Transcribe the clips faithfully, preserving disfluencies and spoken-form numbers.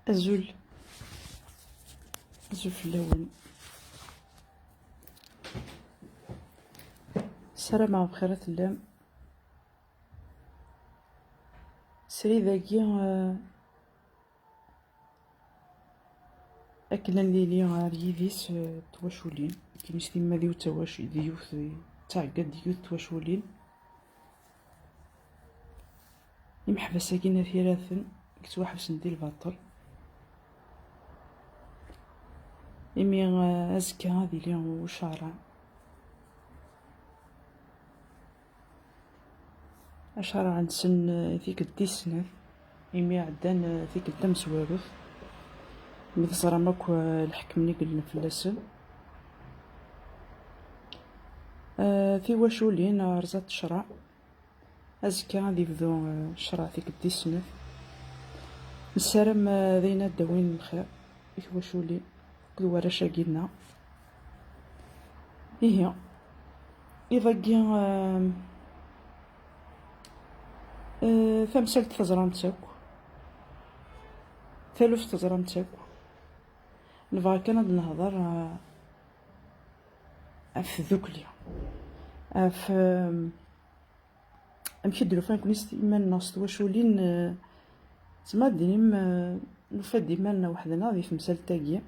Azul. Azul fell-awen. Ssarameɣ bxir i tellam. Srid-agi, eh, akken ad nili ar yidis, eh, n twaculin, akken s timmad yiwet d tawac-, d yiwet, d taɛegga d yiwet n twaculin. Imeḥbas-agi n At Yiraten yettwaḥebsen di lbaṭel, imi, eh, azekka ad iliɣ ucareɛ. Acareɛ-nsen, eh, tikkelt tis snat, imi ɛeddan, eh, tikkelt tamezwarut, mi teẓram akk, eh, lḥekm-nni i yellan fell-asen. Eh, tiwaculin, eh, rẓat ccreɛ. Azekka ad yebdu, eh, ccreɛ tikkelt tis snat. Nessaram, eh, d ayen ad d-awin lxir i twaculin akked warrac-agi-nneɣ. Ihi, iḍ-agi, eh, eh, tamsalt teẓram-tt akk, taluft teẓram-tt akk. Nebɣa kan ad nehḍer, eh, ɣef tdukli, ɣef, eh, amek i d-nufa nekkni s iman-nneɣ s twaculin, eh, tezmer ad d-tinim, eh, nufa-d iman-nneɣ weḥd-neɣ di temsalt-agi.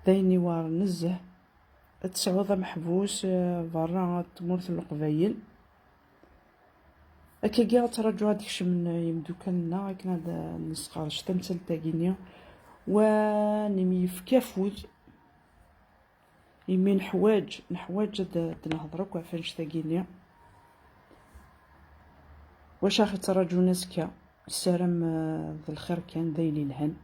D ayen iweɛren nezzeh. Ad tesɛuḍ ameḥbus, eh, berra n tmurt n Leqbayel. Akkagi ad ttraǧuɣ ad d-kecmen yimdukal-nneɣ akken ad nesqerdec tamsalt-agi-nni, wa ad nemyefk afud. Imi neḥwaǧ, neḥwaǧ ad, ad nehḍer akk ɣef annect-agi-nni. Wacu aɣ-ittraǧun azekka? Nessaram, eh, d lxir kan, d ayen yelhan.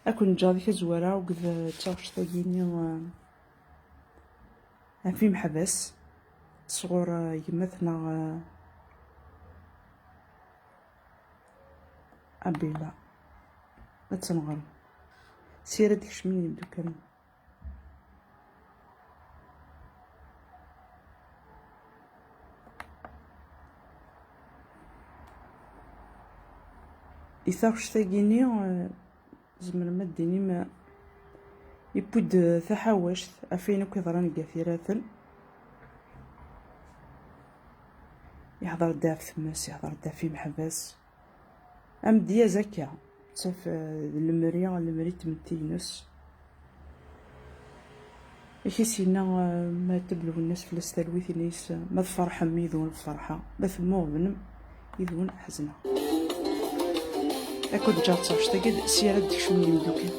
Ad ken-ǧǧeɣ di tazwara akked, eh, taɣect-agi-nni, eh, ɣef imeḥbas sɣur, eh, gma-tneɣ, eh, Abila. Ad tenɣer. Sira d-kecmen yimdukal. I taɣect-agi-nni, eh, tzemrem ad d-tinim, eh, yewwi-d, eh, taḥawact ɣef wayen akk yeḍran deg At Yiraten. Yehḍer-d ɣef tmes, yehḍer-d ɣef imeḥbas. Amedyaz akka, ttaf, eh, d lemri, lemri n tmetti-ines. Ak-is yenna, eh, ma teblew nnas fell-as talwit, yenna-yas, eh, ma tferḥem yid-wen ferḥa, ma temmuɣbnem yid-wen ḥezneɣ. Akked ǧaɣ d taɣect-agi d sya ara d-kecmen yimdukal.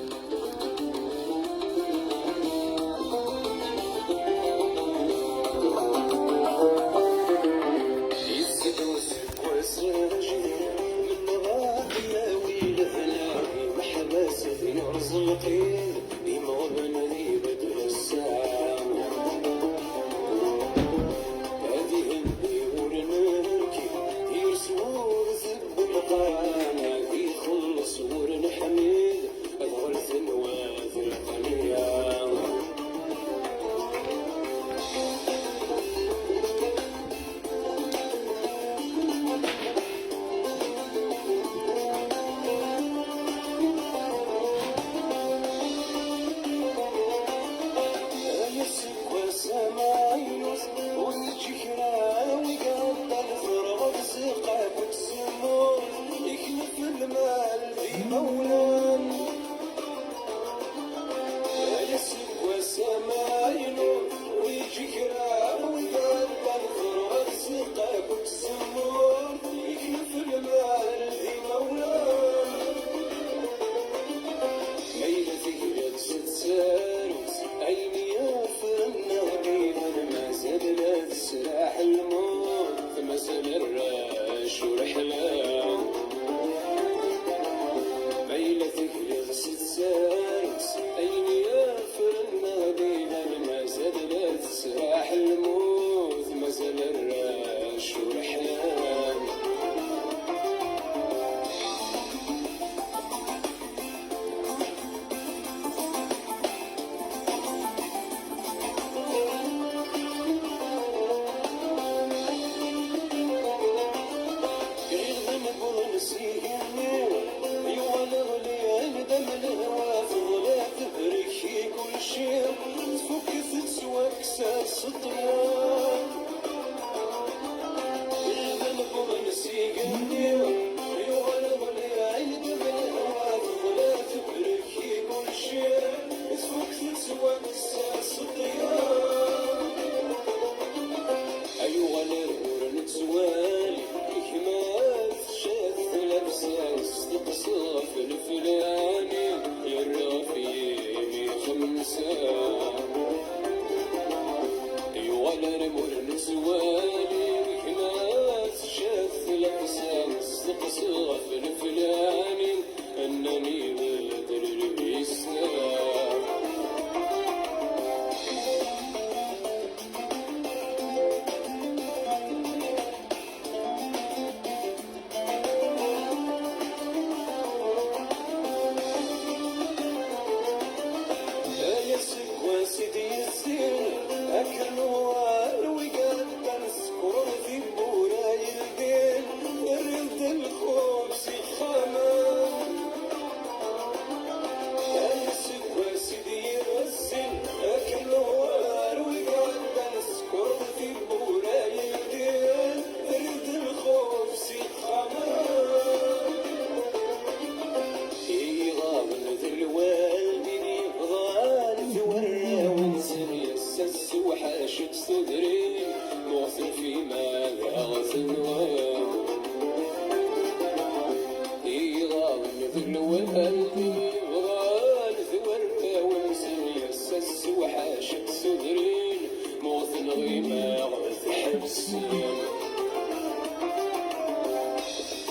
Yebɣan d warraw-nsen, yes-s ssewḥacen tudrin, mmuten ɣimeɣ tḥebsen.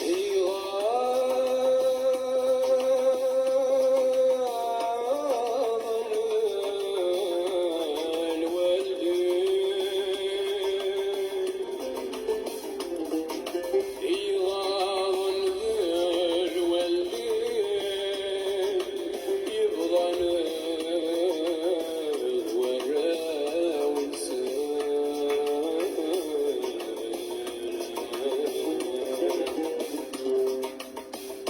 Iɣaḍen lwaldin. Iɣaḍen d lwaldin yebḍan d warraw-nsen.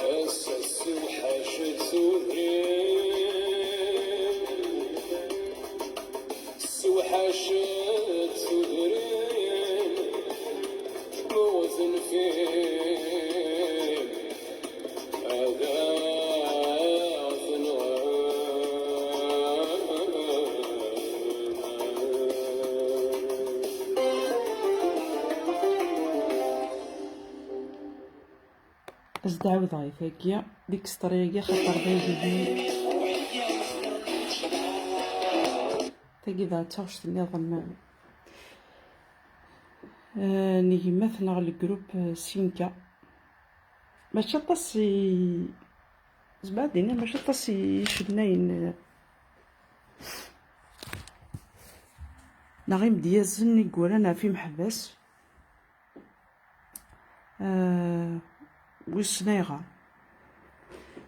Ass-a ssewḥacet tudrin. Ssewḥacet tudrin, mmuten fim, ad aɣ-tenɣem. Ad s-d-ɛawdeɣ i tagi, deg sṭri-agi, axaṭer d aydi-nni. Tagi d taɣect nniḍen, eh, n gma-tneɣ, le groupe, eh, Sinka. Mačči aṭas i, zbeɛd ini, mačči aṭas i icennayen, eh, neɣ imedyazen i yuran ɣef imeḥbas. Ah, wissen ayɣer.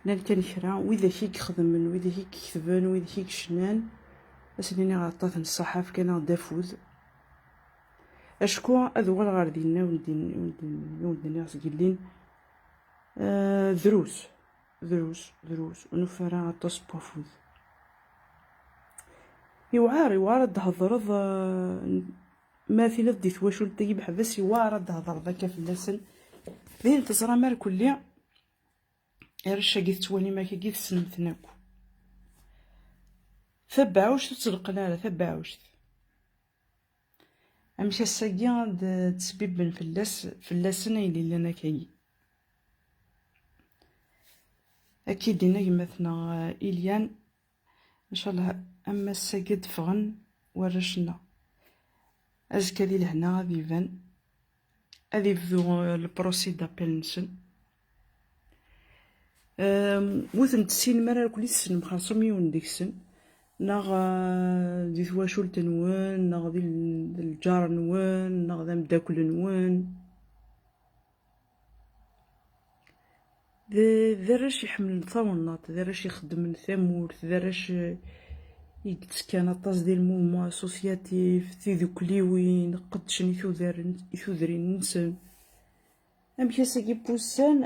Llan kan kra, widak i ixedmen, widak i iketben, widak i yecnan, ad sen-iniɣ aṭṭaf n ṣṣaḥa, fkan-aɣ-d afud. Acku ad uɣaleɣ ɣer dinna, i wen-d-, i wen-d-, i wen-d-nniɣ seg yellin, ah, drus, drus, drus, ur nufi ara aṭas n wafud. Iwɛer, iwɛer ad d-thedreḍ, ah, Ma tiliḍ di twacult-agi imeḥbas, iwɛer ad d-thedreḍ akka fell-asen. Din teẓram ar kulli, arrac-agi tettwalim akagi tessnem-ten akk. Tabeɛɛuct ur tt-leqqen ara, tabeɛɛuct. Amek ass-agi ad d-sbibben fell-as, fell-asen ayen yellan akagi. Akka i d-yenna gma-tneɣ, eh, Ilian, ncallah am ass-agi ad d-ffɣen warrac-nneɣ. Azekka di lehna ad iban, ad ibdu, eh, le procès d'appel-nsen. Ehm, ur ten-tessinem ara, akk tessnem xerṣum yiwen deg-sen, neɣ, eh, di twacult-nwen, neɣ di l-, d lǧar-nwen, neɣ d ameddakel-nwen. D, d arrac iḥemmlen tawennaṭ, d arrac ixeddmen tamurt, d arrac, eh, i yettekkan aṭas di le mouvement associatif, tidukkliwin, qeddcen i tudar-, i tudrin-nsen. Amek ass-agi n wussan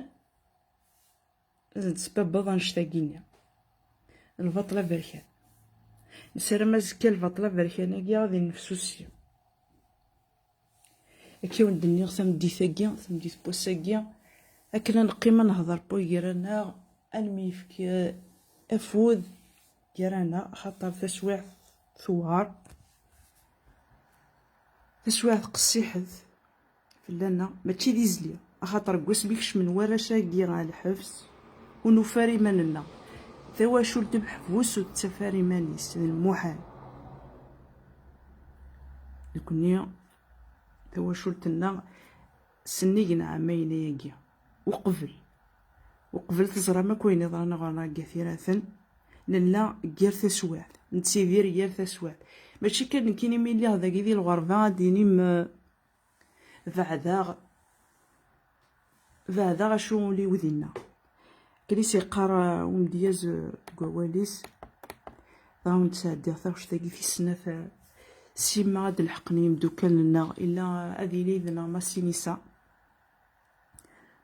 ad d-tesbabbeḍ annect-agi-nni? Lbaṭel aberkan. Nessaram azekka lbaṭel aberkan-agi ad innefsusi. Akka i wen-d-nniɣ tameddit-agi, tameddit n wass-agi, akken ad neqqim ad nehder pas gar-aneɣ, ad nemyefk, eh, afud gar-aneɣ, axaṭer taswiɛt tewɛer, taswiɛt qessiḥet fell-aneɣ, mačči d izli, axaṭer deg wasmi kecmen warrac-agi ɣer lḥebs, ur nufi ara iman-nneɣ. Tawacult n umeḥbus ur tettaf ara iman-is, d lmuḥal. Nekni tawacult-nneɣ sennig n ɛamayen ayagi. Uqbel. Uqbel teẓram akk ayen yeḍran ɣur-neɣ deg At Yiraten. Nella gar taswiɛt. Nettidir gar taswiɛt. Mačči kan nekkini mi lliɣ dagi di lɣerba, ad d-inim, eh, beɛdeɣ, beɛdeɣ acu ul-iw dinna. Akken i s-yeqqar, eh, umedyaz, eh, deg wawal-is, dɣa wen-d-sɛeddiɣ taɣect-agi tis snat, eh, simma ad d-leḥqen yimdukal-nneɣ, illa ad yili yid-neɣ Massinissa.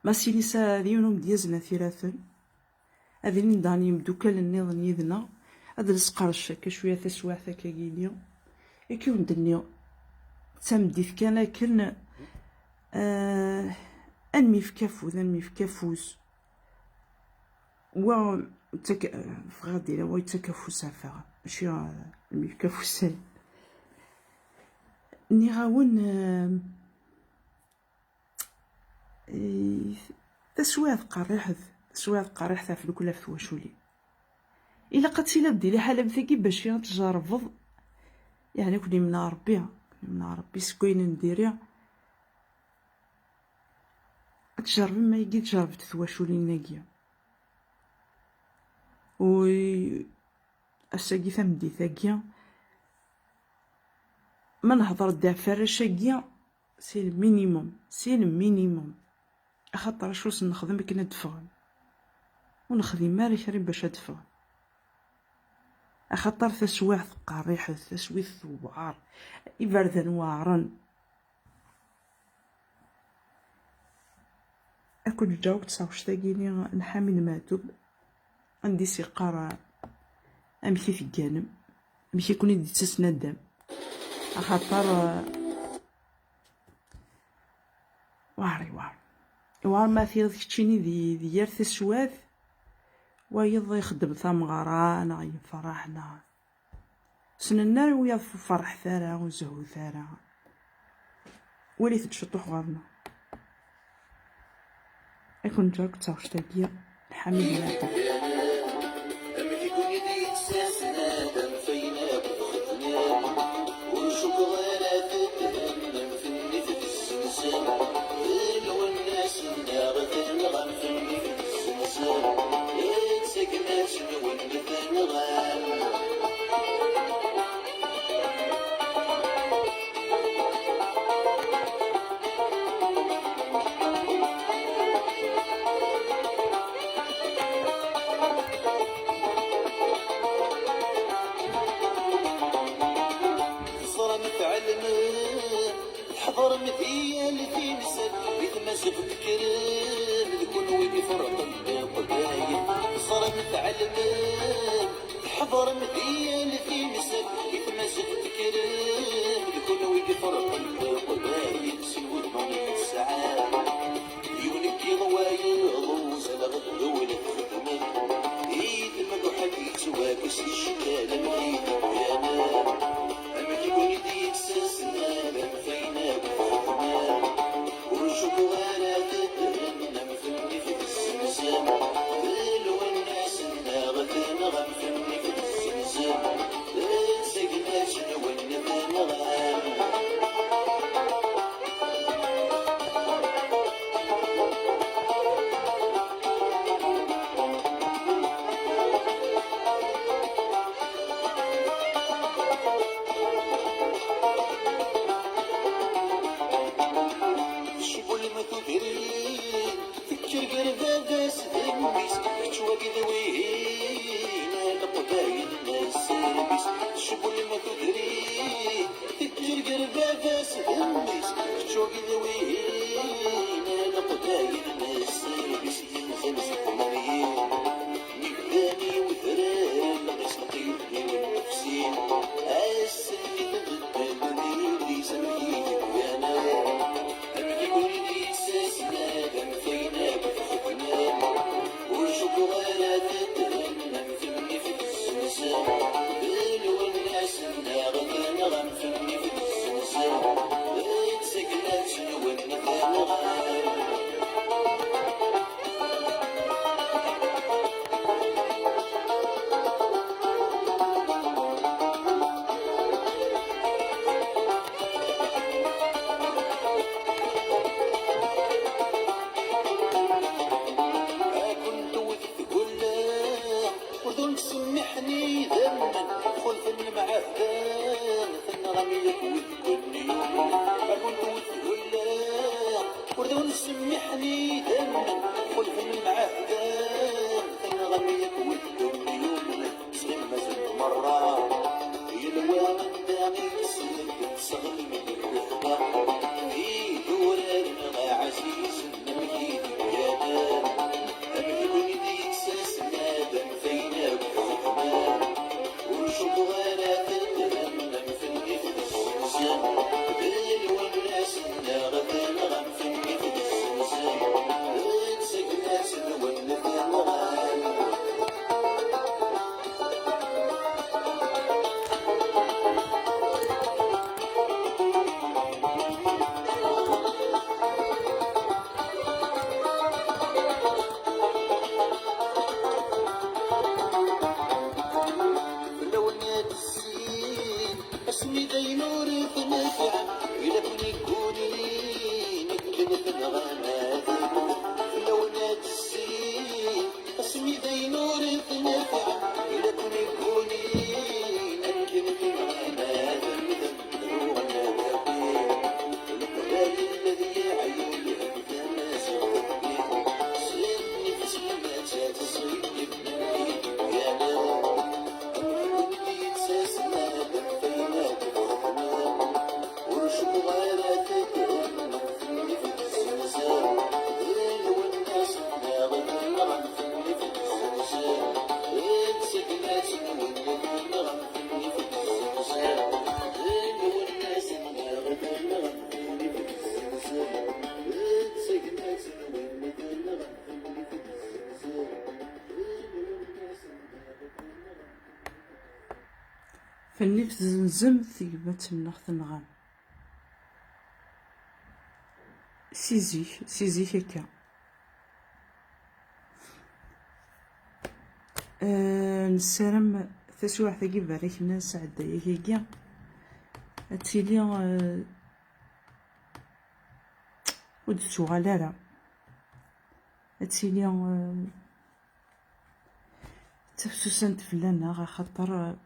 Massinissa d yiwen umedyaz n At Yiraten. Ad ilin daɣen yimdukal nniḍen yid-neɣ. Ad d-nesqerdec akka cwiya taswiɛt akkagi-nni. Akka i wen-d-nniɣ, d tameddit kan akken, eh, ad nemyefk afud, ad nemyefk afus. Wa yettak-, bɣiɣ ad d-iniɣ, wa yettak afus, afeɣ. Mačči, eh, ad nemyefk afus. Nniɣ-awen, eh, Eh, taswiɛt qerriḥet, Teswiɛt qerriḥt ɣef lukel ɣef twaculin. Ilaq ad tiliḍ di liḥala am tagi bac ad tjerrbeḍ. Yeɛni, ken imneɛ Ṛebbi, ken imneɛ Ṛebbi seg wayen n diri. Ad tjerrbem ayagi, tjerrbed twaculin-agi. U ass-agi, tameddit-agi, ma nehḍer-d ɣef warrac-agi, c'est le minimum, c'est le minimum. Axaṭer acu s-nexdem akken ad d-ffɣen? Ur nexdim ara kra bac ad d-ffɣen. Axaṭer taswiɛt qerriḥet, taswiɛt tewɛer, iberdan weɛren. Ad ken-ǧǧeɣ akked taɣect-agi-ni n Ḥamid Meɛtub, anda i s-yeqqar, eh, amek i tegganem, amek i ken-id-yettas naddam. Axaṭer, eh, weɛr, iweɛr. Iweɛr ma tiliḍ keččini di, di yir taswiɛt, wayeḍ ixeddem tameɣra, neɣ yefreḥ, neɣ Ur s-nenna ara wiyaḍ ur ferḥet ara, ur zehhut ara. Walit-d ciṭuḥ ɣer-neɣ. Ad ken-ǧǧeɣ akked taɣect-agi n Ḥamid Meɛtub. Teẓram, tɛelmem, tḥeḍrem di yal timsal, di tmaziɣt tekkrem, d kunwi i iferqen Leqbayel. Teẓram, tɛelmem, tḥeḍrem di yal timsal, di tmaziɣt tekkrem, d kunwi i iferqen Leqbayel si wudem i tesɛam. Yiwen n yiḍ wayeḍ uzaleɣ-d d ul txedmem, i tmegḥelt yettwakkes icekkal amek i d-gganen. Amek i ken-id-yettsasen ad am-fayen akk txedmem. Ur cukkeɣ ara teddren am tennif tzemzem. D lwennas-nneɣ tenɣa am tennif tzemzem. D tagnat-nwen tenɣa. Tecbulem tudrin, tekker gar baba-s d mmi-s, kečč wagi d wihin, a Leqbayel n sserbis. Tecbulem tudrin, tekker gar baba-s d mmi-s, kečč wagi d wihin, a Leqbayel n sserbis. Yenzan seg tmeryin, mi bdan i wedrar, lɣis lqid yiwen ufsin. Ass-nni tbeddel d yelli-s amek i d-gganen. Amek i ken-id-yettsasen ad am-fayen akk txedmem. Ur cukkeɣ ara teddren am tennif tzemzem. D lwennas-nneɣ tenɣa am tennif tzemzem. D tagnat-nwen tenɣa. Ad ken-tewwet tgella, ur d ur nettsemmiḥen idammen, xulfen lemɛahda, tenɣam yakk wid ken-yumen. Ad ken-tewwet tgella, ur d ur nettsemmiḥen idammen, xulfen lemɛahda, tenɣam yakk wid ken-yumen. Slimasen merra, yelwa anda i yeslen tesseɣlim lehwa, d idurar-nneɣ ɛzizen amek i d-gganen, amek i ken-id-yettsasen ad am-fayen akk txedmem. Ur cukkeɣ ara teddrem am tennif tzemzem, d lwennas-nneɣ tenɣa am tennif tzemzem, d tagnat-nwen tenɣa. Fell-i tzenzem tegmat-nneɣ tenɣam. Si zik, si zik akka. Eh, nessaram taswiɛt-agi, barek-nni, nesɛedday-ak-agi, ad tili, eh, ur d-tettuɣal ara. Ad tili, eh, d tafsusant fell-aneɣ, axaṭer, eh,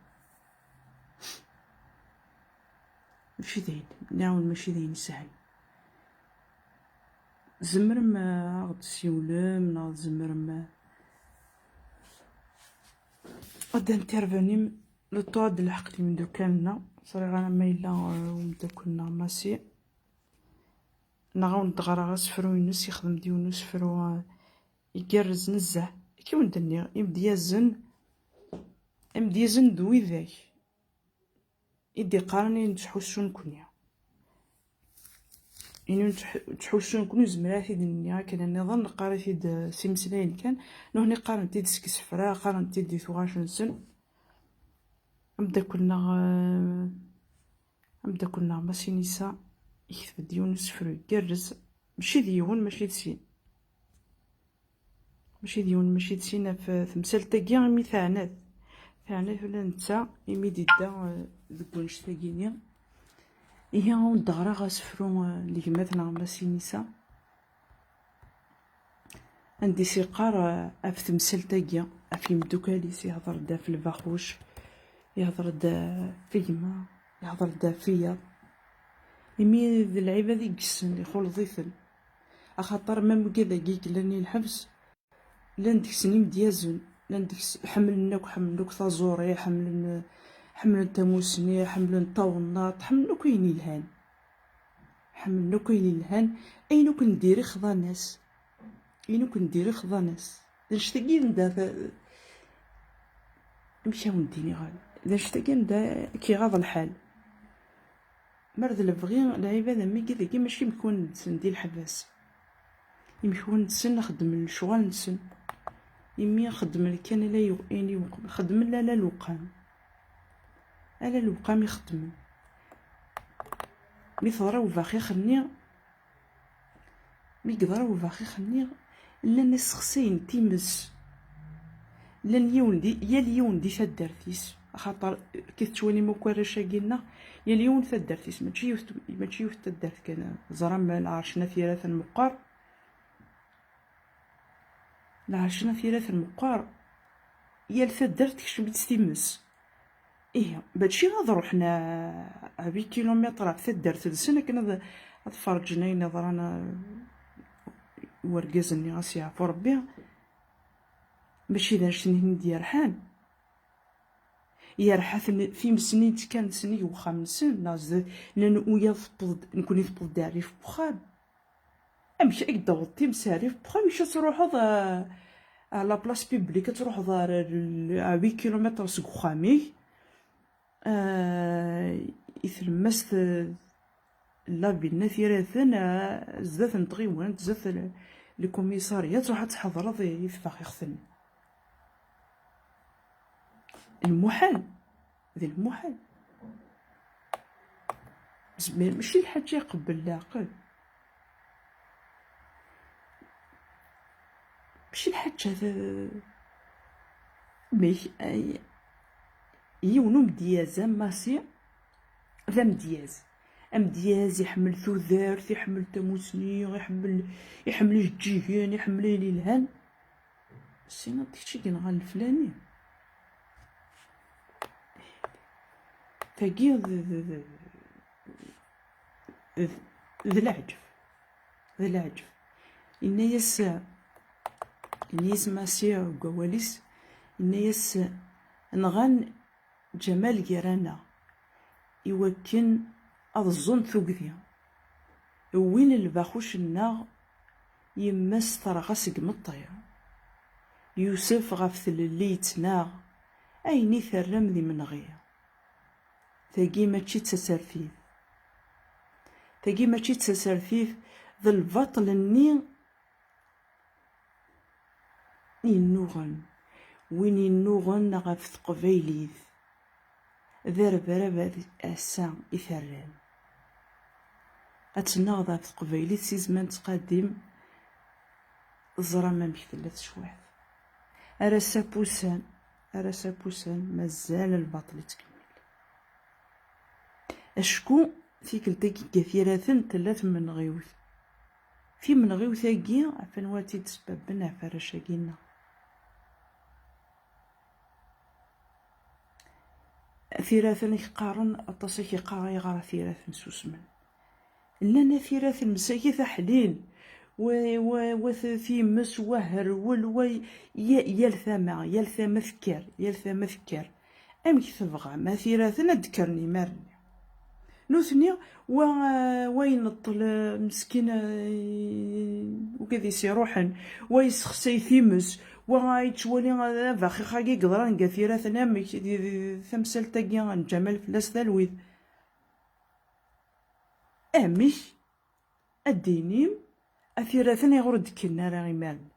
mačči d ayen, nniɣ-awen mačči d ayen isehlen. Tzemrem, eh, ad ɣ-d-tessiwlem, neɣ tzemrem, eh, ad d-intervenim, le temps ad d-nlḥeq timeddukal-nneɣ. Ẓriɣ ara ma yella, eh, umeddakel-nneɣ Massi. Neɣ ad wen-d-ɣreɣ asefru-ines, yexdem-d yiwen n usefru, eh, igerrez nezzeh. Akka i wen-d-nniɣ, imedyazen, imedyazen d widak i d-iqqaren ayen ttḥussun nekkni. Ayen ttḥ-, ttḥussun nekkni, ur zmireɣ ad t-id-nniɣ akken nniḍen, neqqar-it-id, eh, s imeslayen kan. Nutni qqaren-t-id seg isefra, qqaren-t-id di tuɣac-nsen. Ameddakel-nneɣ, eh, ameddakel-nneɣ Masinisa yekteb-d yiwen n usefru igerrez, mačči d yiwen, mačči d sin. Mačči d yiwen, mačči d sin ɣef temsalt-agi, imi teɛna-t. Teɛna-t ula d netta, imi d-idda, eh, deg wannect-agi-nni. Ihi, ad wen-d-ɣreɣ asefru, eh, n gma-tneɣ Masinisa, anda i s-yeqqar, eh, ɣef temsalt-agi, ɣef yimeddukkal-is, ihḍer-d ɣef lbaxuc, ihḍer-d, eh, ɣef gma, ihḍer-d ɣef wiyaḍ. Imi d lɛibad i yessen, ixulḍ-iten. Axaṭer ma wigad-agi i yellan i lḥebs, llan deg-sen imedyazen, llan deg-s-, ḥemmlen akk, ḥemmlen akk taẓuri, ḥemmlen, ḥemmlen tamusni, ḥemmlen tawennaṭ, ḥemmlen akk ayen yelhan. Ḥemmlen akk ayen yelhan, ayen akk n diri xḍan-as. Ayen akk n diri xḍan-as. D annect-agi anda ta-, amek a wen-d-iniɣ? D annect-agi anda k-iɣaḍ lḥal. Mer d lebɣi, lɛibad am wigi dagi mačči imekwan-nsen di leḥbas. Imekwan-nsen xeddmen lecɣal-nsen. Imi xeddmen kan ala yu-, ayen yuq-, xeddmen ala lewqam. Ala lewqam i xeddmen. Mi teḍra ubaxix-nni, mi yeḍra ubaxix-nni, llan ssexsayen times. Llan yiwen di, yal yiwen di taddart-is, axaṭer ki tettwalim akk arrac-agi-nneɣ, yal yiwen taddart-is, mačči yiwet, mačči yiwet taddart kan. Ẓram lɛerc n At Yiraten meqqer, lɛerc n At Yiraten meqqer, yal taddart tekcem-itt times. Ihi, mačči ad ruḥen a, a huit kilomètres ɣef taddart-nsen akken ad, ad ferǧen ayen iḍran, a, i urgaz-nni, a s-yeɛfu Rebbi. Mačči d annect-nni i d-yerḥan. Yerḥa-ten times-nni yettekkan s nnig wexxam-nsen, neɣ zdat, nnan wiyaḍ tewweḍ-d, nekkni tewweḍ-d rrif n wexxam. Amek i d-taweḍ times rrif n wexxam-ik, ad truḥeḍ, a, a la place publique, ad truḥeḍ ar, ar, ar huit kilomètres seg wexxam-ik, a, i tlemmast, a, la ville n At Yiraten, a, zdat n tɣiwant, zdat l-, lkumisarya, ad truḥ ad tḥeḍreḍ i, i tbaxixt-nni. Lmuḥal. D lmuḥal. Zmir, mačči lḥaǧa iqebbel leɛqel. Mačči lḥaǧa d-, amek, ay, yiwen umedyaz am Massi, d amedyaz. Amedyaz iḥemmel tudert, iḥemmel tamusni, iḥemmel, iḥemmel ijeǧǧigen, iḥemmel ayen yelhan. Tessineḍ kečč i yenɣan leflani? Tagi d, d, d, d, d leɛǧeb. D leɛǧeb. Yenna-yas, yenna-yas Massi deg wawal-is, yenna-yas: "Nɣan Ǧamal gar-aneɣ, iwakken ad ẓẓun tugdi. Wwin lbaxuc-nneɣ, yemma-s terɣa seg imeṭṭi. Yusef ɣef tlelli yettnaɣ, ayen i terram d imenɣi." Tagi mačči d tasertit. Tagi mačči d tasertit, d lbaṭel-nni yennuɣen, win yennuɣen ɣef teqbaylit, D arbarab ad ass-a i terram. Ad tennaɣ ɣef teqbaylit si zman ttqadim, teẓram amek tella tecwiḥt. Ar ass-a pusan, ar ass-a pusan, mazal lbaṭel ittkemmil. Acku tikkelt-agi n At Yiraten tella tmenɣiwt. Timenɣiwt-agi, ɣef anwa tt-id-sbabben ɣef arrac-agi-nneɣ. At Yiraten i k-qqaren, aṭas i k-yeqqar ayɣer At Yiraten susmen. Llan At Yiraten msakit aḥlil, wa, wa, wa t-, times, wa herwel, wa y-, ya-, yal tama, yal tama tekker, yal tama tekker. Amek tebɣam, At Yiraten ad d-kkren imar-nni? Nutni, wa, wa ineṭṭel, eh, meskin, eh, ugad-is iruḥen, wa yessexsay times, wa yettwali, eh, abaxix-agi yeḍran deg At Yiraten, amek di, di, di tamsalt-agi n Ǧamal fell-as talwit. Amek ad d-tinim At Yiraten ayɣer ur d-kkren ara imar-nni?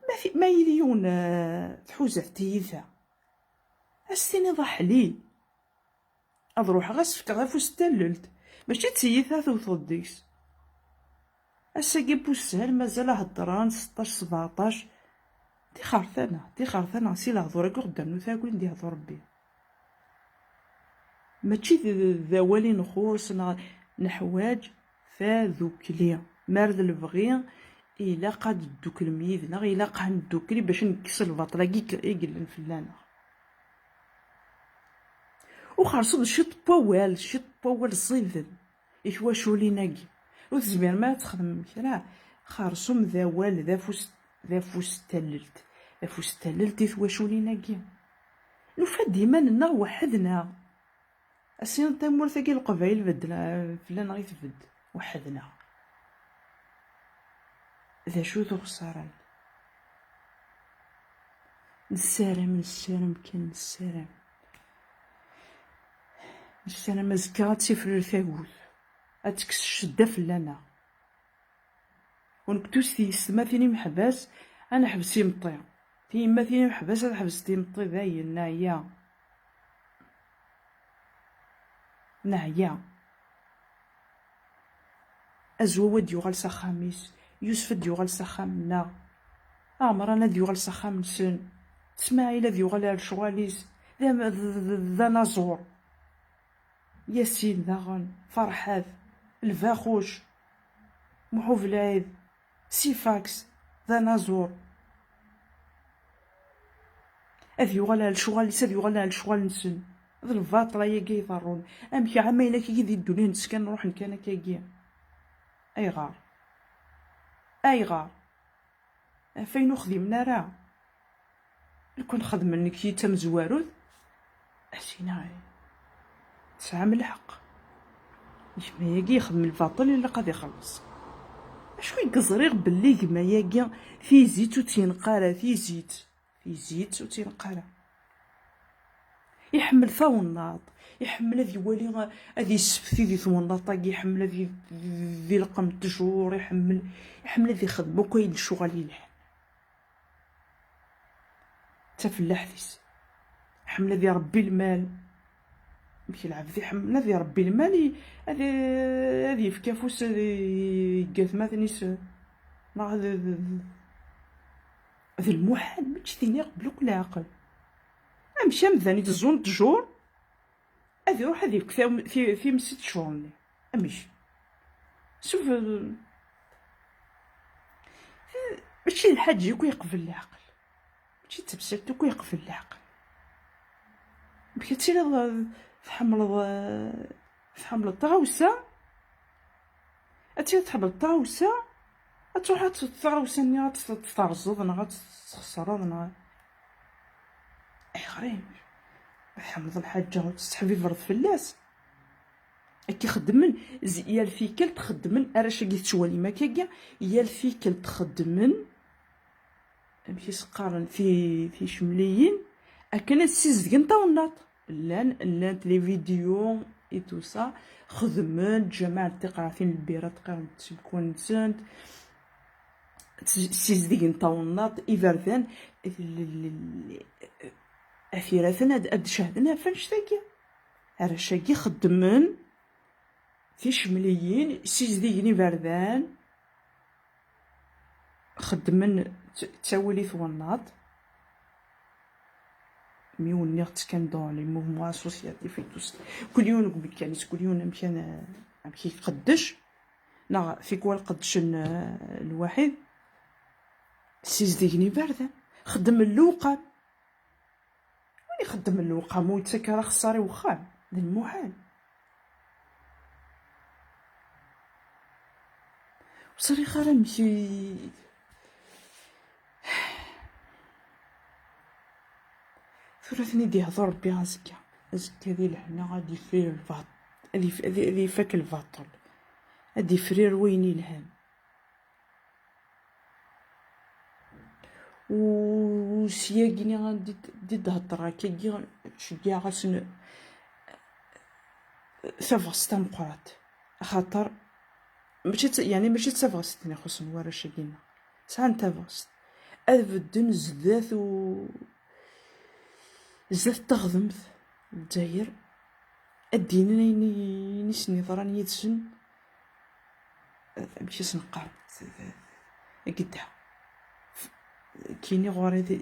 Ma ti-, ma yili yiwen, eh, tḥuza-t tiyita, ad s-tiniḍ aḥlil. Ad ruḥeɣ ad s-fkeɣ afus n tallelt. Mačči d tiyita tewteḍ deg-s. Ass-agi n wussal mazal heddren seṭṭac, sbeɛṭac. Tixertana, tixertana, si lehdur-agi ur d-rnu tagri n d-yehdur Rebbi. Mačči d, d, d awal i nxuṣ, neɣ neḥwaǧ tadukli. Mi ara d lebɣi, ilaq ad dduklem yid-neɣ, ilaq ad neddukel bac nekkes lbaṭel-agi i yellan fell-aneɣ. U xerṣum ciṭ n wawal, ciṭ n wawal ẓiden i twaculin-agi. Ur tezmirem ara ad txedmem kra. Xerṣum d awal, d afus, d afus n tallelt. D afus n tallelt i twaculin-agi. Nufa-d iman-nneɣ weḥd-neɣ. Asin tamurt-agi n Leqbayel beddel, fell-aneɣ i tbedd, weḥd-neɣ. D acu-t uxeṣṣara-nni? Nessaram, nessaram kan, nessaram. Nessaram azekka ad tifrir tagut, ad tekkes ccedda fell-aneɣ. U nekk tus tiyessetmatin imeḥbas, ad neḥbes imeṭṭi. Tiyemmatin imeḥbas, ad ḥebsent imeṭṭi, dayen, neɛya. Neɛya. Azwaw ad yuɣal s axxam-is, Yusef ad yuɣal s axxam-nneɣ, Ɛemran ad yuɣal s axxam-nsen, Smaɛil ad yuɣal ar lecɣal-is, d am-, d, d, d, d anaẓur. Yasin daɣen, Ferḥat, Lbaxuc, Muḥ Ubelɛid, Sifaks, d anaẓur. Ad yuɣal ar lecɣal-is, ad yuɣal ar lecɣal-nsen. D lbaṭel ayagi iḍerrun. Amek ɛamayen akkagi di ddunit neskan ruḥen kan akkagi? Ayɣer? Ayɣer? Ɣef ayen ur xdimen ara. Lukan xedmen nekki d tamezwarut, asina tesɛam lḥeqq. Gma-agi yexdem lbaṭel, ilaq ad ixelleṣ. Acu i yeẓriɣ belli gma-agi tizit ur tt-yenqa ara, tizit, tizit ur tt-yenqa ara. Iḥemmel tawennaḍt, iḥemmel ad iwali, ad issefti di twennaḍt-agi, iḥemmel ad i-, d ilqem ttjur, iḥemmel, iḥemmel ad ixdem akk ayen lecɣal yelhan. D tafellaḥt-is. Iḥemmel ad irebbi lmal. Amek lɛebd iḥemmel ad irebbi lmal, i-, ad, ad yefk afus, ad i-, i atmaten-is, neɣ ad, ad, ad, d lmuḥal, mačči tiniɣ belli akk leɛqel. Amek amdan iteẓẓun ttjur, ad iruḥ ad yefk tam-, ti-, times i ttjur-nni? Amek? Suf-, mačči d lḥaǧa akk yeqbel leɛqel. Mačči d tamsalt akk yeqbel leɛqel. Amek ad tiliḍ, eh, tḥemmleḍ, eh, tḥemmleḍ tɣawsa? Ad tiliḍ tḥemmleḍ tɣawsa, ad truḥ ad t-, tɣawsa-nni ad tt-, terẓeḍ neɣ ad tt-tesxeṣreḍ neɣ, ayɣer i tḥemmleḍ lḥaǧa ur tesseḥbibreḍ fell-as? Akka xeddmen, z-, yal tikkelt xeddmen, arrac-agi tettwalim akkagi, yal tikkelt xeddmen, amek i s-qqaren, ti-, ticemliyin, akken ad ssizdgen tawennaḍt. Llan, llant les vidéos et tout ça, xedmen, ǧǧan tiqratin n lbira, tiqratin n tsekwa-nsent, ssizdgen tawennaḍt, iberdan, l-, l-, l-, Afiraten ad, ad d-cehden ɣef annect-agi. Arrac-agi xeddmen ticemliyin, ssizdigen iberdan, xeddmen t-, ttawil i twennaḍt. Mi wen-nniɣ ttekkan dans les mouvements associatifs et tout ça. Kul yiwen deg umkan-is, kul yiwen amek, amek i iqeddec, neɣ tikwal qeddcen, eh, lwaḥid. Ssizdigen iberdan, xeddmen lewqam. Win ixeddmen lewqam ur yettak ara axeṣṣar i wexxam, d lmuḥal. Ur ẓriɣ ara amek i, tura ad ten-id-ihḍu Rebbi azekka. Azekka di lehna ad ifrir lbaṭ-, ad if-, ad, ad ifak lbaṭel. Ad ifrir wayen ilhan. U syagini di, di d-hedreɣ akkagi, ceggiɛeɣ-asen tabɣest tameqqrant. Axaṭer mačči d ta-, yeɛni mačči d tabɣest-nni ixuṣṣen warrac-agi-nneɣ. Sɛan tabɣest. Ad bedden zdat u-, zdat taɣdemt n Lezzayer, ad d-inin ayen i, ayen i sen-yeḍran yid-sen. Amek i sen-qqaren? Gedda. Kini ɣur-i di,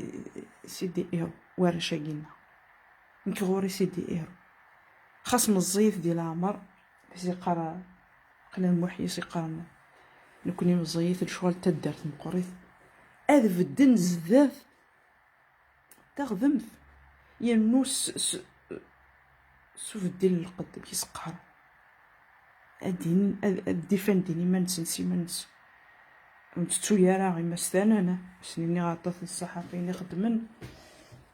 sidi iru, warrac-agi-nneɣ. Nekk ɣur-i sidi iru. Xas meẓẓiyit di leɛmer, as-iqqar, qlan Muḥ i as-iqqaren, nekni meẓẓiyit, lecɣal n taddart meqqrit. Ad bedden zdat taɣdemt, yernu s, s, s ubeddel n lqedd, amek i s-qqaren. Ad din-, ad, ad d-ifandin iman-nsen s iman-nsen. Ur ntettu ara imastalen, asen-iniɣ aṭas n ṣṣaḥa ɣef ayen i xeddmen.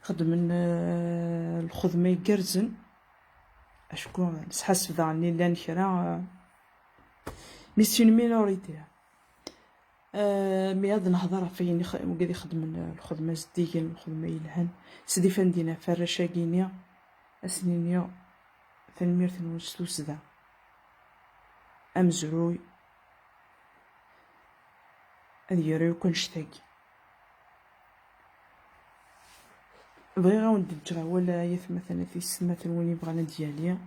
Xeddmen, eh, lxedma igerrzen. Acku nesḥasseb daɣen i llan kra, eh, mais c'est une minorité. Eh, mi ad nehḍer ɣef wayen ix-, wigad ixeddmen, eh, lxedma zeddigen, lxedma yelhan, s d ifandin ɣef warrac-agi-ni, ad sen-iniɣ tanemmirt-nwen s tussda. Amezruy ad yerr akk annect-agi. Bɣiɣ ad wen-d-ǧǧeɣ awal, ay atmaten, a tiyessetmaten, win yebɣan ad d-yali,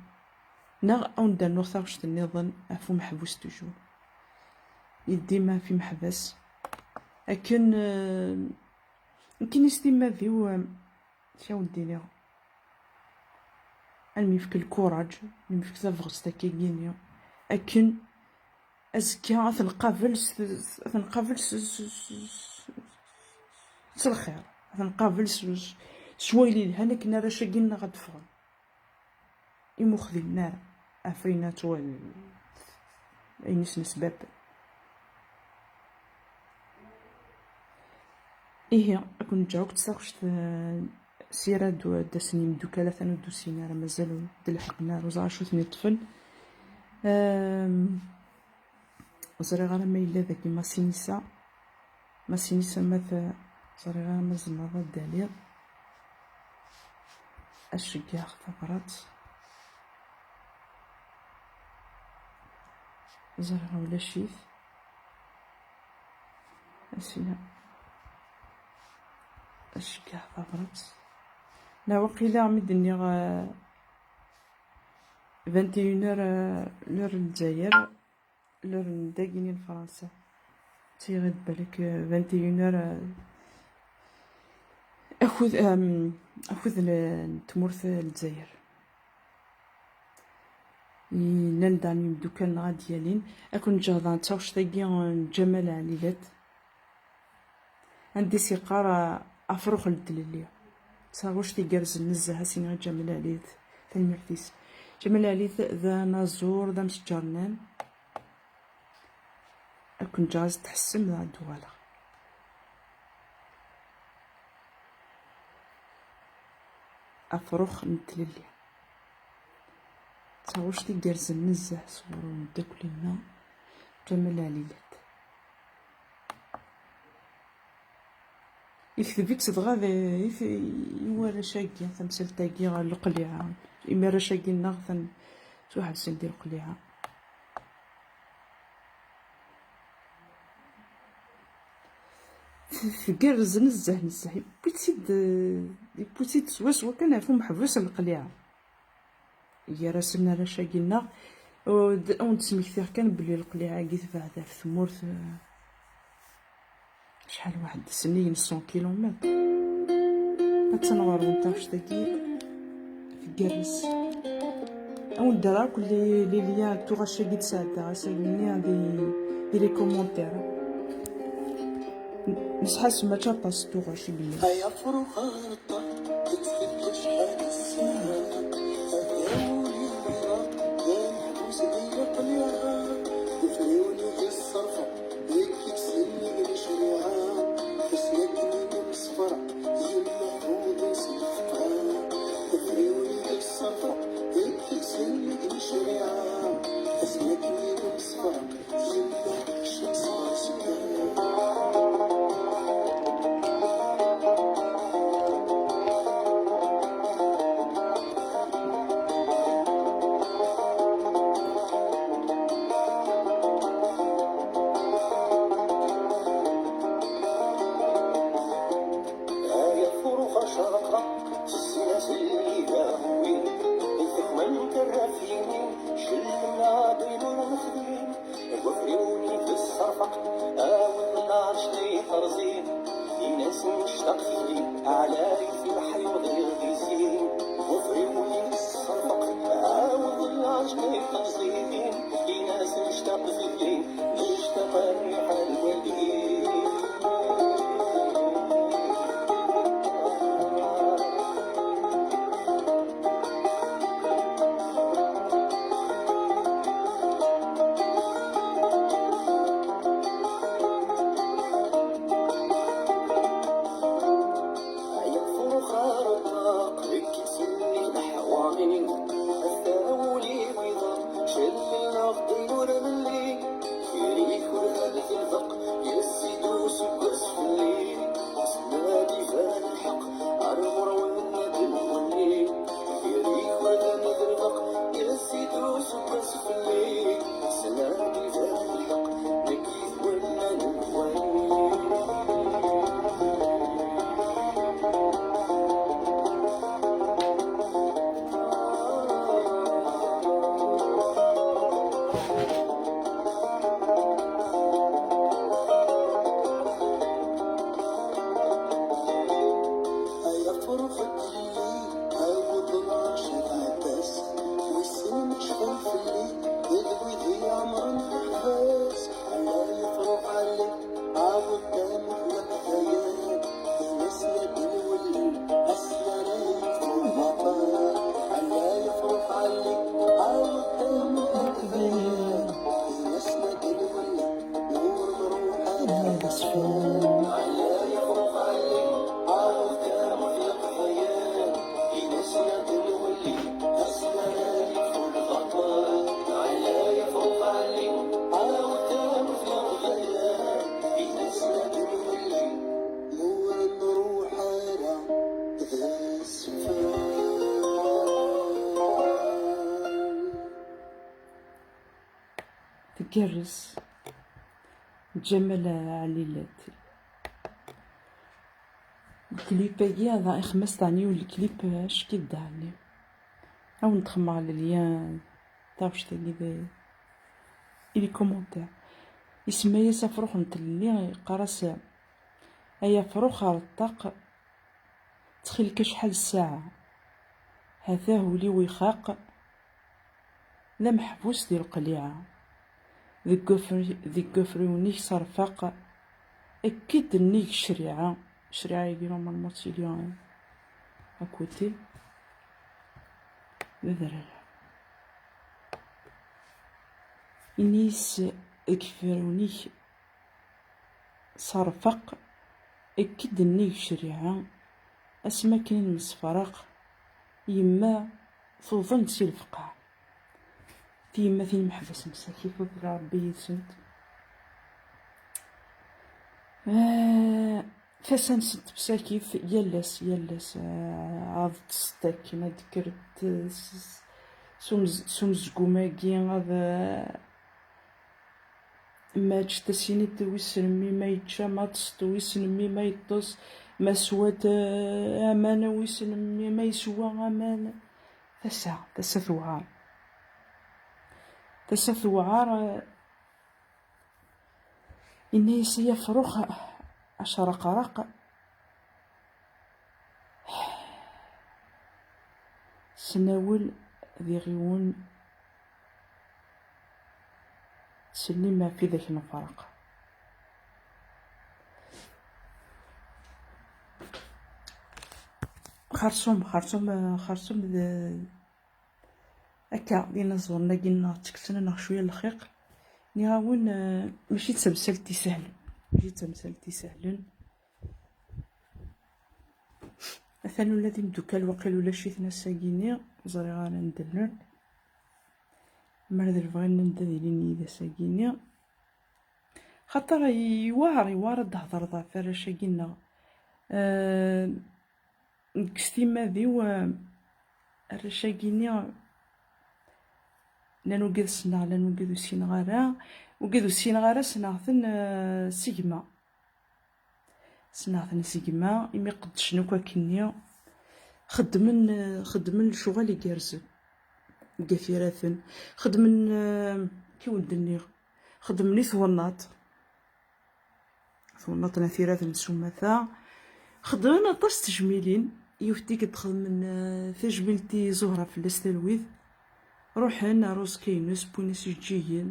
neɣ ad wen-d-rnuɣ taɣect nniḍen ɣef umeḥbus, toujours. Yeddim ɣef imeḥbas. Akken, eh, akken i s timmad-iw, eh, s awen-d-iniɣ. Ad nemyefk lkuraj, ad nemyefk tabɣest akkagini. Akken azekka ad t-nqabel s, ad t-nqabel s, s, s, s, s lxir, ad t-nqabel s, s, s wayen yelhan akken arrac-agi-nneɣ ad d-ffɣen. Imi ur xdimen ara ɣef wayen ad twal-, ayen i sen-sbabben. Ihi, ad ken-ǧǧeɣ akk d taɣect, eh, sira d, d asen yimdukal atan ur d-usin ara, mazal ur d-lḥiqen ara, ur ẓriɣ acu ten-iṭṭfen. Ehm, ur ẓriɣ ara ma yella dagi Masinisa. Masinisa ma t-, ur ẓriɣ ara ma tzemreḍ ad d-taliḍ. Ad ceggɛeɣ tabrat. Ẓriɣ ulac-it. Asina. Ad ceggɛeɣ tabrat. Neɣ waqila mi d-nniɣ, eh, vingt et une heures, eh, l'heure n Lezzayer, l'heure n dagini n Fransa. Tiɣid balak, eh, vingt et une heures, eh, akud, em, akud n, n tmurt n Lezzayer. Llan daɣen yimdukal-nneɣ ad d-yalin. Ad ken-ǧǧeɣ daɣen d taɣect-agi n Ǧamal Ɛlilat. Anda i s-yeqqar, ah, afrux n tlelli. D taɣect igerrzen nezzeh, ad s-iniɣ i Ǧamal Ɛlilat. Tanemmirt-is. Ǧamal Ɛlilat d anaẓur, d amsǧernan. Ad ken-ǧǧeɣ ad tḥessem, ad d-uɣaleɣ. Afrux n tlelli. D taɣect igerrzen nezzeh sɣur umeddakel-nneɣ Ǧamal Ɛlilat. Yekteb-itt dɣa d, i t-, i warrac-agi, tamsalt-agi ɣer leqliɛa. Imi arrac-agi-nneɣ atan ttwaḥebsen di leqliɛa. Tgerrez nezzeh, nezzeh. Yewwi-tt-id, yewwi-tt-id swaswa kan ɣef umeḥbus n leqliɛa. Gar-asen arrac-agi-nneɣ, ad awen-d-smektiɣ kan belli leqliɛa-agi tebɛed ɣef tmurt, eh, acḥal waḥed, sennig n cent kilomètres. Attan ɣer-wen taɣect-agi, tgerrez. Ad awen-d-rreɣ akk les, les liens n tuɣac-agi d-sɛeddaɣ ass-agi-nni di, di les commentaires. Nesḥassem mačči aṭas n tuɣac i yellan. Ay afrux aɣelṭeɣ, tettfeǧǧiǧ ḥala ssaɛa. Ad awul yewwiḍ, d ameḥbus di leqliɛa. Afriwen i d-iṣṣerfa, deg yiksen n lecriɛa. Asmi akken i nemsefra, yemma tuḍen s lefqeɛ. Afriwen i d-iṣṣerfa, deg yiksen n lecriɛa. Asmi akken i nemsefra, Wafriwen i d-sserfeq, awd lɛerc d iḥerẓin, in-as nectaq fell-i, ɛlayet leḥyuḍ iɣ d-izzin. Wafriwen i d-sserfeq, awd lɛerc d iḥerẓin, in-as nectaq fell-i, nectaq rriḥa n lwaldin. Ay afrux areṭṭaq, deg yisem-ik leḥwarin, a tawul-iw iḍaq, cellel-aɣ-d ayyur amellal, gar-ik ur ɣalet lfeq, yezzi-d useggas fell-i, s nadi ban lḥeqq, ar ɣur-wen ad nwelli. Gar-ik ur ɣalet lfeq, yezzi-d useggas fell-i, s nadi ban lḥeqq, deg yitwellan n wayen. Ay afrux d yelli, awd lɛerc d ɛebbas, wissen ma cfan fell-i, d wid i iɛemren leḥbas. Ɛlay afrux ɛlay, awd tamurt n Leqbayel, in-as nadi nwelli, ass-a ara yekfu lbaṭel. Ɛlay afrux ɛlay, awd tamurt n Leqbayel, in-as nadi nwelli, ur nruḥ ara d asfel. Ɛlay afrux ɛlay, awd tamurt n Leqbayel, in-as nadi nwelli, ass-a ara yekfu lbaṭel. Ɛlay afrux ɛlay, awd tamurt n Leqbayel, in-as nadi nwelli, ur nruḥ ara d asfel. Tgerrez Ǧamal Ɛlilat. Lklip-agi, ad ixemmes daɣen yiwen lklip, eh, acki d daɣen. Ad wen-d-xemmeɣ le lien taɣect-agi d, i les commentaires. Isemma-yas Afrux n Tlelli, yeqqar-as: "Ay afrux ar ṭṭaq, ttxil-k acḥal ssaɛa, ha-t-ah ul-iw ixaq, d ameḥbus di leqliɛa, deg wafri-, deg wafriwen-ik ṣerfeq, ekked nnig ccariɛa." Ccariɛa-agi normalement ad tili à côté d adrar. Ini-as deg wafriwen-ik ṣerfeq, ekked nnig ccariɛa, asmi akken i nemsefraq, yemma tuḍen si lefqeɛ. Tiyemmatin imeḥbas msakit, ad Ṛebbi yid-sent. Ah, tasa-nsent msakit, yal ass, yal ass, ah, ad ṭṭsent akken, ad d-kkrent s, s, s umez-, s umezgum-agi, ad, ah, Ma ččet asinit wissen mmi ma yečča, ma ṭṭset wissen mmi ma yeṭṭes, ma swat, eh, aman wissen mmi ma yeswa aman. Tasa, tasa tewɛer. Tasa tewɛer, eh, inna-yas ay afrux, acraqraq. Snawel d iɣiwen, ttsellim ɣef widak nefreq. Xerṣum, xerṣum, xerṣum d akka, d inaẓuren-agi-nneɣ ttekksen-aneɣ cwiya n lxiq. Nniɣ-awen, eh, mačči d tamsalt isehlen, mačči d tamsalt isehlen. Atan ula d imeddukal waqil ulac-iten ass-agi-nni, ur ẓriɣ ara anda llan. Mer d lebɣi-nni ad ilin yid-i ass-agi-nni. Xaṭer yewɛer, yewɛer ad d-thedreḍ ɣef warrac-agi-nneɣ. Eh, nekk s timmad-iw, eh, arrac-agi-nni, llan wigad ssneɣ, llan wigad ur ssineɣ ara. Wigad ur ssineɣ ara ssneɣ-ten, eh, s gma. Ssneɣ-ten s gma, imi qeddcen akk akkenni. Xeddmen, xeddmen lecɣal igerrzen deg At Iraten. Xeddmen, eh, kiwen d-nniɣ, xeddmen i twennaḍt. Twennaḍt n At Iraten s umata. Xeddmen aṭas n tejmilin. Yiwet i d-xedmen, eh, tajmilt i Zuhra fell-as talwit. Ruḥen ar uẓekka-ines, wwin-as ijeǧǧigen.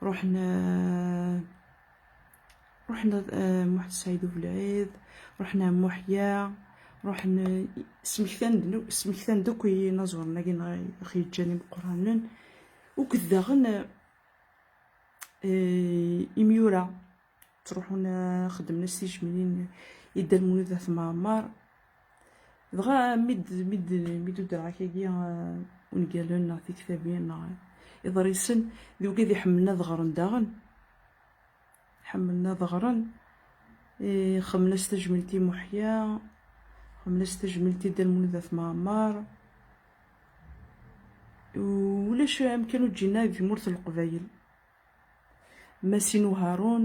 Ruḥen, eh, ruḥen, eh, Muḥ Saɛid Ubelɛid, ruḥen ar Muḥya, ruḥen, eh, smektan-d, smektan-d akk inaẓuren-agi neɣ i ɣ-yeǧǧan imeqqranen. Akked daɣen, eh, eh, imyura, ttruḥun, eh, xeddmen-as tijmilin i Dda Lmulud At Mɛemmer. Dɣa mi d, mi d, mi d-udreɣ akagi, eh, ungalen neɣ tiktabin neɣ iḍrisen, d wigad iḥemmlen ad ɣren daɣen. Ḥemmlen ad ɣren. Eh, xemmen-as tajmilt i Muḥya, xemmen-as tajmilt i Dda Lmulud At Mɛemmer. Ulac amkan ur ǧǧin ara di tmurt n Leqbayel. Masin Uharun,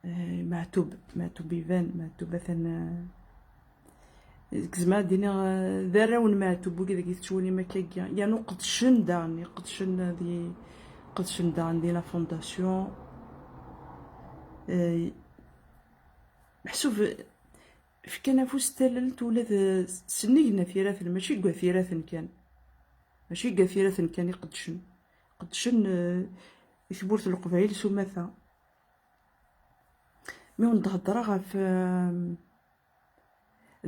eh, Meɛtub, Meɛtub iban, Meɛtub atan, eh, deg zma ad iniɣ, eh, d arraw n Meɛtub, wigdagi tettwalim akkagi. Yernu qedcen daɣen, qedcen di, qedcen daɣen di la fondation. Eh, meḥsub, fkan afus s tallelt ula d sennig n At Iraten, mačči deg At Iraten kan. Mačči deg At Iraten kan i qedcen. Qedcen, eh, i tmurt n Leqbayel s umata. Mi wen-d-heddreɣ ɣef, eh,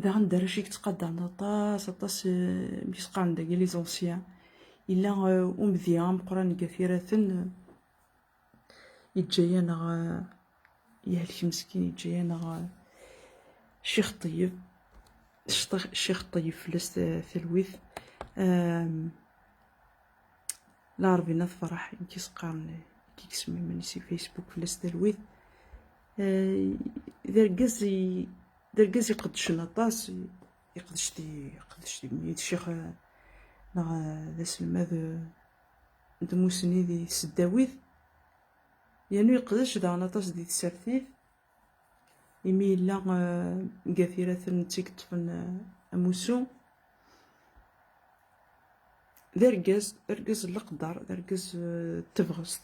daɣen d arrac i yettqadaren aṭas, aṭas, eh, mi s-qqaren dagi les anciens. Yella, eh, umedya ameqqran deg At Iraten, eh, yeǧǧa-yaneɣ, eh, yehlek meskin, yeǧǧa-yaneɣ, eh, Ccix Ṭeyyeb. Ccix-, Ccix Ṭeyyeb fell-as ta-, talwit. Ehm, Larebina Tefreḥ, i k-isqaren, i k-isem iman-is i Facebook, fell-as talwit. Eh, d argaz i, d argaz iqeddcen aṭas, iqdec di, iqdec di, di ccix, eh, neɣ, eh, d aselmad, eh, n tmussni di tseddawit. Yernu yeqdec daɣen aṭas di tsertit, imi yella, eh, deg At Iraten netta i yeṭṭfen, eh, amussu. D argaz, d argaz n leqder, d argaz, eh, n tebɣest.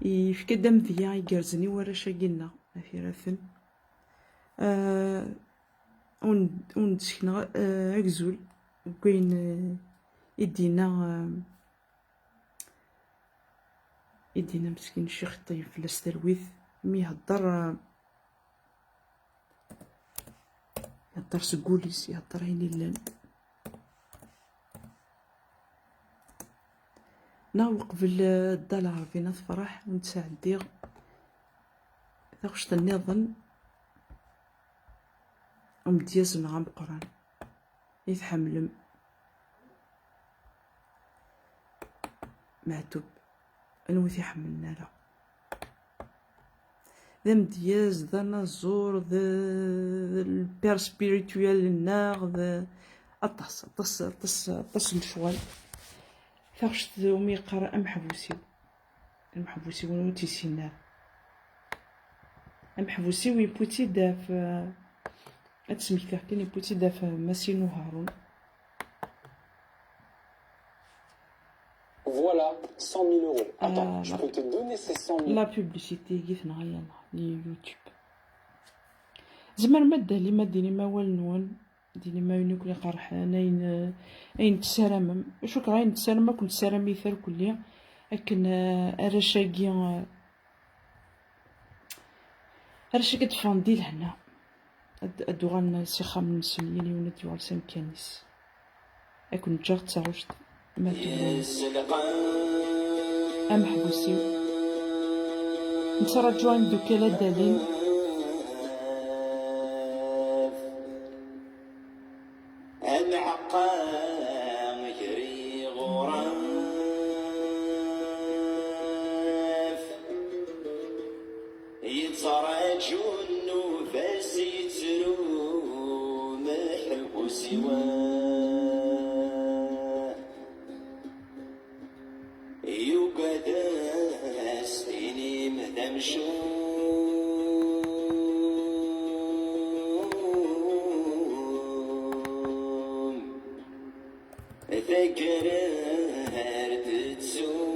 Yefka-d amedya igerrzen i warrac-agi-nneɣ, At Iraten. Eh, ur n-, ur n-d-sekneɣ, eh, agzul deg wayen, eh, i d-yenna, eh, i d-yenna meskin Ccix Ṭeyyeb fell-as talwit, mi ihedder, eh, ihedder seg wul-is, ihedder ayen illan. Neɣ uqbel, eh, Dda Lɛerbi n At Ferḥ, ur n-ttɛeddiɣ taɣect nniḍen, amedyaz-nneɣ ameqqran i tḥemmlem. Meɛtub, anwa ur t-iḥemmlen ara? D amedyaz, d anaẓur, d, d le père spirituel-nneɣ, d aṭas, aṭas, aṭas, aṭas n lecɣal. Taɣect umi yeqqar ameḥbus-iw. Ameḥbus-iw ur tt-issin ara. Ameḥbus-iw yewwi-tt-id ɣef, ad d-smektiɣ kan, yewwi-tt-id ɣef Masin Uharun. Voilà, cent mille euros. Attends, je peux te donner ces cent mille. La publicité-agi tenɣa-yaɣ di YouTube. Tzemrem ad d-talim, ad d-tinim awal-nwen, ad d-tinim ayen i ken-iqerḥen, ayen, ayen tessaramem. Cukkeɣ ayen tessaramem, ad ken-tessaram-it irkelli, akken, eh, arrac-agi, eh, arrac-agi ad d-ffɣen di lehna. Ad, ad d-uɣalen s ixxamen-nsen, yal yiwen ad d-yuɣal s amkan-is. Ad ken-ǧǧeɣ d taɣect ma tebɣam. Ameḥbus-iw. Nettraǧu imeddukal ad d-alin. Ameɛqa gar iɣuran. Yettraǧu nnuba-s yettru meḥbus-iw. Yugad ad s-tinim d amcum. Taggara ar tettum,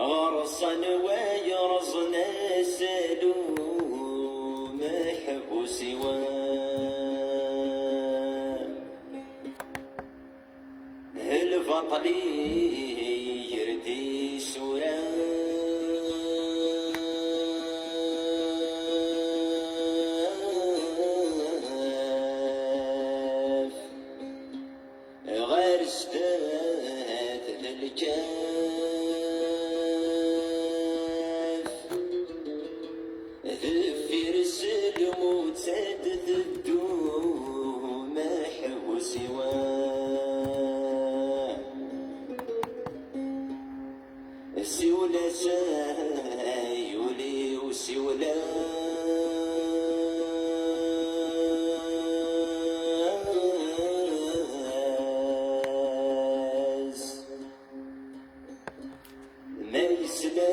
ɣer-s anwa yerẓen asalu, meḥbus-iw. Lbaṭel iger-d isura. Ɣer zdat d lkaf, deffir-s lmut ad teddu, meḥbus-iw. Siwel-as ay ul-iw, siwel-as. Ma yesla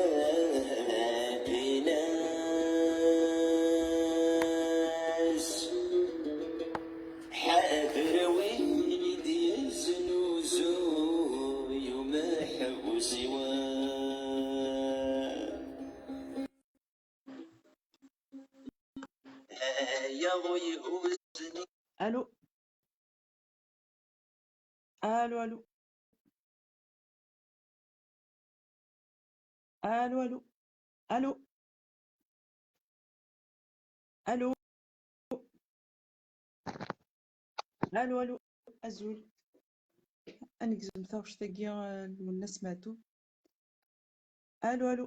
ad in-as, ḥader win i d-yeznuzuy umeḥbus-iw. Aya ur ihuzz. Allô. Allô, allô. Allô, allô. Allô. Allô. Allô, allô. Azul. Ad negzem taɣect-agi, eh, Lwennas Meɛtub. Allô, allô.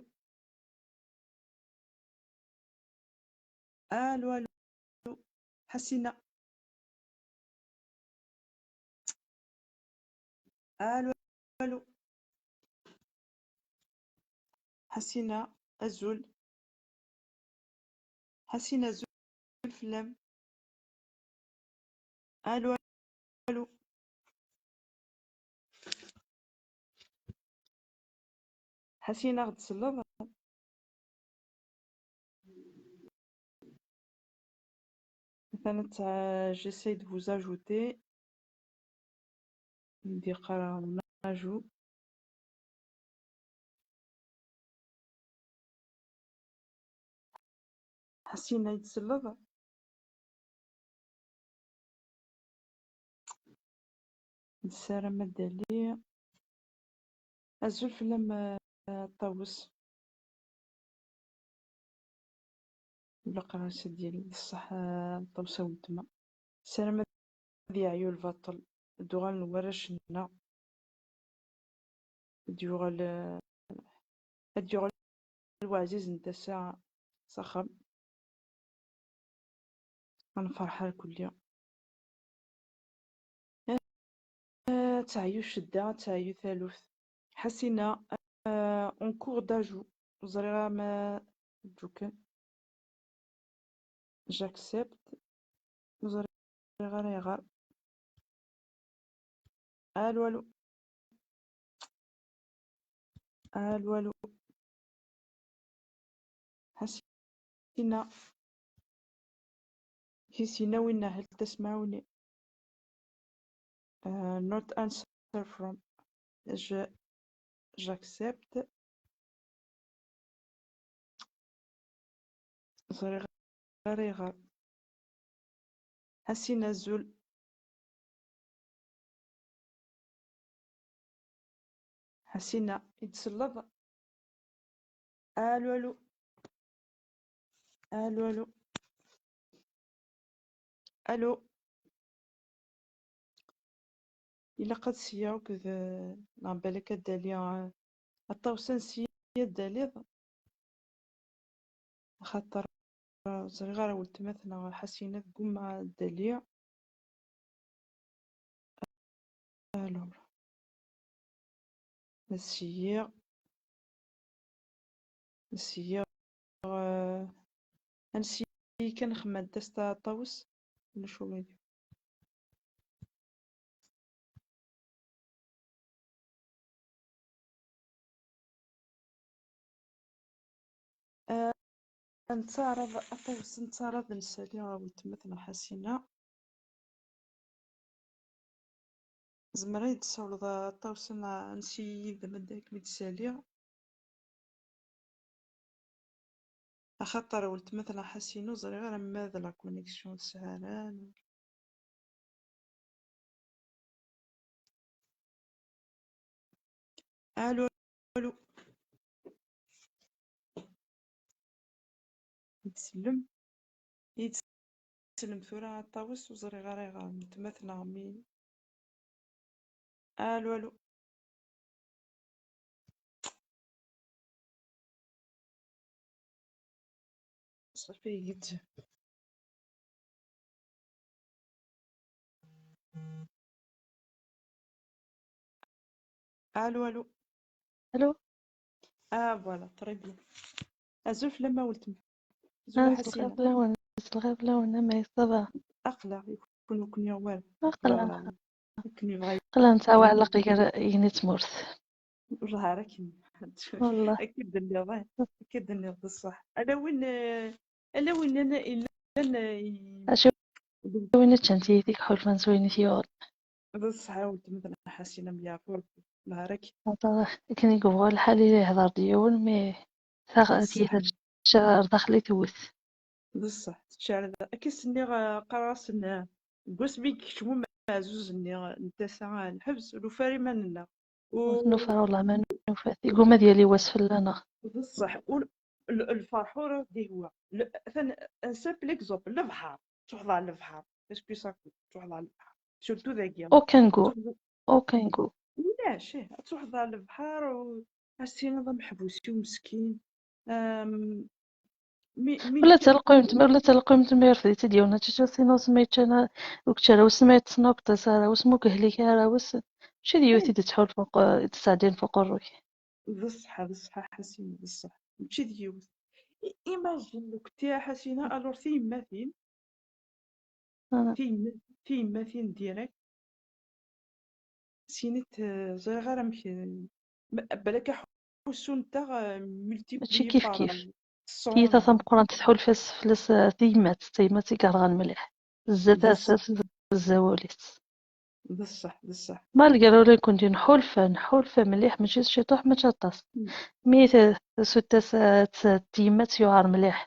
Allô, allô. Ḥasina. Allô, allô. Ḥasina, azul. Ḥasina, azul fell-am. Allô, allô. Ḥasin, ad aɣ-d-tselleḍ? Atan, j'essaie de vous ajouter. Di qqareɣ on ajoute. Ḥasin, ad yi-d-tselleḍ? Nessaram ad d-tali. Azul fell-am, a Ṭawes. Ilaq ara s-d-yali d ṣṣeḥ, a Ṭawes a weltma. Nessaram ad yeɛyu lbaṭel, ad d-uɣalen warrac-nneɣ, ad d-yuɣal, ad d-yuɣal waɛziz n tasa s axxam. Ad nferḥ irkelli. Ad teɛyu ccedda, ad teɛyu taluft. Ḥasina, euh, en cours d'ajout. Ur ẓriɣ ara ma ǧuken. J'accepte. Ur ẓriɣ ara ayɣer. Allô, allô. Allô, allô. Hasina. Hasina, winna, hal tasmaɛuni. Uh, not answer from. Je, j'accepte. Ẓriɣ ara ayɣer. Hasina, azul. Hasina, i d-tselleḍ? Allô, allô. Allô, allô. Allô. Ilaq ad sya akked, neɣ balak ad d-ali, eh, aṭawes ansi ad d-taliḍ. Axaṭer, eh, ẓriɣ ara weltma-tneɣ Ḥasina teggumma ad d-tali. Alors, ad syiɣ, ad syiɣ, eh, ansi kan xemmant-as ta-, ṭawes, ulac ula d yiwen. Ah, netteɛraḍ, aṭawes netteɛraḍ ad nsali ɣer weltma-tneɣ Ḥasina. Zemreɣ ad yi-d-tessawleḍ aṭawes n, ansi yid-m ad kem-id-saliɣ? Axaṭer weltma-tneɣ Ḥasina ur ẓriɣ ara ma d la connexion tesɛa ara. Allô, allô. Yettsellem. Yettsellem tura aṭawes, ur ẓriɣ ara ayɣer. Weltma-tneɣ mi. Allô, allô. صافي، يجي. الو، الو. الو. اه، voilà، très bien. Azul fell-am a weltma. Azul a Ḥasina. Azul fell-awen, azul fell-awen, amek ça va? Aql-aɣ, ur ken-yuɣ wara. Aql-aɣ. Aql-aɣ nesɛa waɛlaq gar yigenni d tmurt. Ur ẓriɣ ara akken. Wallah. Akka d-tenniḍ, eh. Akka d-tenniḍ, d ṣṣeḥ. Ala win, eh, ala win yellan, eh, i-, acu win ččan tiyita ḥulfan s wayen i t-yuɣen. D ṣṣeḥ, a weltma Ḥasina, am yeɛfu Rebbi. Ḍhar-ak. Akken i yebɣu lḥal, i yehder-d yiwen, mi taɣ-, tiyita tečča ar daxel i tewwet. D ṣṣeḥ, tečča ar da. Akka s-nniɣ, eh, qqareɣ-asen, eh, deg wasmi i yekcem umeɛzuz-nni n tasa, eh, lḥebs, ur nufi ara iman-nneɣ. Ur t-nufi ara, wallah, ma nufa-t. Igumma ad yali wass fell-aneɣ. D ṣṣeḥ, ur, l-, lferḥ ur d-ihwa. Le, atan, un simple exemple, lebḥer, tṛuḥeḍ ɣer lebḥer. Est-ce que ça coûte? Tṛuḥeḍ ɣer lebḥer. Surtout dagi. Aucun goût. Aucun goût. Ulac, ih, ad tṛuḥeḍ ɣer lebḥer u ad s-tiniḍ ameḥbus-iw meskin. Am, mi, mi wala d talqimt, ma wala d talqimt, ma yerfed-itt-id yiwen, ad teččeḍ, sin usma yeččan, ur kečč ara, usma yeṭṭsen ur k-ṭṭis ara, usma ur k-hlik ara, us-, mačči d yiwet i d-tettḥulfu, i d-tesɛeddin f uqerru-k. D ṣṣeḥ, d ṣṣeḥ a Ḥasina, d ṣṣeḥ. Mačči d yiwet. I-, imagine, lukti a Ḥasina, alors tiyemmatin, tiyemma-, tiyemmatin direct, sinit, eh, ẓriɣ ara amek, eh, ma-, balak aḥussu-nteɣ, eh, multiplié par, kif kif. Eh, cent. Tiyita tameqqrant tḥulfa s-, fell-as, eh, tiyemmat, d tayemmat i yerɣan mliḥ. Tezza tasa-s, tezza wul-is. D ṣṣeḥ, d ṣṣeḥ. Malgré ur nekkenti nḥulfa, nḥulfa mliḥ, mačči s ciṭuḥ, mačči aṭas. Mm. Mi t-, tasutas, eh, t-, tiyemmat yuɛer mliḥ.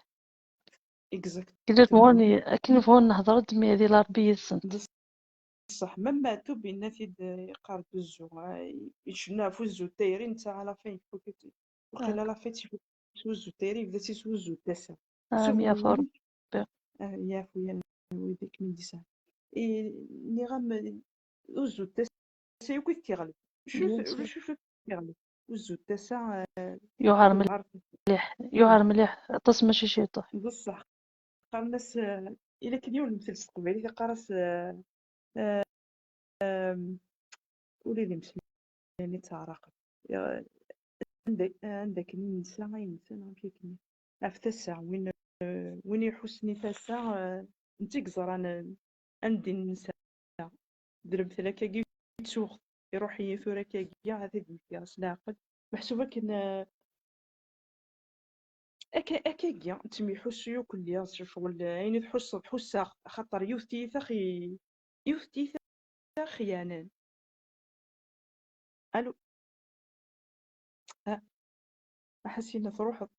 Exact. Akken bɣun, akken bɣun nehder-d, mi ad ila Rebbi yid-sent. D ṣṣeḥ, même Maɛtub yenna-t-id, eh, yeqqar-d uzzu, eh, icennu ɣef uzzu n tayri, netta à la fin yefuk-it. Waqila à la fin yefuk-it uzzu n tayri, yebda-t yeswuzzu tasa. Ah, mi yeɛfu Rebbi. Ah, yeɛfu-yaɣ wid akken i d-yesɛan. I, nniɣ-am, eh, uzzu n tasa. Tasa yakk i t-iɣleb. Ulac, ulac acu i t-iɣleb. Uzzu n tasa, eh, yuɛer mliḥ. Yuɛer mliḥ. Aṭas mačči ciṭuḥ. D ṣṣeḥ. Qqaren-as, eh, ila kan yiwen lemtel s teqbaylit, iqqar-as, eh, eh, em, ula d imeslayen i ttaɛraqen. Eh, anda, anda akken i nensa, ay nensa, neɣ amek akken. Ɣef tasa, win, eh, win iḥussen i tasa, eh, netta i yeẓran, eh, anda i nensa. D lemtel akkagi i ttuɣ, iruḥ-iyi tura akkagi, ad t-id-yefk s leɛqel. Meḥsub akken, eh, akka, akkagi, ttemyeḥussu akk lliɣ s ccɣel, ayen i tḥusseḍ ḥusseɣ, axaṭer yiwet tiyita xi-, yiwet tiyita xyanen. Allo? Ah, a Ḥasina, truḥeḍ.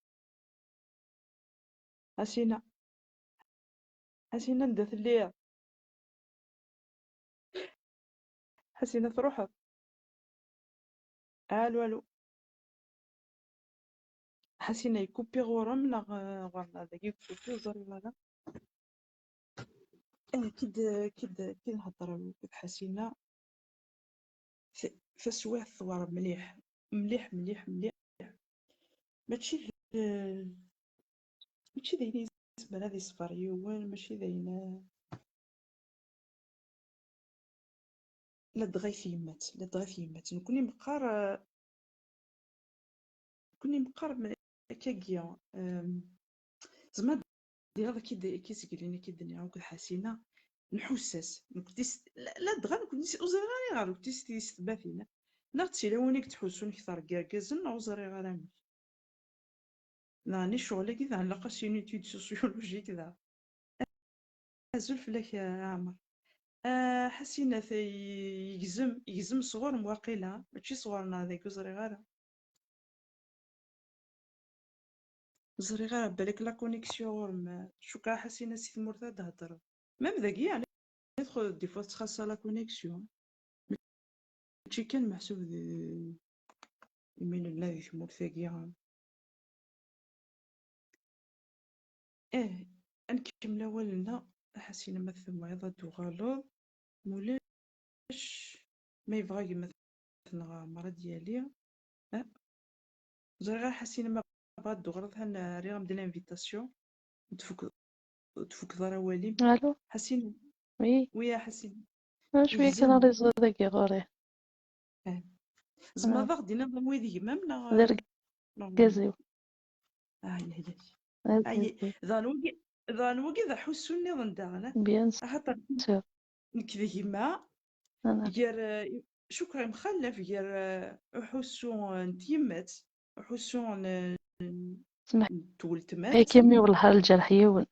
Ḥasina. Ḥasina, anda telliḍ? Ḥasina, truḥeḍ. Allo, allo. Ḥasina, yekkupi ɣur-m neɣ, eh, ɣur-neɣ dagi yekkupi, ur ẓriɣ ara. Eh, kid, kid, kid nehder akked Ḥasina, t-, taswiɛt tewɛer mliḥ, mliḥ, mliḥ, mliḥ. Mačči d, mačči d ayen yezmer ad iṣber yiwen, mačči d ayen, ladɣa i tyemmat, ladɣa i tyemmat. Nekkni meqqar, nekkni meqqar m-, akkagi, em, zma d-, diɣ ad k-id-, ad k-iseglen, ad k-id-nniɣ akked Ḥasina, nḥuss-as. Nekkni s-, la-, ladɣa nekkni s-, ur ẓriɣ ara ayɣer nekkni s tiyessetmatin. Neɣ d tilawin i yettḥussun kter n yergazen, neɣ ur ẓriɣ ara amek. Neɣ ni ccɣel-agi daɣen ilaq-as une étude sociologique daɣen. Azul fell-ak, a Ɛmer. Ah, Ḥasinat, yegzem, yegzem sɣur-m waqila, mačči sɣur-neɣ dagi, ur ẓriɣ ara. Ur ẓriɣ ara, balak la connexion ɣur-m. Cukkeɣ a Ḥasina si tmurt ad d-theddreḍ. Même dagi, yeɛni, des fois tettxaṣṣa la connexion. Mačči kan meḥsub d imi nella di tmurt-agi. Eh, ad nkemmel awal-nneɣ. A Ḥasina, ma tebɣiḍ ad d-tuɣaleḍ, mulac ma yebɣa gma-tneɣ Ɛmer ad d-yali. Eh, ẓriɣ a Ḥasina ma tebɣiḍ ad d-tuɣaleḍ, han rriɣ-am-d l'invitation. Ur tfukeḍ, ur tfukeḍ ara awal-im. Allô? Ḥasina. Oui. Oui, a Ḥasina. Ah, cwiya kan. Yegzem. Réseau dagi ɣur-i. Eh. Tzemreḍ ad aɣ-d-tiniḍ anwa i d gma-m neɣ? D argaz-iw. Ay, ay, ay. Ay, daɣen wagi, daɣen wagi d aḥussu nniḍen daɣen, eh? Bien sûr. Axaṭer nekk d gma, gar, eh, cukkeɣ yemxallaf gar, eh, uḥussu, eh, n tyemmat, uḥussu n, n tweltmat. Akka mi wellah lǧerḥ yiwen.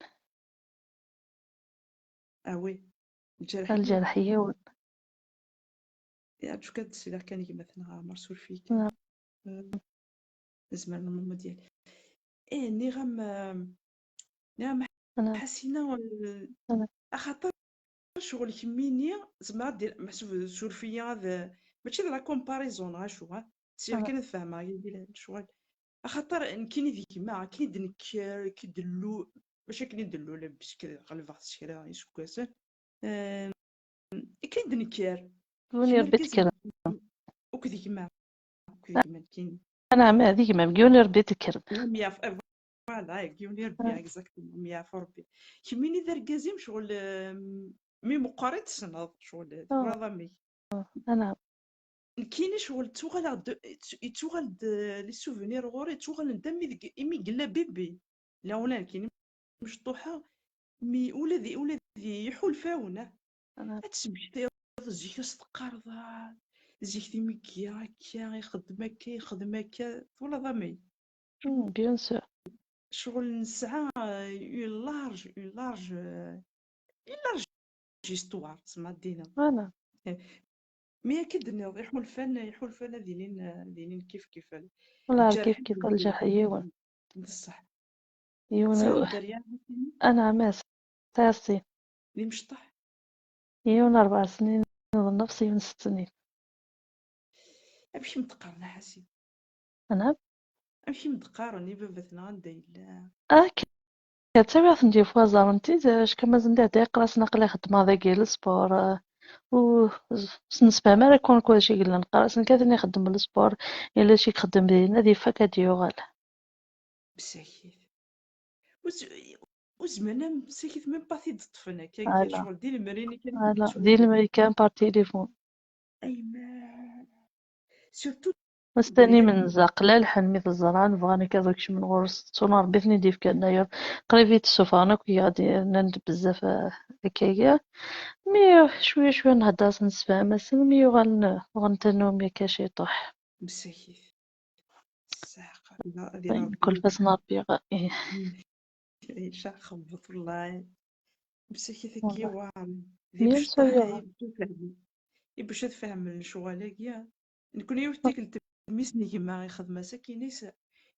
Ah oui. Lǧerḥ, lǧerḥ yiwen. Yeɛǧeb kan ad d-sliɣ kan i gma-tneɣ Ɛmer, suref-iyi kan. Eh, zemren lmumud yali. Eh, nniɣ-am, eh, nniɣ-am Ḥasina, eh, axaṭer ccɣel kemmini, zemreɣ ad d-, meḥsub, suref-iyi, ad, mačči d la comparaison, neɣ acu, ha? Sriɣ kan ad fehmeɣ yagi ccɣel. Axaṭer nekkini d gma, akken i d-nekker, akken i d-nlu-, mačči akken i d-nlul, puisque ɣelbeɣ s kra iseggasen. Eh, akken i d-nekker. Yiwen i Rebbi tekkrem. Akked gma. Akked gma nekkini. Anɛam, d gma-m, yiwen i Rebbi tekkrem. Am yaf-, eh, voilà, yiwen i Rebbi, exactement, am yaf Rebbi. Kemmini d argaz-im, ccɣel, eh, mi meqqer i tessneḍ, ccɣel, twalaḍ amek. Anɛam. Nekkini ccɣel ttuɣaleɣ-d, yettuɣal-d, eh, les souvenirs ɣur-i, ttuɣalen-d am imi deg, imi yella bibi. Lawan nekkini mecṭuḥa, mi ula d, ula d iḥulfawen, ah. Ad tesmektayeḍ zik ad s-teqqareḍ, ah, zik timeggi akka, ixeddem akka, ixeddem akka, twalaḍ amek? Hmm, bien sûr. Ccɣel nesɛa, euh, une large, une large, euh, une large histoire, zma ad d-iniɣ. Voilà. Eh, mi akka d-tenniḍ, iḥulfan, iḥulfan ad ilin, ad ilin kif kif. Voilà, lǧerḥ kif kif, lǧerḥ yiwen. D ṣṣeḥ. Yiwen. Tesɛiḍ dderya? Anɛam, ass. Sɛiɣ sin. D imecṭaḥ? Yiwen rebɛa snin d nnefs, yiwen sett snin. Amek i m-d-qqaren a Ḥasin? Anɛam? Amek i m-d-qqaren i baba-tneɣ anda yella? Akka, ttawiɣ-ten-d yif waẓar n tid, acku mazal d iɛedda yeqqar-asen aql-i xeddmeɣ dagi lespor, eh, ur s-, s-, nesfeham ara kan kullec i yellan, qqar-asen kan ad ixeddem lespor, yella acu i ixeddem din, ad yeffak ad d-yuɣal. Msakit. Ur z-, ur zmiren ara msakit, même pas ad t-id-ṭṭfen akka, voilà. Ccɣel di lemri-nni kan. Voilà, di lemri kan par téléphone. Ayman. Surtout Ur s-tanim nza, qlal ḥen mi t-ẓran, bɣan akka ad kecmen ɣur-s, ttun Rebbi i ten-id-yefkan ayer. Qrib i t-ssufɣen akk, i aɣ-d-rnan-d bezzaf, eh, akkagi. Mi cwiya cwiya nhedder-asen, nsefham-asen, mi uɣalen uɣen tannumi akka ciṭuḥ. Msakit. Ṣṣeḥ. Kul fass n Ṛebbi. Ih. Icaq xebbet, wallahi. Msakit akka. Bien sûr. Ibac ad fehmen lecɣal-agi. Nekni yiwet tikkelt, mmi-s n gma ixdem-as akka, ini-s,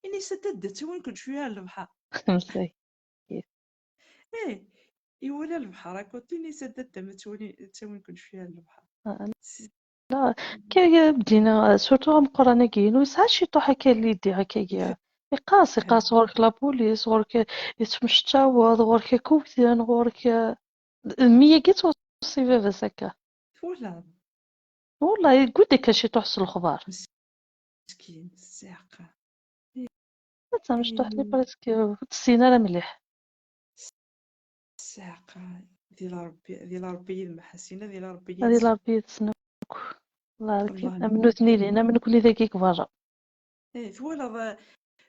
ini-s a dadda, ttawin-ken cwiya ar lebḥer. Eh, iwala lebḥer akka, ini-s a dadda, ma ttawin-ken cwiya ar lebḥer. Kaya bdina, surtout ameqqran-agi-inu, yesɛa ciṭuḥ akka lidi akka-agi. Iqas, iqas ɣur-k la police, ɣur-k yettmecčaweḍ, ɣur-k akk wten, ɣur-k, eh, d mmi-agi yettweṣṣi baba-s akka. Twalaḍ? Wallah, yegwi-d akka ciṭuḥ s lexbar. Meskin, ssiɛqa. D tamecṭuḥt-nni presque ur tessin ara mliḥ. Ssiɛqa, di la Rebbi, di la Rebbi yid-m a Ḥasina, di la Rebbi yid-s. Di la Rebbi yid-sen akk. Wallah, am nutni din, am nekni dagi deg berra. Eh, twalaḍ, eh,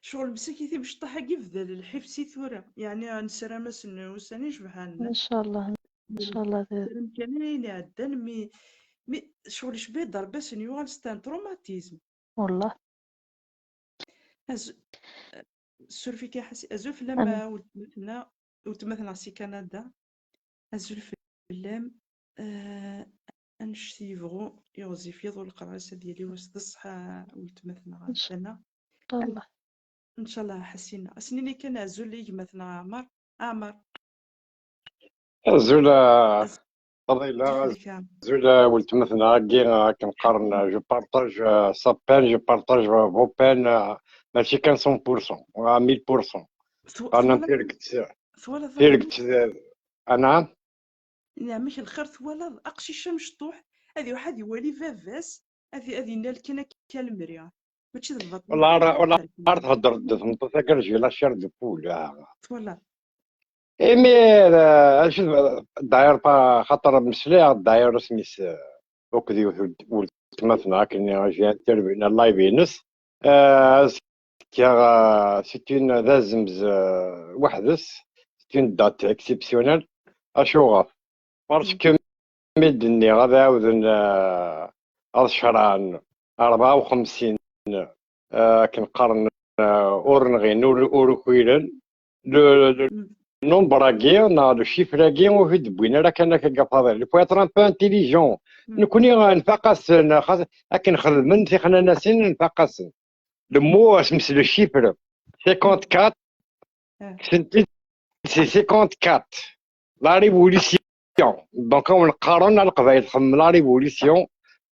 ccɣel msakit imecṭaḥ-agi bdan lḥif si tura. Yeɛni, nessaram-asen ussan icebḥen. Ncallah, ncallah. Nessaram kan ayen iɛeddan, mi, mi ccɣel icebba-d Rebbi, ad sen-yuɣal c'est un traumatisme. Wallah. Az-, suref-ik a Ḥasi-, azul fell-am a weltma-tneɣ, weltma-tneɣ si Kanada. Azul fell-am, eh, annect yebɣu yiɣzif yiḍ u leqrar-is ad yili wass d ṣṣeḥ a weltma-tneɣ. Ncallah. Ncallah a Ḥasina. As-nini kan azul i gma-tneɣ Ɛmer. Ɛmer. Azul a Fadila, azul a weltma-tneɣ-agi, akken qqaren, je partage, euh, sa peine, je partage, euh, vos peines, euh, mačči kan cent pour cent, à mille pour cent. Qqaren-am tirget, tirget, euh, anɛam? Neɛmek lxir, twalaḍ aqcic amecṭuḥ ad iruḥ ad iwali baba-s, ad, ad innal kan akka lemri. Mačči d lbaṭel. Wallah ara, wallah ara theddreḍ d tmeṭṭut-agi, j'ai la chair de poule. Twalaḍ? Imi, eh, acu d-, d'ailleurs, pa-, xaṭer meslayeɣ d'ailleurs asmi-s, eh, akked yiwet n weltma-tneɣ akken j'ai intervenu live-ines. Eh, azekka, eh, c'est une, d azemz, eh, weḥd-s, c'est une date exceptionnelle. Acuɣer? Parce que mi d-nniɣ ad ɛawden, eh, ad cerɛen rebɛa u xemsin, eh, akken qqaren, eh, ur nɣin, ur, ur ukwiren, le, le nombre-agi neɣ le chiffre-agi ur t-id-wwin ara kan akka, a Faḍil. Il faut être un peu intelligent. Nekni, eh, nfaq-asen, xas akken xedmen tixnanasin, nfaq-asen. Le mot, asmi-s le chiffre, cinquante-quatre, kksen-t-id, c'est cinquante-quatre. La révolution. Donc, awen qqaren a Leqbayel, xemmem la révolution,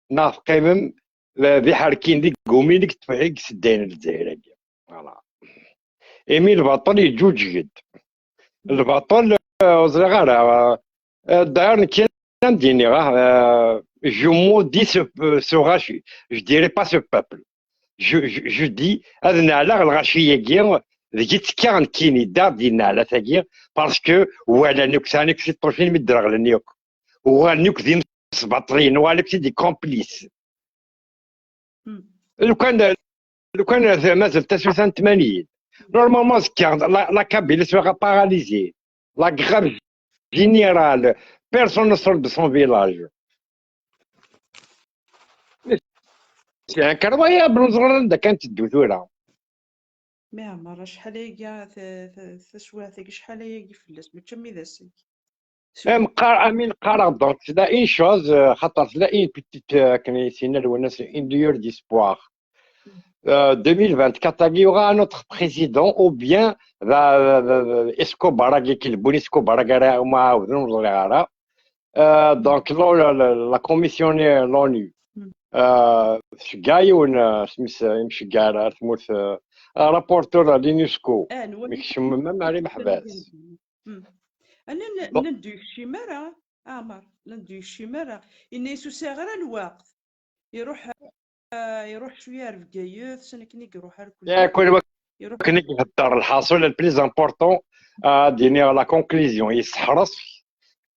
neɣ teqqimem d, d iḥerkiyen d iggumin i yetbeɛ-, i yesseddayen Lezzayer-agi. Voilà. Imi lbaṭel yeǧǧuǧǧeg-d. Lbaṭel, euh, ur ẓriɣ ara, euh, euh, d'ailleurs, nekk ad d-iniɣ, ah, euh, je maudis ce, euh, ce rachis. Je dirais pas ce peuple. Je, je, je dis, ad neɛleɣ lɣaci-agi, deg i ttekkaɣ nekkini, da, di neɛlat-agi, parce que walan akk, sɛan akk tiṭṭucin mi d-reɣlen akk. Uɣalen akk d imesbaṭliyen, uɣalen akk d des complices. Lukan, lukan mazal taswiɛt n tmanyin. Normalement, azekka, la, la Kabylie sera paralysée. La grève générale. Personne ne sort de son village. C'est incroyable, ur ẓriɣ anda kan teddu tura. Mi Ɛmer, acḥal ayagi, ta-, ta-, taswiɛt-agi, acḥal ayagi fell-as, mačči am idas-agi. Am qqar-, amin qqareɣ, donc, tella une chose, euh, xaṭer tella une petite, euh, akken i s-yenna Lwennas, une lueur d'espoir. Euh, deux mille vingt-quatre-agi, il y aura un autre président, ou bien, euh, euh, euh, Escobar-agi, ki lbun Escobar-agi ara ɛawden, ur ẓriɣ ara. Euh, donc, la, la, la, la commission, euh, l'ONU. Euh, tceggeɛ yiwen, euh, isem-is, euh, imceggeɛ ar tmurt, euh, euh, rapporteur à l'UNESCO. Mi kecmen même ar imeḥbas. Bon. Nnan-d ur yekcim ara, Ɛmer, nnan-d ur yekcim ara. Yenna-yas ur sɛiɣ ara lweqt. Iruḥ, ah, iruḥ cwiya ar Bgayet, s akken i iruḥ ar kul. Iruḥ. Akken i ihedder lḥaṣul, le plus important, ad d-iniɣ la conclusion, yesseḥres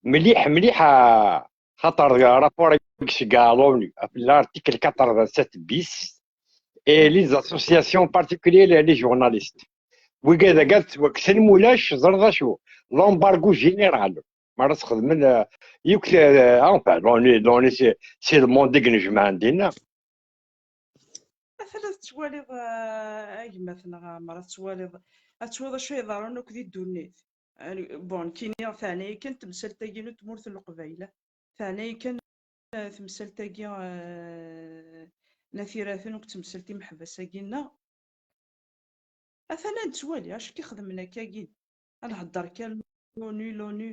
mliḥ, mliḥ, ah, xaṭer rapport i yeceggeɛ l'ONU, l'article quatre-vingt-sept bis, et les associations, en particulier les, les journalistes. Wigad-agi ad ttwakksen, mulac, ẓer d acu, l'embargo général. Mi ara sxedmen, euh, yuk, euh, enfin, l'ONU, l'ONU, c'est, c'est le monde i inejmaɛen dinna. ad tettwaliḍ, eh, a gma-tneɣ Ɛmer, ad tettwaliḍ, ad tettwaliḍ acu yeḍran akk di ddunit. Eh, bon, kini teɛna yakan temsalt-agi n tmurt n Leqbayel, teɛna yakan, eh, temsalt-agi, eh, n At Iraten akked temsalt imeḥbas-agi-nneɣ. Atan ad nettwali acu k-ixedmen akkagi. Ad nhedder kan l'ONU, l'ONU.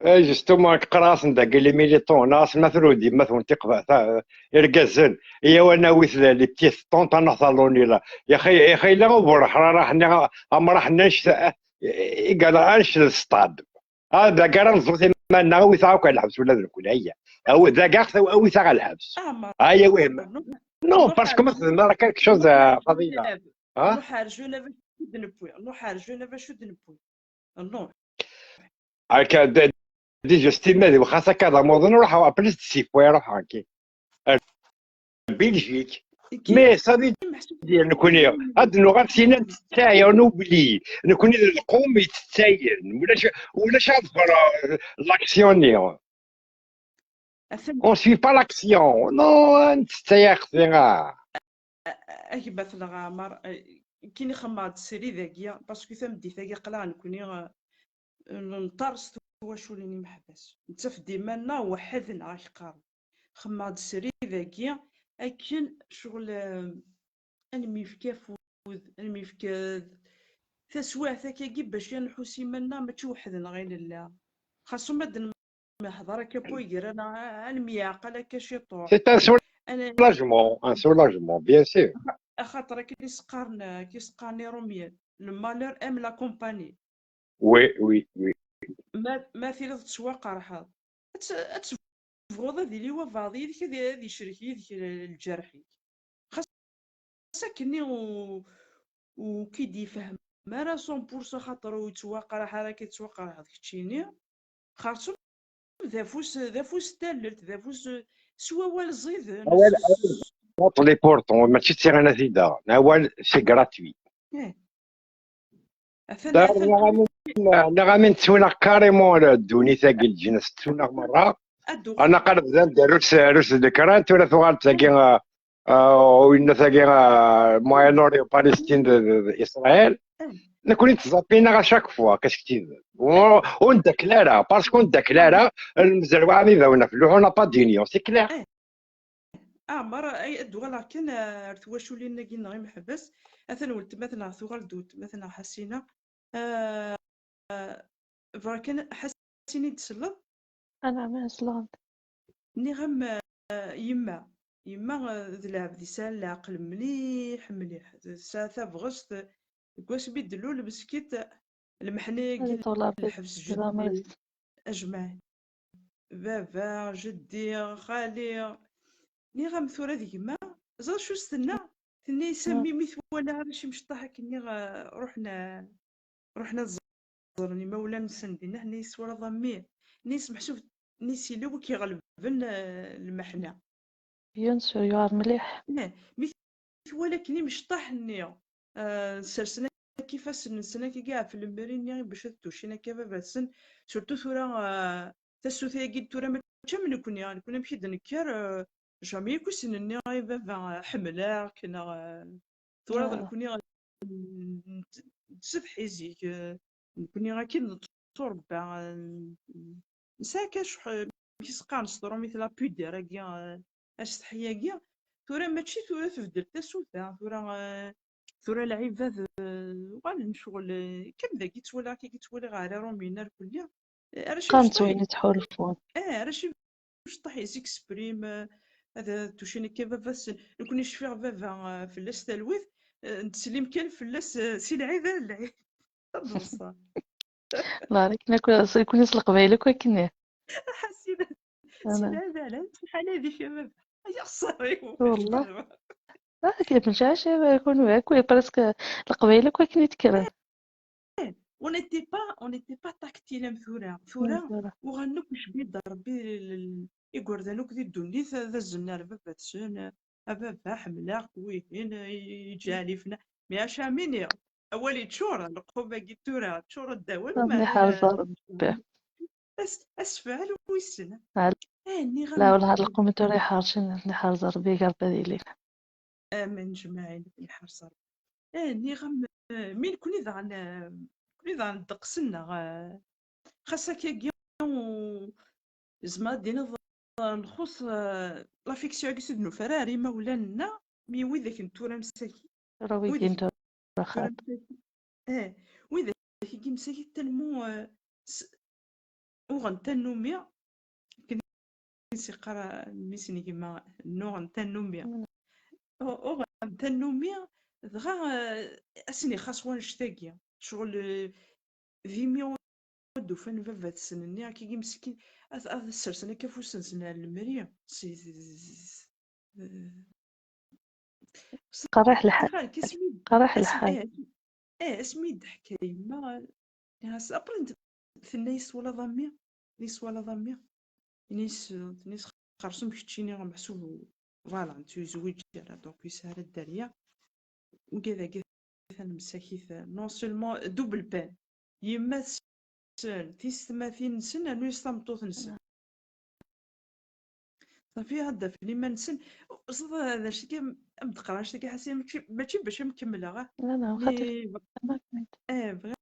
Eh, justement, qqareɣ-asen dagi les militants, neɣ asen ma trudi, ma twen tiqba-, ta-, irgazen, iyaw ad nawit les, les petites tentes, ad nehder l'ONU la. Yaxi, yaxi, la uberḥraraḥ-nni, amraḥ-nni, anect, eh, igal, anect n stade. Ah, dagi ara nẓut iman-nneɣ, awit akk ɣer lḥebs ula d nekkni, ayya. Aw-, dagi aɣ-, awit-aɣ ɣer lḥebs. Ɛmer, Ayya, wehma. Nuḥ, Non, Nuḥ parce que ma ar txedmem ara quelque chose, Nuḥ eh, ar Fadila. Genève. Ah? Nuḥ ar Genève acu d-newwi. Nuḥ ar Genève acu d-newwi. Nuḥ. Akka, d-, déjà, s timmad-iw, xas akka d amuḍin, ruḥeɣ, plus de six fois, ruḥeɣ, akka. Ar Belgique. Ki-, Mais ça veut meḥsub dire, nekkni, ad nuɣal sina nettettayen, on oublie. Nekkni d lqum yettettayen. Ulac, ulac ad ḍfer, euh, l'action-nni. Atan On suit pas l'action. Non, nettettay axti, ah. A gma-tneɣ Ɛmer, eh, kini xemmeɣ-d srid-agi, parce que tameddit-agi aql-aɣ nekkni, eh, nṭerres s twaculin imeḥbas. Nettaf-d iman-nneɣ weḥḥed-nneɣ, ak-qqaren. Xemmeɣ-d srid-agi akken ccɣel, eh, ad nemyefk afud, ad nemyefk, eh, taswiɛt akkagi bac ad nḥuss iman-nneɣ mačči weḥd-nneɣ i nella. Xas uma d nehder akka poy gar-aneɣ, ad nemyeɛqal akka ciṭuḥ. C'est un Ana- soulagement, un soulagement, bien sûr. Axaṭer akken i s-qqaren, akken i s-qqaren Iṛumyen, le malheur aime la compagnie. Oui, oui, oui. Ma, ma tiliḍ tettwaqerḥeḍ, ad t-, ad tebɣuḍ ad yili wabeɛḍ yid-k, ad, ad yecrek yid-k lǧerḥ-ik. Xas akkenni u-, ur k-id-yefhem ara cent pour cent, xaṭer ur yettwaqerḥ ara, akka tettwaqerḥeḍ keččini. Xerṣum d afus, d afus n tallelt, d afus s wawal ẓiden. Awal, awal, baṭel et pourtant, mačči d tiɣinat i d-aɣen. Awal, c'est gratuit. Eh. Atan, Da, atan. Neɣ amin, neɣ amin ttwinaɣ carrément ddunit-agi, leǧnas ttwinaɣ merra. Ad d-uɣ- Ana qerb d anda rus, rus d kra, tura tuɣal tagi, ah, ah, winna tagi, ah, Moyen-Orient, Palestine, d, d, d Israël. Nekkni ttẓappin-aɣ à chaque fois, qu'est-ce que tu veux? Ur, ur ndakel ara, parce que ur ndakel ara, lmezzer wa amidawen ɣef luḥu, on n'a pas d'union, c'est clair. Ah, Ɛmer, ay, ad d-uɣaleɣ kan, ah, ar twaculin-agi-nneɣ imeḥbas. Atan weltma-tneɣ tuɣal-d, weltma-tneɣ Ḥasina. Ah, ah, bɣa kan, Ḥasin, i d-selleḍ? Anɛam, ad selleɣ. Nniɣ-am, ah, yemma, yemma, ah, d lɛebd yesɛan leɛqel mliḥ, mliḥ. Tesɛa tabɣest, deg wasmi d-tlul meskint, lmeḥna-agi, Ad iṭul Ṛebbi lḥebs, di leɛmer-is. Jeddi, ajmaɛin. Baba, jeddi, xali. Nniɣ-am tura d gma, ẓer acu s-tenna? Tenna-yas, a mmi, mi twala arrac imecṭaḥ akken, nniɣ, ah, ruḥen, ah, ruḥen ad ẓren imawlan-nsen dinna, tenna-yas, twalaḍ a mmi? Tenna-yas, meḥsub, tenna-yas, yella wi k-iɣelben, ah, lmeḥna. Yunes ur yuɛer mliḥ. Ne, mi twala akken imecṭaḥ-nni, ah, sersen akk ifassen-nsen akkagi ɣef lemri-nni bac ad tucin akka baba-tsen, surtout tura, ah, tasut-agi tura mačči am nekkni, nekkni amek i d-nekker, ah, jamais akk i sen-nniɣ i baba, ah, ḥemmleɣ-k, neɣ, ah, twalaḍ Ah. Nekkni n-, n-, nettsetḥi zik, eh, nekkni akken netturebba, eh, nesɛa kan cḥ-, amek i s-qqaren s tṛumit, la pudeur-agi, eh, asetḥi-agi. Tura mačči, tura tebdel tasuta, tura, eh, tura lɛibad, eh, uɣalen ccɣel, eh, kan dagi ttwaliɣ, akka i ttwaliɣ ɣer Iṛumyen irkelli. Eh, arrac Qqaren-tt imecṭaḥ-, wayen yettḥulfun. eh, arrac imecṭaḥ, ils expriment, eh, ad tucin akka baba-tsen. Nekkni cfiɣ baba, eh, fell-as talwit, eh, nettsellim kan fell-as, eh, si lɛid ar lɛid. Ad nṣer. Lari, nekkni s Leqbayel akk akken. Ḥasin, si Ana. lɛid ar lɛid, ḥala di baba. Ay axṣar-iw. Wallah. Ah, kif ncac, eh, kun, eh, kun, presque Leqbayel akk akken i d-kkren. On n'était pas, on n'était pas tactile am tura. Tura, uɣalen akk icbi-d Rebbi l-, l-, igerdan akk di ddunit, ad aznen ar baba-tsen, a baba, ḥemmleɣ-k, wihin, iǧǧa lifna. Mais acu am iniɣ, awal yeččur, lqum-agi tura, ččur ddaw-, Ad niḥerz Rebbi. As-, asfeɛl wissen. Ɛl-, Eh, nniɣ-am la, wala had lqum tura iḥercen, ad niḥerz Rebbi, garba d ilin. Amin jmaɛin, iḥrez Ṛebbi. Eh, nniɣ-am, eh, mi nekni daɣen, eh, nekni daɣen ddeqs-nneɣ, eh, xas akkagi, u-, tzemreḍ ad d-tiniḍ, eh, nxuṣṣ, eh, l'affection-agi s ur d-nufi ara ar imawlan-nneɣ, mi widak n tura msaki, Tura widak wigi n tura tura xaṭ. Msaki, eh, widak-agi msaki tellement, eh, s-, uɣen tannumi, akken i s-iqqar mmi-s n gma, nnuɣen tannumi. Mm. U-, uɣen tannumi, dɣa, eh, ad sen-ixaṣ wannect-agi. Ccɣel, eh, d imi ur d-ufan baba-tsen-nni, akkagi meskin, ad, ad ssersen akka afus-nsen ar lemri. Si, si, si, si, eh, Qerriḥ lḥal. Qerriḥ lḥal. Eh, asmi, eh, asmi i d-teḥka yemma, nniɣ-as, après, tenna-yi, "Twalaḍ a mmi?" Tenna-yi, "Twalaḍ a mmi?" Tenna-yi, tenna-yi, "Xersum keččini, meḥsub, voilà, ur yezwiǧ ara, donc yesɛa ara dderya." Ugad-agi atan msakit, non seulement double peine. Yemma tessen tisetmatin-nsen, rnu yes tameṭṭut-nsen. Ṣafi, ad d-afen iman-nsen. Ẓeḍ, d acu-agi am, am d-qqar, acu-agi ḥasin, mačči, mačči bac am kemmleɣ, ah. La, la, xaṭer. Mais, eh, bɣiɣ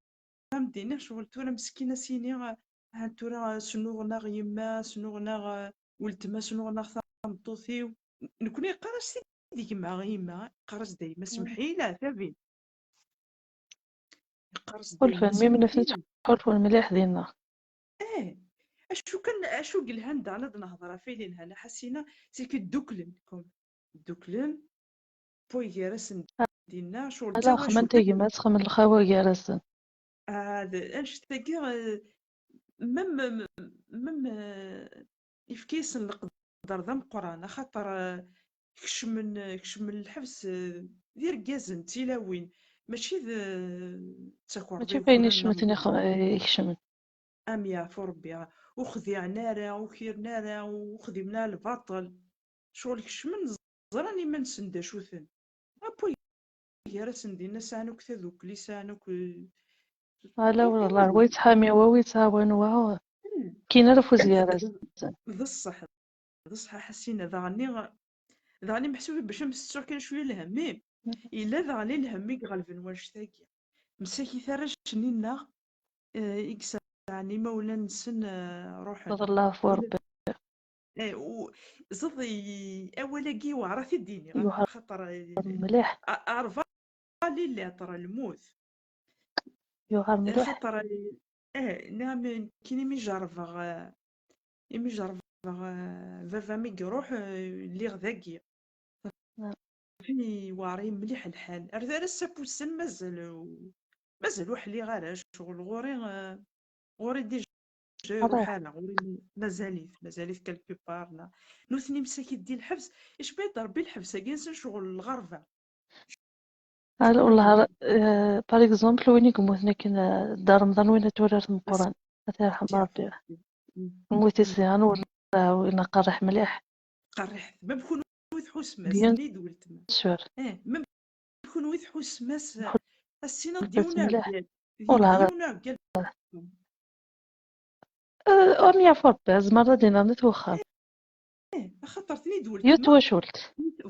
ad m-d-iniɣ, ccɣel tura meskin ad s-yini, ah, ah, tura, ah, snuɣnaɣ yemma, snuɣnaɣ, ah, weltma, snuɣnaɣ tameṭṭut-iw. Nekni yeqqar-as-t-id gma, i yemma, yeqqar-as-d a yemma, mm, semḥi-yi leɛtab-im. Yeqqar-as-d a yemma, ḥulfan, mi semḥi-yi. Ttḥulfun mliḥ dinna. Eh, acu kan, acu yelhan daɣen ad nehḍer ɣef ayen yelhan, a Ḥasina, c'est que dduklen, comme dduklen, poy gar-asen dinna, ccɣel d ala, xemmen tawacult, tigmat, xemmen lxawa gar-asen. Ah, d, annect-agi, eh, même, même, même, eh, yefka-yasen leqder d ameqqran, axaṭer, eh, kecmen, kecmen lḥebs, eh, d irgazen, d tilawin, mačči d, d takerḍa. Mačči d ayen yecmeten i kecmen. Am yeɛfu Rebbi, ur xdiɛen ara, ur kiren ara, ur xdimen ara lbaṭel. Ccɣel kecmen, ẓran iman-nsen d acu-ten. Après, gar-asen dinna sɛan akk tadukli, sɛan akk, ala, wallah, wa yettḥami wa, wa yettɛawan wa. Hmm. Kkin ara afus gar-asen. D ṣṣeḥ, d ṣṣeḥ a Ḥasina, daɣen, daɣen meḥsub bac am settuɣ kan cwiya lhemm, yella daɣen lhemm i iɣelben wannect-agi. Msakit arrac-nni-nneɣ, eh, i yesɛan imawlan-nsen, eh, ruḥen. Fadl Allah ɣef Rebbi. Eh, u-, ẓeḍ i-, awal-agi yewɛer ad t-id-iniɣ, yewɛer xaṭer, eh, mliḥ. A-, arba lili ṭer lmut. Yewɛer mliḥ. Xaṭer, eh, nniɣ-am, nekkini mi jerrbeɣ, eh, imi jerrbeɣ, eh, baba mi iruḥ, eh, lliɣ dagi. Ah. Fi, yewɛer-iyi mliḥ lḥal. Ar, ar ass-a n wussan mazal, mazal ur ḥliɣ ara, ccɣel ɣur-i, eh, ɣur-i déjà iruḥ ara, ɣur-i mazal-it, mazal-it quelque part, la. Nutni msakit di lḥebs, icba-yi-d Rebbi lḥebs-agi-nsen ccɣel lɣerba. Ala, wallah, eh, par exemple, win i yemmuten akken, eh, Dda Remḍan, win n turart meqqren, ad t-yerḥem Rebbi. Yemmut-is diɣen, wallah, win qerriḥ mliḥ. Qerriḥet. Même kunwi tḥusem-as, bien sûr. Eh, même kunwi tḥusem-as, as-tiniḍ d yiwen uɛeggal. D yiwen uɛeggal. Eh, ur nyafu Rebbi, tzemreḍ ad d-tiniḍ di twexxam. Eh, axaṭer tni-d weltma. Yiwet twacult.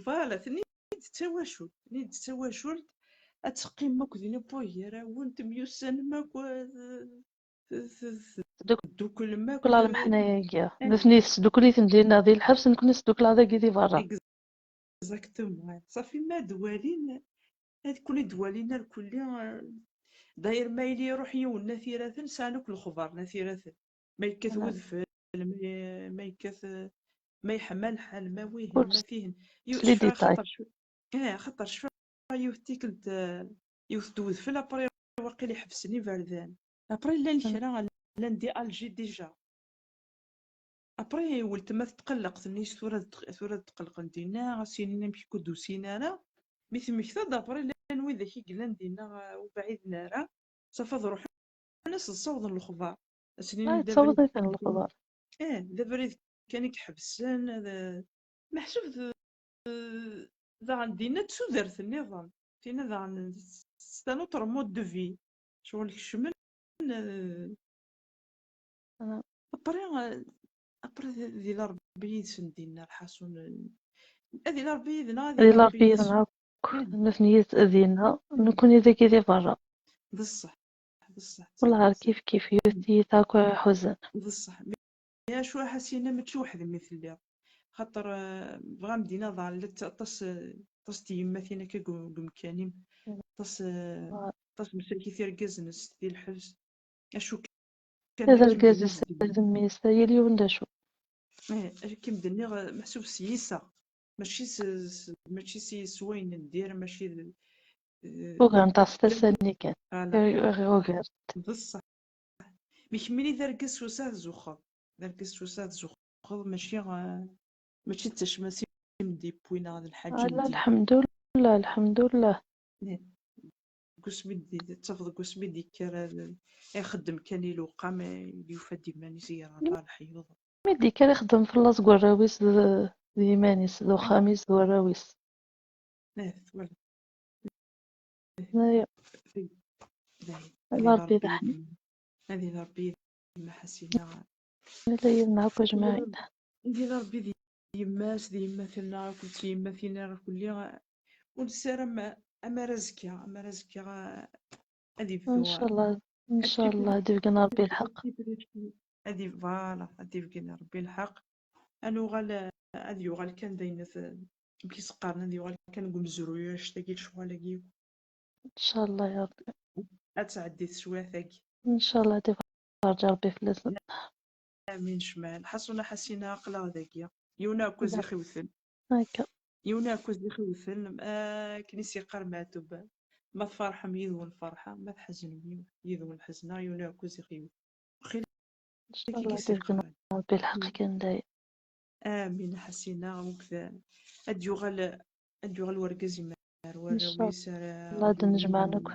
Voilà, tni-d d tawacult. Tni-d d tawacult. Ad teqqimem akk din, poy gar-awen, temyussanem akk, eh, t-, t-, t-, tedduklem akk, la, eh, lmeḥna-agi. Eh. Nutni tesdukkel-iten dinna di lḥebs, nekkni nesdukkel dagi di berra. Exactement, ouais. Ṣafi, ma ad walin, ad ken-id-walin ar kulli, eh, d'ailleurs, ma yili iruḥ yiwen n At Iraten, sɛan akk lexbar n At Iraten. Ma yekkat, voilà, wedfel, ma, ma yekkat, eh, ma yeḥma lḥal, ma wihin, ma tihin. Yu-, les détails. Xaṭer cfi-, eh, xaṭer cfiɣ yiwet tikkelt, eh, yiwet n wedfel, après waqil iḥebsen iberdan. Après llan kra, llan di Alger déjà. Après, weltma tetqelleq, tenna-yas, "Tura ad tq-, tura ad tqellqen dinna, ad s-inin amek ur d-usin ara." Mi temmekta-d, après, llan widak i yellan dinna, eh, ur bɛiden ara, ṣafi ad ruḥen, ad sen-ssawḍen lexbar. Ad s-inin, ah, d abrid, ttawḍen lexbar. Eh, d abrid kan i iḥebsen, ad, meḥsub d, daɣen dinna d tudert nniḍen. Tinna daɣen, c'est un autre mode de vie. Ccɣel kecmen, eh, après, eh, après d, d ila Rebbi yid-sen dinna, lḥaṣun, eh, Ad yili Ṛebbi yid-neɣ, ad yili Ṛebbi yid-neɣ akk. Nutni yid-, dinna, nekkni dagi di berra. D ṣṣeḥ, d ṣṣeḥ. Wallah, ɣer kif kif, yiwet tiyita akk ḥuzen. D ṣṣeḥ. Mais acu a Ḥasina, mačči weḥd-m i telliḍ. Xaṭer, eh, bɣa Medina ḍallet aṭas, eh, aṭas n tyemmatin akka deg, deg umkan-im. Aṭas, eh, aṭas n msakit irgazen s di lḥebs. Acu kan, ad argaz is d mmi-s, yal yiwen d acu. Eh, akken d-nniɣ, eh, meḥsub s yiseɣ. Mačči s, s, mačči s, s wayen n dir, mačči d, eh, ugar n taɣestas-nni kan. Voilà. Ugar. D ṣṣeḥ. Mi kemmini d argaz s usa tzuxxeḍ. D argaz s usa tzuxxeḍ, mačči, eh, mačči d tacmasin i m-d-yewwin neɣ d lḥaǧa. Ala, lḥemdullah, lḥemdullah. Eh, deg wasmi d-, tafeḍ deg wasmi d-yekker ad ixeddem kan i lewqam, eh, yufa-d iman-is yerɣa leḥyuḍ. Mi d-yekker ixeddem fell-as deg warraw-is d, d yiman-is, d uxxam-is, d warraw-is. Eh, twala. Aya. Dayen. Ad yili Ṛebbi d aḥnin. Ad yili Ṛebbi d yemma Ḥasina. Ad yili yid-neɣ akk ajmaɛin. Ad yili Ṛebbi d yemma-s, d yemma-tneɣ akk, d yemma-tneɣ akk. Ur nessaram amar azekka, amar azekka ad yebdu. Ncallah, ncallah, ad d-ibeggen Ṛebbi lḥeqq. Ad yeb-, voilà, ad d-ibeggen Ṛebbi lḥeqq. Ad nuɣal, ad yuɣal kan d ayen t-, amek i s-qqaren, ad yuɣal kan deg umezruy annect-agi lecɣal-agi. Ncallah ya Ṛebbi. Ad tɛeddi teswiɛt-agi. Ncallah ad iferǧ Ṛebbi fell-asen. Amin, cemɛen. Ḥaṣun a Ḥasina, aql-aɣ dagi. Yiwen aɛekkaz i ɣ-iwten. Akka. Yiwen aɛekkaz i ɣ-iwten, akken i s-yeqqar Meɛtub. Ma tferḥem, yid-wen ferḥeɣ, ma tḥeznem, yid-wen ḥezneɣ, yiwen aɛekkaz i ɣ-iwten. Ncallah ad ibeggen Ṛebbi lḥeqq kan dayen. Amin a Ḥasina, akked ad yuɣal, ad yuɣal wergaz-im ar warraw-is, ar, ncallah ad d-nejmeɛen akk.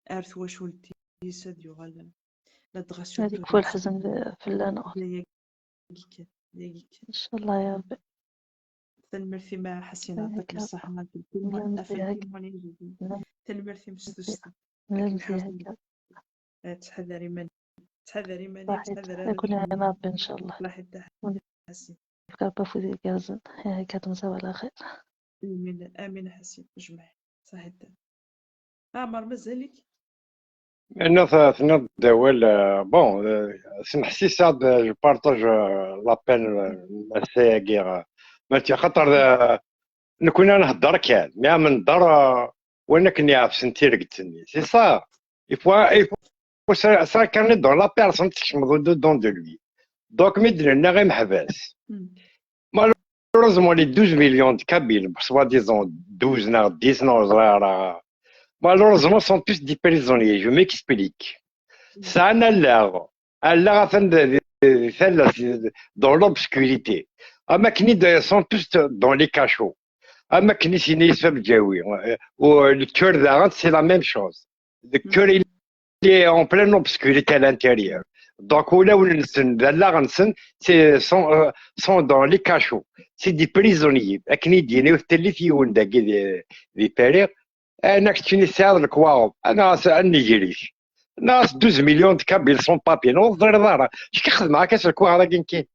Ar twacult-is ad yuɣal, ladɣa ad surtout yekfu lḥezn fell-aneɣ. D ayagi kan, d ayagi kan. Ncallah ya Ṛebbi. Tanemmirt-im a Ḥasina, yeɛṭik ṣṣeḥḥa, ɣef lkelma, ɣef lkelma-nni. Tanemmirt-im s tussda. Akken ḥazen. Eh, ttḥadar iman-, ttḥadar iman-im, ttḥadar arraw-im. Ad ken-iɛin Ṛebbi, ncallah. Ṣaḥit a Ḥasina. Yefka Ṛebbi afud igerrzen. Eh, akka temẓawal axir. Amin, amin a Ḥasina, jmeɛ. Ṣaḥit. Ɛmer, mazal-ik? Inna t-, tenniḍ-d awal, eh, bon, eh, smeḥsiseɣ-d, eh, je partage, eh, la peine, eh, n ass-agi, eh, mačči xaṭer, eh, nekkni ad nhedder kan, mi am nhedder, eh, win akken iɛefsen tirget-nni. C'est ça. Il faut, il faut ça, ça incarner dans la personne, tkecmeḍ au dedans de lui. Donc, mi d-nenna imeḥbas. Malheureusement, les douze millions de Kabyles, soi-disant douze neɣ dix neɣ ur ẓriɣ ara, malheureusement, sont tous des prisonniers. Je m'explique. Sɛan allaɣ. Allaɣ atan d, d, di tallast, dans l'obscurité. Am akken i d, sont tous dans les cachots. Am akken i s-yenna Yusef Amǧawi. Euh, u le cœur daɣen, c'est la même chose. Le cœur, il est en pleine obscurité à l'intérieur. Donc, ulawen-nsen, d allaɣ-nsen, c'est, sont, euh, sont dans les cachots. C'est des prisonniers. Akken i d-yenna ur telli yiwen dagi di, di Paris. Ana keččini tesɛiḍ lekwaɣeḍ. Ana as-, a nnger-ik. Ana as douze millions de Kabyles sans papiers. Ur teẓriḍ ara. Acu k-xedmeɣ akka s lekwaɣeḍ-agi nekkin?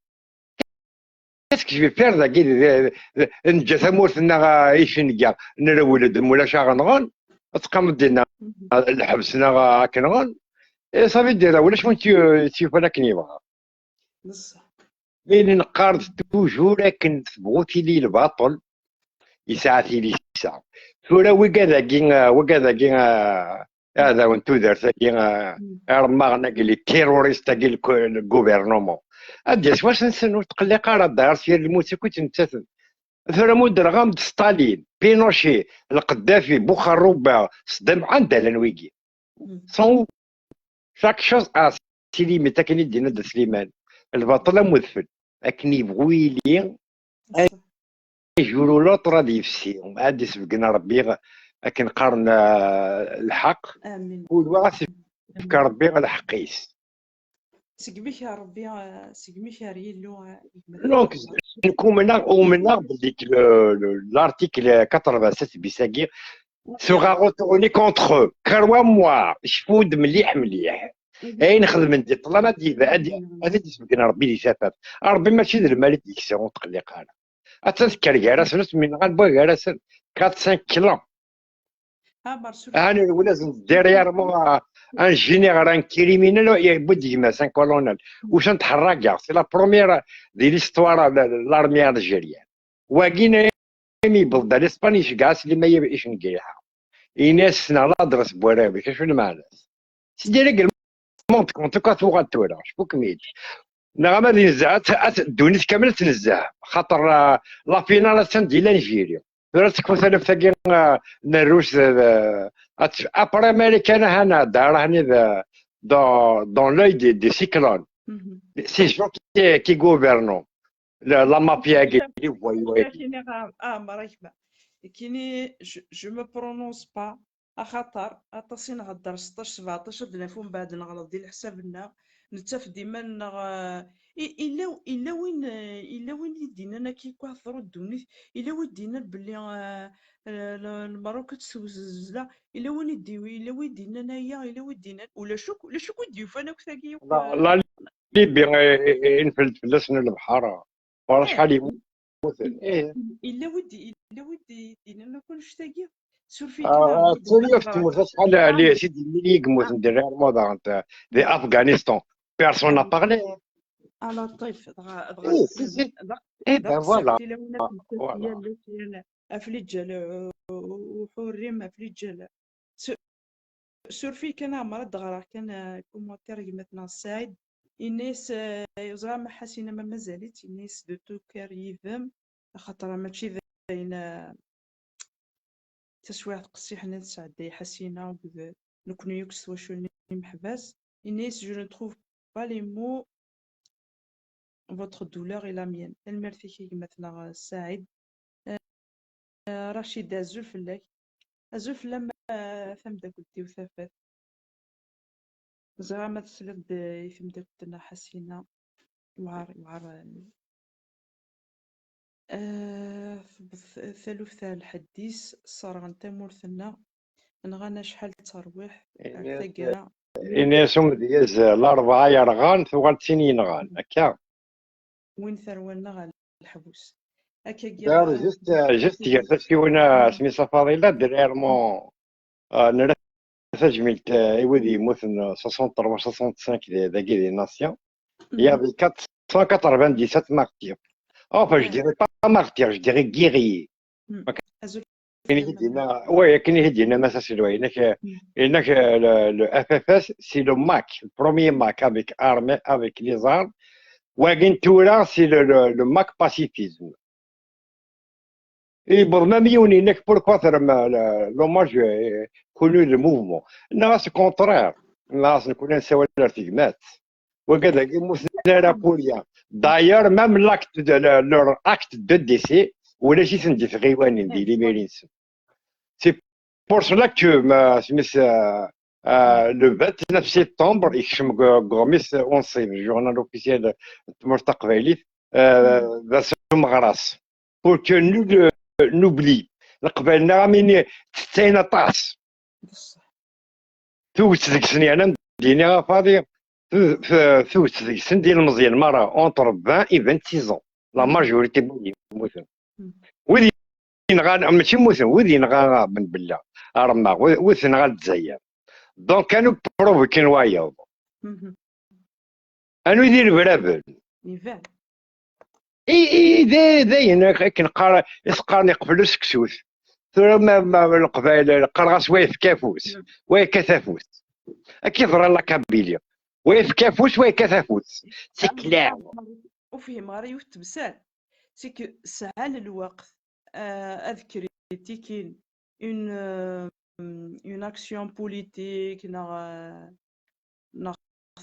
Qu'est-ce que je vais faire dagi, d, d, d, neǧǧa tamurt-nneɣ, ah, i cenga, nrewwel-d, ma ulac aɣ-nɣen, ad teqqimeḍ dinna, lḥebs-nneɣ, ah, ad k-nɣen. Et ça veut dire, ulac win tt-, tt-yufan akken yebɣa. Mais neqqar-d toujours akken tebɣu tili lbaṭel, yesɛa tilisa. Tura wigad-agi, ah, wigad-agi, ah, iɛdawen n tudert-agi, ah, iremmaɣen-agi, les terroristes-agi, le, le gouvernement. Ad d-yas wass-nsen, ur tqelliq ara, ddayar s yir lmut akk i ttmettaten. Tura mudreɣ-am-d Stalin, Pinochet, Lqeddafi, Buxarruba, Ṣeddam, anda llan wigi? Sont où? Chaque chose a ses limites, akken i d-yenna Dda Sliman. Lbaṭel am udfel, akken yebɣu yili, un jour ou l'autre ad yefsi, ad d-isbeggen Ṛebbi, akken qqaren, ah, lḥeqq. Amin. Kul wa ad s-yefk Ṛebbi lḥeqq-is. Segmi k-, Ṛebbi, ah, segmi k-, ar Yillu, ah, gma. Donc, nekk umneɣ, umneɣ belli le, le, l'article quatre-vingt-sept bis-agi sera retourné contre eux. Crois-moi, cfu-d mliḥ, mliḥ. Ayen xedmen di ṭṭlam ad d-, ad d-, ad d-isbeggen Ṛebbi di tafat. Ṛebbi mačči d lmal i d-yeksa, ur tqelliq ara. Attan tekker gar-asen, ur ttemmineɣ ad wwiɣ gar-asen quatre cinq kilomètres. Ah, nerwel-asen derrière-moi, un général, un criminel, yewwi-d gma-s, un colonel. Usan tḥerrageɣ, c'est la première de l'histoire de l'armée algérienne. Wagi imi yewweḍ-d ar Ispan, iceggeɛ-as Slimani icengriḥa. Ini-as ssneɣ l'adresse n warraw-ik, acu lmeɛna-s? C'est des règlements de compte, akka tuɣal tura, cfu-kem-id. Neɣ ama d inzah, at, at, ddunit kamel ad tnezzeh, xaṭer, euh, la finale attan di l'Algérie. Tura tekfu taluft-agi, euh, n Rrus, euh, at, après Marikan, aha nɛedda, ara hani d, dans, dans l'œil des, des cyclones. Ces gens qui, qui gouvernent, la, la mafia-agi, les voyous-agi. Kini, ah, ah, Marahima. Kini, je, je me prononce pas. Axaṭer aṭas i nhedder seṭṭac, sbeɛṭac, ad naf umbeɛd neɣleḍ di leḥsab-nneɣ, nettaf-d iman-nneɣ, eh, i-, illa, illa win, eh, illa win i d-yennan akka i teḍru ddunit, illa win i d-yennan belli, eh, eh, le-, Lmerruk ad tt-tewwet zzelzla, illa win i d-, illa win i d-yennan aya, illa win i d-yennan, ulac akk, ulac akk i d-yufan akk tagi akk, la, eh, la Libye, eh, eh, eh, infel-d fell-asen lebḥer. Ur acḥal yemmuten. Ih. Yella wid, yella wid d-yennan akk annect-agi. Suref-iyi kan, ah, d turift tmurt acḥal, ah, les six mille i yemmuten derrière-moi daɣen, d Afghanistan. Personne n'a parlé. Ala ṭṭif, dɣa, dɣa, eh, si, si, eh ben voilà. Voilà. Afliǧal, uh, uḥurrim, afliǧal. Su-, suref-iyi kan, Ɛmer, ad d-ɣreɣ kan, uh, commentaire n gma-tneɣ Saɛid. Ini-as, uh, ur ẓriɣ ma Ḥasina ma mazal-itt, ini-as de tout cœur yid-m, axaṭer mačči d ayen, uh, taswiɛt qessiḥen i tesɛedday Ḥasina akked nekkni akk s twacul n yimeḥbas. Ini-as, je ne trouve pas les mots, votre douleur est la mienne. Tanemmirt-ik a gma-tneɣ Saɛid. Eh, Racida, azul fell-ak. Azul fell-am, eh, tameddakelt-iw tafat. Ẓriɣ ma tesliḍ-d i temdakelt-nneɣ Ḥasina. Yewɛer, yewɛer, eh, tewweḍ taluft ar lḥedd-is, sserɣen tamurt-nneɣ, nɣan acḥal d tarwiḥt ar taggara. Ini-as umedyaz, eh, larebɛa yerɣan, tuɣal d tin yenɣan, akka. Win terwa-nneɣ ɣer leḥbus. Akkagi, just, eh, just gar tasiwin, eh, Smisa Fadila, derrière-moi, eh, nerra tajmilt, eh, i wid yemmuten, eh, soixante-trois, soixante-cinq d-, dagi di Nation. Il y avait quatre cent quatre-vingt-dix-sept martyrs. Enfin, je dirais pas martyrs, je dirais guerriers. Akken i d-yenna, ouais, akken i d-yenna Mass Aselway, inek, inek, le, le F F S, c'est le MAK, le premier MAK avec armée, avec les armes. Wagi n tura, c'est le, le, le MAK pacifisme. Yewweḍ même yiwen yenna-k, pourquoi terrem, euh, le, l'hommage, euh, connu le mouvement. Nniɣ-as le contraire. Nniɣ-as nekkni nessawal ar tegmat. Wagad-agi mmuten ara pour rien. D'ailleurs, même l'acte de, le, leur acte de décès, ulac-iten di tɣiwanin, di limiri-nsen. C'est pour cela que, ma, smith, euh, euh, le vingt-neuf septembre, yekcem deg, deg uɣmis unṣib, le journal officiel n tmurt taqbaylit, euh, d ass umeɣras. Pour que nul, euh, n'oublie. Leqbayel-nneɣ am ini tettayen aṭas. Tuget deg-sen, yerna d-iniɣ a Fadi, tu-, tu-, tuget deg-sen d ilmeẓyen merra, entre vingt et vingt-six ans. La majorité n wid yemmuten. Wid yenɣan, mačči mmuten, wid yenɣa Ben Bella, aremmaɣ, wid, wid tenɣa Lezzayer. Donc, anu provoquer wayeḍ. Anu d irebraben. I, i, d, d ayen ak-, akken qqar-, i s-qqaren iqfel useksut. Tura ma, ma Leqbayel, qqareɣ-as wa yefka afus, wa yekkat afus. Akka i teḍra la Kabylie. Wa yefka afus, wa yekkat afus. C'est clair. Ur fhimeɣ ara yiwet temsal. C'est que sɛan lweqt, euh, ad critiquin une, euh, une action politique, neɣ, euh, neɣ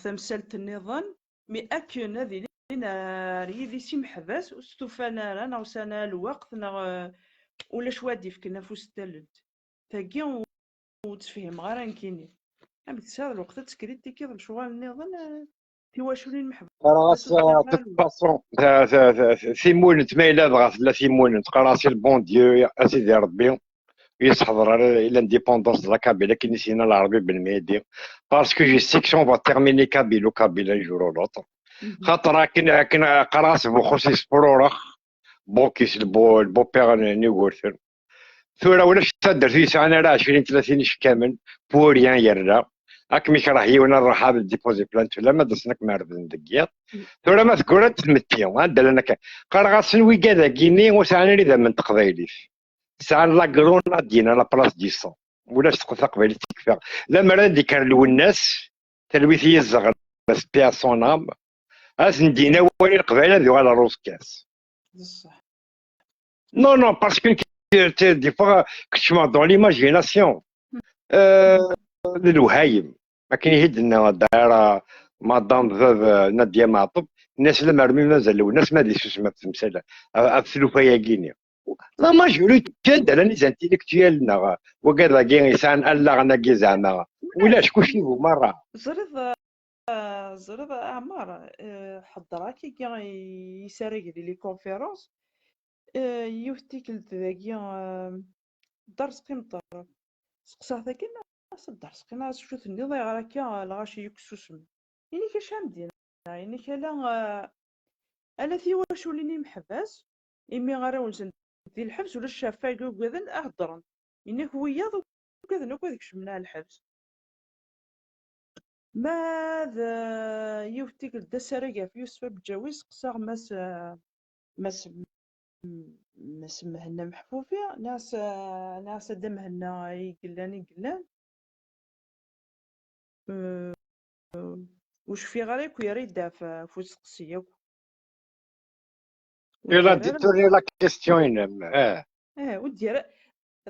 tamsalt nniḍen, mais akken ad ilin ar yidis imeḥbas, ur stufan ara, neɣ ur sɛan ara lweqt, neɣ, euh, ulac wa d-ifken afus n tallelt. Tagi ur, ur tt-fhimeɣ ara nekkini. Amek tesɛiḍ lweqt ad tkritikiḍ lecɣal nniḍen, eh, tiwaculin meḥbas? Qqareɣ-as, de toute façon, ta-, ta-, ta-, ta-, timunent, ma yella dɣa tella timunent, qqareɣ-as i le bon Dieu, a Sidi Rebbi, ur yesseḥḍer ara i l'indépendance de la Kabylie, akken i s-yenna Lɛerbi Ben Mehdi, parce que je sais que on va terminer kabilo-kabyle un jour ou l'autre. Xaṭer akken, akken qqareɣ-as Buxus yesfrurex, Bon, kis le beau-père n Yugurten. Tura ulac taddart yesɛan ara ɛecrin tlatin icekkamen, pour rien yerna. Ad kem-ikreh yiwen, ad ruḥ ad déposer plainte fell-am, ad d-asen ad kem-ɛerden deg yiḍ. Tura ma teggurant tmetti, anda llan akka? Qqareɣ-asen wigad-agi-nni ur sɛan ara idammen n teqbaylit. Sɛan la grenadine à la place du sang. Ulac teqbaylit tekfa. Lemmer ad d-ikker Lwennas, talwit i yizeɣ, paix à son âme, ad sen-d-yini awal i Leqbayel ad yuɣal ɣer uẓekka-s. D ṣṣeḥ. Non, non, parce que des fois, keččmeɣ dans l'imagination. Euh, d lewhayem. Akken i d-tenna Dara, madame, bab, euh, Nadia Meɛṭub, nnas lemmer mi mazal Lwennas ma d isusem ɣef temsala, ɣef tlufa-yagi-nni. La majorité anda llan les intellectuels neɣ wagad-agi yesɛan allaɣen-agi zeɛma. Ulac, kuci bu merra. Ẓriḍ, ah, ẓriḍ a Ɛmer, eh, ḥeddreɣ akkagi i yisaragen di les conférences, eh, yiwet tikkelt dagi, eh, Dda Rezqi Meṭṭer. Seqsaɣ-t akken, as-, Dda Rezqi, as acu tenniḍ, ayɣer akka lɣaci yakk susmen? Ini-k acu am d-yenna, ini-k ala, eh, ala tiwaculin imeḥbas, imi ara wen-sen di lḥebs ulac ɣef ay ugaden ad heddren. Ini-k wiyaḍ ugaden akk ad kecmen ar lḥebs. Ma d, eh, yiwet tikkelt d asarag ɣef Yusef Abǧawi, seqsaɣ Mass, eh, Mass, Mass Mhenna Meḥfufi, neɣ s, neɣ s Ada Mhenna i yellan, i yellan. Eh, ur cfiɣ ara akk yerra-d ɣef, ɣef usteqsi akk. Il a détourné la question-inem. Eh. Eh, ur d-yerra.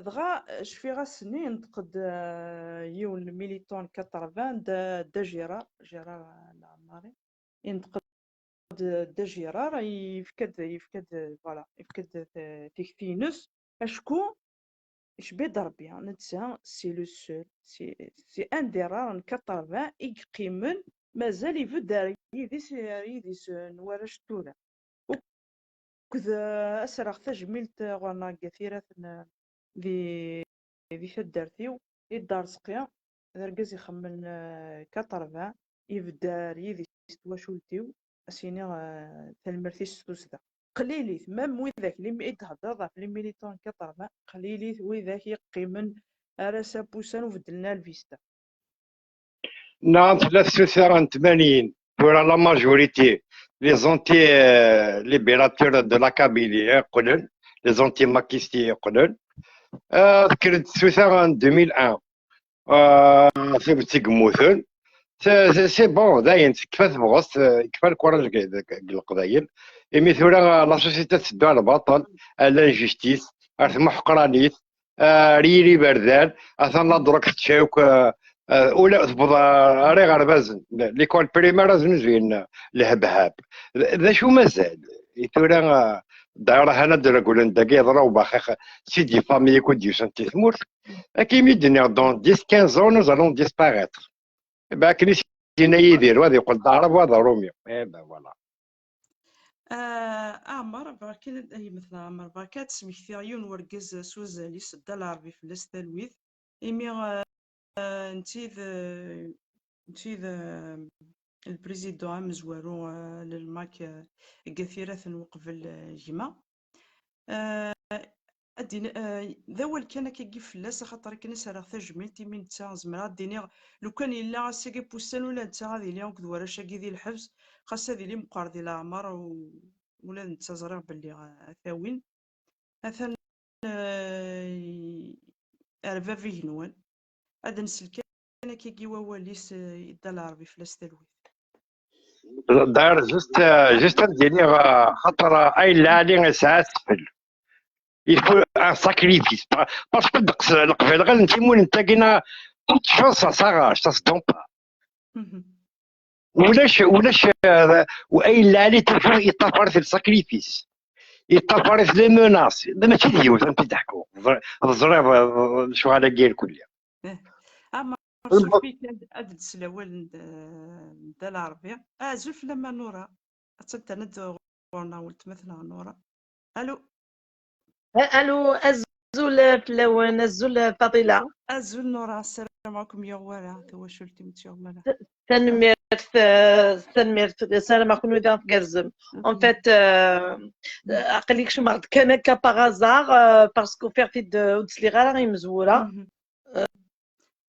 Dɣa, eh, cfiɣ ass-nni, yenṭeq-d, eh, yiwen n militant n quatre-vingts, Dda, Dda Gérard, Gérard Leɛmari. Yenṭeq-d Dda Gérard, yefka-d, yefka-d, voilà, yefka-d ta-, tikti-ines. Acku, icebbi-d Rebbi, netta, c'est le seul, c'est, c'est un des rares n quatre-vingts i yeqqimen, mazal ibedd ar yidis, ar yidis n warrac n tura. Akked, eh, ad s-rreɣ tajmilt, eh, ɣur-neɣ deg At Iraten, eh, di, di taddart-iw, i Dda Rezqi, d argaz ixemmen, eh, quatre-vingts, ibedd ar yidis n twacult-iw, ad s-iniɣ, eh, tanemmirt-is s tussda. Qlilit, même widak, les mi-, i d-theddreḍ ɣef les militants quatre-vingts, qlilit widak yeqqimen ar ass-a n wussan ur beddlen ara lvista. Nɛam, tella tsuta n tmanyin, tura la majorité, les anti, euh, libérateurs de la Kabylie, eh, qqlen, les anti-makistes qqlen. Euh, tekker-d tsuta n deux mille un. Euh, tabet i yemmuten. C'est, c'est, c'est bon, dayen, tekfa tebɣest, euh, yekfa le courage deg, deg, deg Leqbayel. Imi tura, euh, la société tetteddu ar lbaṭel, ar l'injustice, ar tmuḥeqranit, ar yiri iberdan, atan la drogue tečča akk, euh, euh, ula tewweḍ, euh, ar iɣerbazen, l'école primaire ad znuzuyen, euh, lhebhab. D, d acu mazal? I tura, euh, dayra hana d-regglen dagi yeḍra ubaxix, c'est des familles akk d-yusan si tmurt. Akken i d-nniɣ, dans dix, quinze ans, nous allons disparaître. Eh ben, akken i s-yenna Yidir, wa ad yeqqel d Aɛrab, wa d Aṛumi. Eh ben, voilà. Ah, Ɛmer, bɣiɣ kan ad, ay mmetla Ɛmer, bɣiɣ kan ad d-smektiɣ yiwen n wergaz s wazal-is, Dda Lɛerbi, fell-as talwit. Imi, ah, netta i d, netta i d, ah, le président amezwaru, ah, n le MAK, ah, deg At Iraten uqbel, ah, gma. Ah, ad d-in-, ah, d awal kan akkagi fell-as, axaṭer akken i s-rriɣ tajmilt, imi netta zemreɣ ad d-iniɣ, lukan yella ass-agi n wussan, ula d netta ad yili akked warrac-agi di lḥebs, xas ad yili meqqer di leɛmer, u-, ula d netta ẓriɣ belli, ah, ad t-awin. Atan, ah, ar bab igenwan. Ad nsel kan akkagi wawal-is, eh, i Dda Lɛerbi, fell-as talwit. D'ailleurs, juste, euh, juste ad d-iniɣ, euh, xaṭer, euh, ay lɛali yesɛa asfel. Il faut un sacrifice. Pa-, parce que ddeqs Leqbayel ɣilen timunent-agi-nneɣ, toute chose, ça s'arrache, ça se donne pas. Ulac, ulac, euh, ay lɛali toujours yeṭṭafar-it le sacrifice. Yeṭṭafar-it les menaces. D mačči d yiwet, ad m-t-id-ḥkuɣ. Teẓriḍ, euh, lecɣal-agi irkelli. Eh, Ɛmer, suref-iyi kan ad d-tesel awal n d-, n Dda Lɛerbi. Azul fell-am a Nura. Attan terna-d ɣur-neɣ weltma-tneɣ Nura. Allô? Allô, azul fell-awen, azul Faḍila. Azul Nura, ssarameɣ Ssarameɣ-kem yuɣ wara, tawacult-im tt-yuɣ wara. Tanemmirt, euh, tanemmirt, ssarameɣ-ken wid tgerrzem. En fait, euh, aql-i kecmeɣ-d kan akka par hasard, euh, parce que ufiɣ-t-id, euh, ur d-sliɣ ara i yimezwura.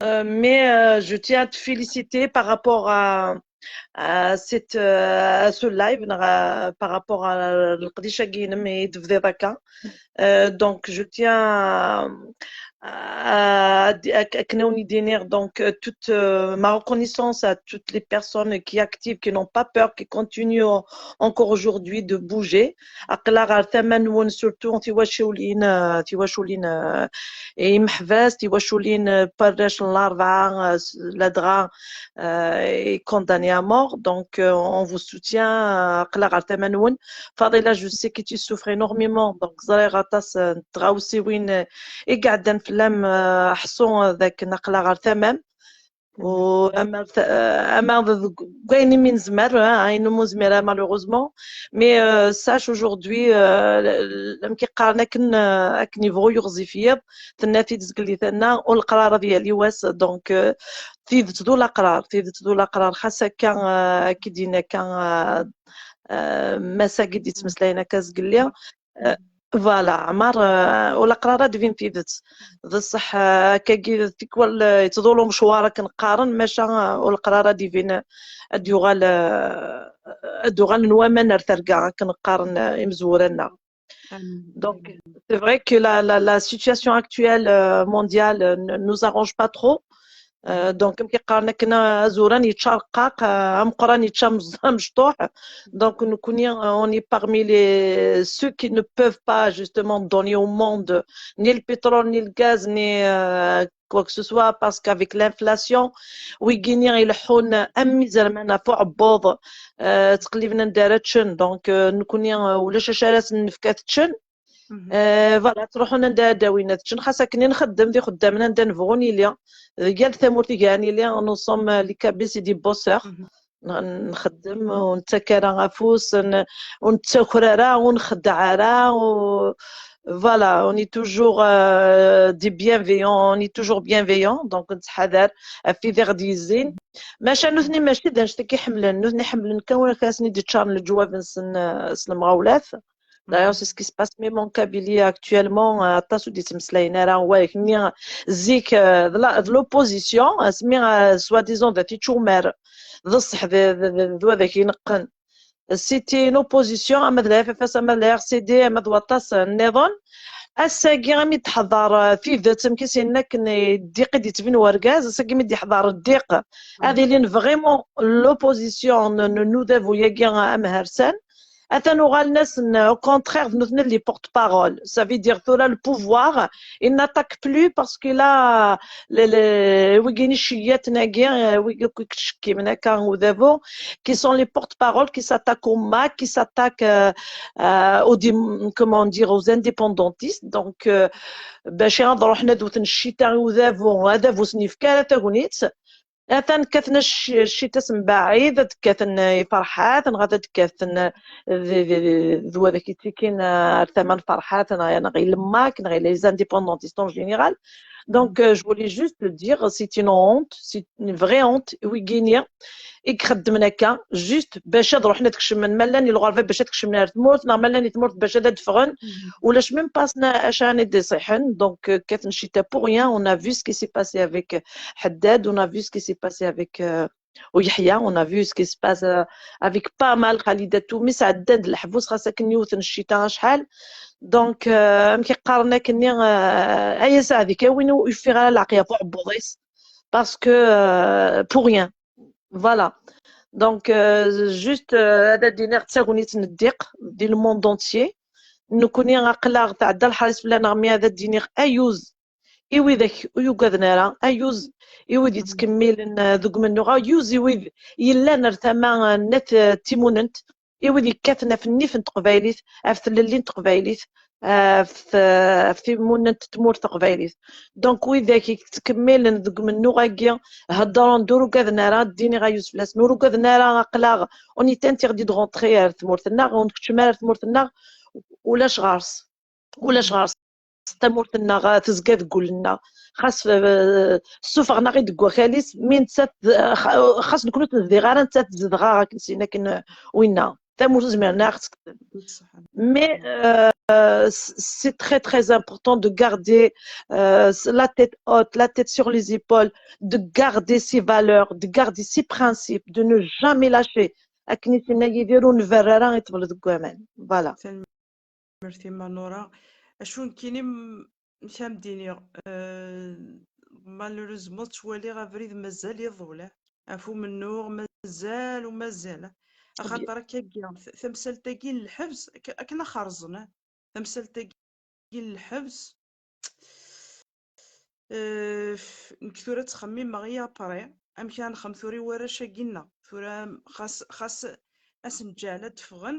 Euh, mais, euh, je tiens à te féliciter par rapport à, à cette, euh, à ce live, neɣ, euh, par rapport à leqdic-agi-inem i d-tebdiḍ akka. Euh, donc, je tiens à, à, à, à donc, euh, toute, euh, ma reconnaissance à toutes les personnes qui activent, qui n'ont pas peur, qui continuent encore aujourd'hui de bouger. Aql-aɣ ɣer tama-nwen, surtout tiwaculin, euh, tiwaculin, euh, imeḥbas, tiwaculin, euh, n warrac n larebɛa, euh, ladɣa, euh, est condamné à mort. Donc, euh, on vous soutient, euh, aql-aɣ ɣer tama-nwen. Fadila, je sais que tu souffres énormément. Donc, ẓriɣ aṭas, euh, n tɣawsiwin, euh, i iɛeddan fell-am, euh, ḥṣu, euh, dakken aql-aɣ ɣer tama-m. U ama, ama deg wayen imi nezmer, hein, ayen umi nezmer, malheureusement. Mais, euh, sache aujourd'hui, euh, amek i qqaren akken, euh, akken yebɣu yiɣzif yiḍ, tenna-t-id zgelli tanna, u leqrar ad yali wass. Donc, euh, tidet d ulaqrar, tidet d ulaqrar, xas akka, euh, akken i d-yenna akka, euh, euh, mass-agi d-yettmeslayen akka zgelli. Euh, voilà, Ɛmar, euh, ulaqrar ad d-tbin tidet. D ṣṣeḥ, euh, akkagi tikwal, euh, yettḍul umecwar akken qqaren, maca, euh, ulaqrar ad d-yebin, ad d-yuɣal, euh, ad d-uɣalen waman ar terga akken qqaren, euh, imezwura-nneɣ. Donc, c'est vrai que la, la, la situation actuelle, euh, mondiale, euh, ne nous arrange pas trop. Euh, donc, amek i qqaren akken, azuran yečča rqaq, euh, ameqqran yečča amez-, amecṭuḥ. Donc, nekkni, euh, on est parmi les, ceux qui ne peuvent pas justement donner au monde ni le pétrole, ni le gaz, ni, euh, quoi que ce soit, parce qu'avec l'inflation, wigini ileḥḥun am izerman ɣef uɛebbuḍ, euh, ttqelliben anda ara ččen. Donc, euh, nekkni, euh, ulac acu ara sen-nefk ad ččen. Euh, voilà, ttruḥun anda ad d-awin ad ččen, xas akken i nxeddem d ixeddamen anda nebɣu nili, di yal tamurt i gar nili, nous sommes, euh, les Kabyles, c'est des bosseurs. N-, nxeddem, ur nettak ara afus, n-, ur nettaker ara, ur nxeddeɛ ara, u-, voilà, on est toujours, euh, des bienveillants, on est toujours bienveillants, donc nettḥadar ɣef wid i ɣ-d-yezzin. Maca nutni mačči d annect-agi i ḥemmlen, nutni ḥemmlen kan win akken ad sen-id-ččaren leǧwab-nsen, euh, s lemɣawlat. D'ailleurs, c'est ce qui se passe même en Kabylie actuellement, euh, aṭas ur d-yettmeslayen ara, wa, nni zik, euh, d la, d l'opposition, asmi, euh, soi-disant d at ičumar, d ṣṣeḥ, d, d, d, d wadaki ineqqen. C'était une opposition, ama d la F F S, ama d la R C D, ama d waṭas, euh, nniḍen. Ass-agi, ami d-teḥḍer, euh, tidet, amek i s-yenna akken, euh, ddiq i d-yettbin urgaz, ass-agi mi d-yeḥḍer ddiq, ad ilin vraiment l'opposition n, n, n udabu-agi, euh, amhersan. Atan uɣalen-asen, au contraire, d nutni les porte-parole. Ça veut dire, tura, le pouvoir, il n'attaque plus parce que là, les, les, wigini cceyyaten-agi, euh, wigi akk i yettcekkimen akka udabu, qui sont les porte-parole, qui s'attaquent au MAK, qui s'attaquent, euh, euh, aux dé-, comment dire, aux indépendantistes. Donc, euh, bac ad ruḥen ad wten ccita i udabu, adabu ur sen-yefki ara tagnit. Atan kkaten acc-, ccita s mbaɛid, ad kkaten i Ferḥat, neɣ ad kkaten d, d, d, d wadaki ttikin ar tama n Ferḥat, neɣ, neɣ i le MAK, neɣ i les indépendantistes en général. Donc, euh, je voulais juste dire, c'est une honte, c'est une vraie honte, wigini i ixeddmen akka, juste bac ad ruḥen ad kecmen, ma llan i lɣerba bac ad kecmen ar tmurt, neɣ ma llan i tmurt bac ad d-ffɣen, ulac même pas na-, acu ara d-iṣiḥen. Donc, euh, kkaten ccita pour rien. On a vu ce qui s'est passé avec, euh, Haddad, on a vu ce qui s'est passé avec, euh, Yahya, on a vu ce qui se passe, euh, avec pas mal, Khalida Toumi, sɛeddan-d leḥbus, xas akken yiwet n ccita acḥal. Donc, euh, amek i qqaren akkenni, euh, ay aseɛdi, kan win ur yeffiɣ ara leɛqel ɣef uɛebbuḍ-is, parce que, euh, pour rien. Voilà. Donc, euh, juste, euh, ad d-iniɣ d tagnit n ddiq di le monde entier. Nekkni aql-aɣ tɛedda leḥris fell-aneɣ, mi ad d-iniɣ ayuz i widak ur yugaden ara, ayuz i wid yettkemmilen, euh, deg umennuɣ, ayuz i wid yellan ar tama, euh, n At, euh, Timunent, i wid yekkaten ɣef nnif n teqbaylit, ɣef tlelli n teqbaylit, ɣef t-, ɣef timunent n tmurt taqbaylit. Donc, widak i yettkemmilen deg umennuɣ-agi, heddren-d, ur ugaden ara, ad d-iniɣ ayuz fell-asen, ur ugaden ara, aql-aɣ, on est interdit de rentrer ar tmurt-nneɣ, ur nkeččem ara ar tmurt-nneɣ, ulac ɣer-s, ulac ɣer-s. tamurt-nneɣ, eh, tezga deg wul-nneɣ. Xas, eh, ssufɣen-aɣ-id deg wakal-is, mi nettat, eh, xa-, xas nekni ur t-nezdiɣ ara, nettat tezdeɣ-aɣ akken sin akken, eh, winna. Tamurt ur zmiren ara ad ɣ-tt-kksen. Mais, euh, c'est très, très important de garder, euh, la tête haute, la tête sur les épaules, de garder ses valeurs, de garder ses principes, de ne jamais lâcher. Akken i s-yenna Yidir, ur nberru ara i ṭṭbel deg waman. Voilà. Tanemmirt a Nura. Acu nekkini m-, amek am d-iniɣ, euh, malheureusement ttwaliɣ abrid mazal iḍul, eh. Ɣef umennuɣ mazal u mazal, eh. Axaṭer akkagi, t-, tamsalt-agi n lḥebs, ak-, akken ad xerẓen, eh. Tamsalt-agi n lḥebs, eh, nekk tura ttxemmimeɣ i après, amek ara nexdem tura i warrac-agi-nneɣ. Tura xas, xas ad sen-ǧǧeɣ ad d-ffɣen,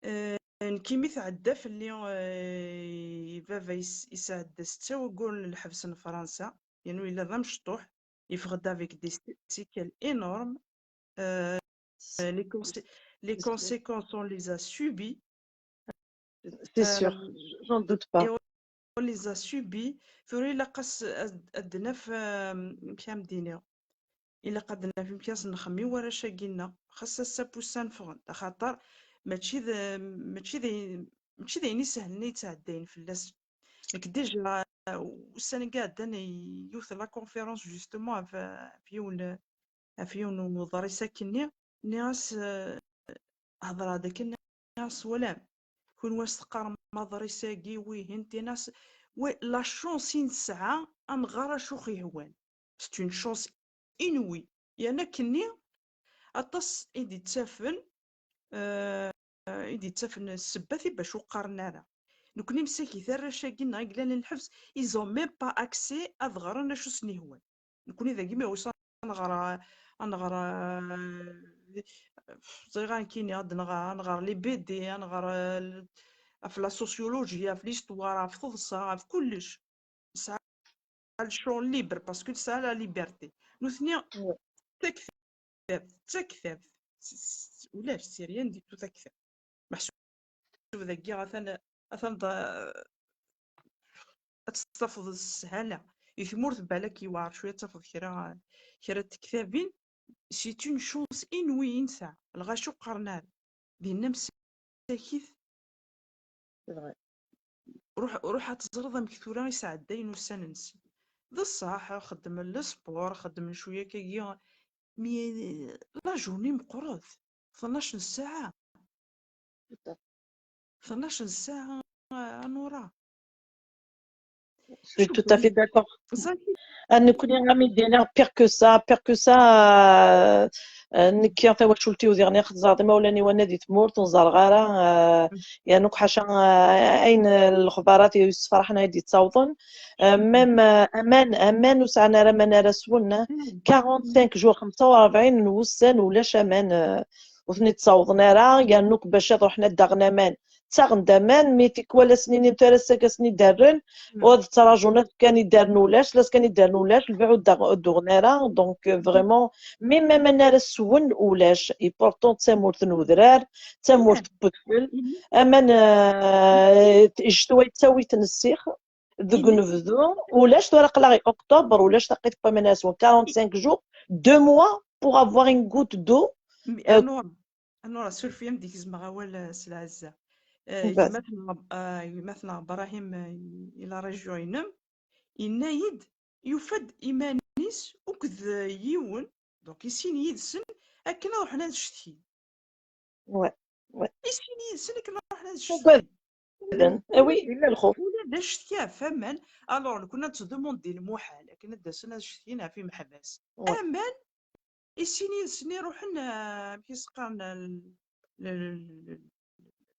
eh, nekk imi tɛedda fell-i, eh, baba yes-, yesɛedda setta wagguren n lḥebs n Fransa, yernu yella d amecṭuḥ, yeffeɣ-d avec des sé-, séquelles énormes, eh, les consé-, les conséquences on les a subies. C'est sûr, j'en doute pas. Et on les a subies. Tura ilaq as-, ad, ad d-naf, euh, amek am d-iniɣ. Ilaq ad d-naf amek as-nexdem i warrac-agi-nneɣ. Xas ass-a n wussan ffɣen. Axaṭer mačči d, mačči d, mačči d ayen isehlen ay yettɛeddayen fell-asen. Nekk déjà, euh, ussan-agi iɛeddan yiwet la conférence justement ɣef, ɣef yiwen, ɣef yiwen n uḍris akkenni. Nniɣ-as, euh, hedreɣ-d akken, nniɣ-as, twalam, kunwi as teqqarem aḍris-agi, wihin, tiniɣ-as, wa-, la chance i nesɛa ad nɣer acu ɣ-yehwan. C'est une chance inouïe. Yerna akkenni, aṭas i d-ittafen, euh, i d-ittafen ssebbat i bac ur qqaren ara. Nekni msakit arrac-agi-nneɣ i yellan lḥebs, ils ont même pas accès ad ɣren acu sen-ihwan. Nekni dagi mi ɣus ad nɣer, ad nɣer, eh, ẓriɣ ankini, ad nɣer, ad nɣer les B D, ad nɣer, eh, ɣef la sociologie, ɣef l'histoire, ɣef teḍsa, ɣef kullec. Nesɛa le champ libre, parce que nesɛa la liberté. Nutni, ouais, d taktabt, d taktabt. S-, s-, ulac, c'est rien du tout taktabt. Meḥsub dagi, atan, atan d-, ad tt-tafeḍ s sshala. Di tmurt, balak yewɛer cwiya ad tafeḍ kra, kra n tektabin. C'est une chance inouïe i nesɛa. Lɣaci ur qqaren ara. Dinna msakit. C'est vrai. Ruḥ, ruḥ ad teẓreḍ amek tura i sɛeddayen ussan-nsen. D ṣṣeḥ, xeddmen le sport, xeddmen cwiya akkagi. Mais, euh, la journée meqqret. Tnac n ssaɛa. Tnac n ssaɛa, a Nura. Je suis tout à fait d'accord. Nekkni, am i d-iniɣ, pire que ça, pire que ça, euh, euh, nekki tawacult-iw diɣen, xeẓẓer-d imawlan-iw anna di tmurt, ur ẓerreɣ ara, euh, yernu ḥaca, euh, ayen, euh, lexbarat yessefraḥen ay d-yettawḍen. Euh, même, euh, aman, aman ur sɛan ara aman ara swen, quarante-cinq jours, xemsa u rebɛin n wussan ulac aman, euh, ur ten-id-ttawḍen ara, yernu bac ad ruḥen ad d-aɣen aman, ttaɣen-d aman, mi tikwal ad sen-inin tura ass-agi ad sen-id-rren, ur ad ttraǧun azekka ad d-rren ulac, azekka ad d-rren ulac, lbiɛ ur d-, ur d-uɣen ara. Donc, euh, vraiment, même aman ara swen ulac. Et pourtant d tamurt n udrar, d tamurt n udfel. Aman, euh, ccetwa yettawi-ten ssix. Deg unebdu, ulac, tura aql-aɣ i octobre, ulac taqit n waman ara swen, quarante-cinq jours, deux mois pour avoir une goutte d'eau. Mais, euh, Anura, Anura, suref-iyi, ad m-d-gezmeɣ awal, euh, s lɛezza. Euh, gma-tneɣ, euh, gma-tneɣ Brahim, euh, i la région-inem, yenna-yi-d, yufa-d iman-is akked, euh, yiwen, donc i sin yid-sen, akken ad ruḥen ad cetkin. Ouais, ouais. I sin yid-sen akken ad ruḥen ad cetkin. Ugaden. Ah oui, yella lxuf. Ula d acetki ɣef aman. Alors, nekni ad ttdemandi lmuḥal, akken ad d-asen ad cetkin ɣef imeḥbas. Ouais. Aman, i sin yid-sen iruḥen, euh, amek i s-qqaren, l-, l-, l-, l-,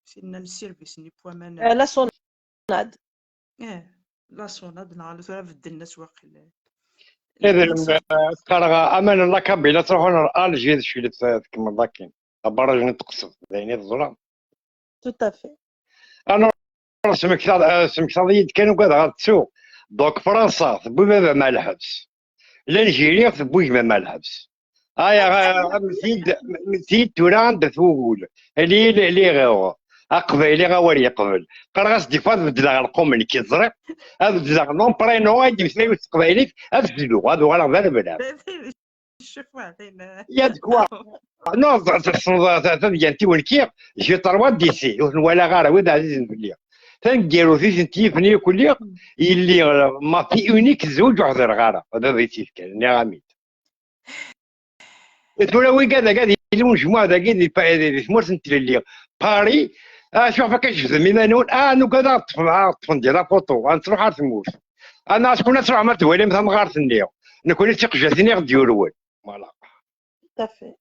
sinna le service-nni n waman. Euh, la sonde. Sonade. Eh, la sonade, neɣ tura beddlen-as waqil. Idlem, eh, qqareɣ aman n la Kabylie ad truḥun ar Alger, d acu i la tkemmleḍ akin. Abaraj-nni teqsed, d ayen i teẓra. Tout à fait. Anura, smektaḍ, eh, smektaḍ-iyi-d kan, ugadeɣ ad ttuɣ. Donc, Fransa tewwi baba-m ɣer lḥebs. L'Algérie tewwi gma-m ɣer lḥebs. Ay, ay, ay, mti-d, mti-d tura anda-t wugul. Li, li, li, Aqbayli awal yeqbel. Qqareɣ-as des fois ad beddleɣ lqum nekk ẓriɣ. Ad beddleɣ non prénom, ad d-yemmeslay s teqbaylit, ad zluɣ, ad uɣaleɣ d alemlam. Ya de quoi. Non, tessneḍ tadyant-iw nekki, j'ai trois D C, ur ten-walaɣ ara, wid ɛzizen fell-i. Taneggarut i tent-yifen yakk-lli, yelli, ma fille unique, tezweǧ ur ḥdireɣ ara, d baba i tt-yefkan, nniɣ-am-id. Tura wigad, agad yili unejmuɛ dagi di, di, di tmurt n tlelli. Paris, ah, acu ɣef akka jebdem iman-nwen? Ah, nugad ad ṭṭfen, ad ṭṭfen di la photo, ad nettruḥ ar tmurt. Ana acku ad truḥem ad twalim tamɣart-nni. Nekni d tiqjatin i ɣ-d-yurwen. Voilà. Tout à fait.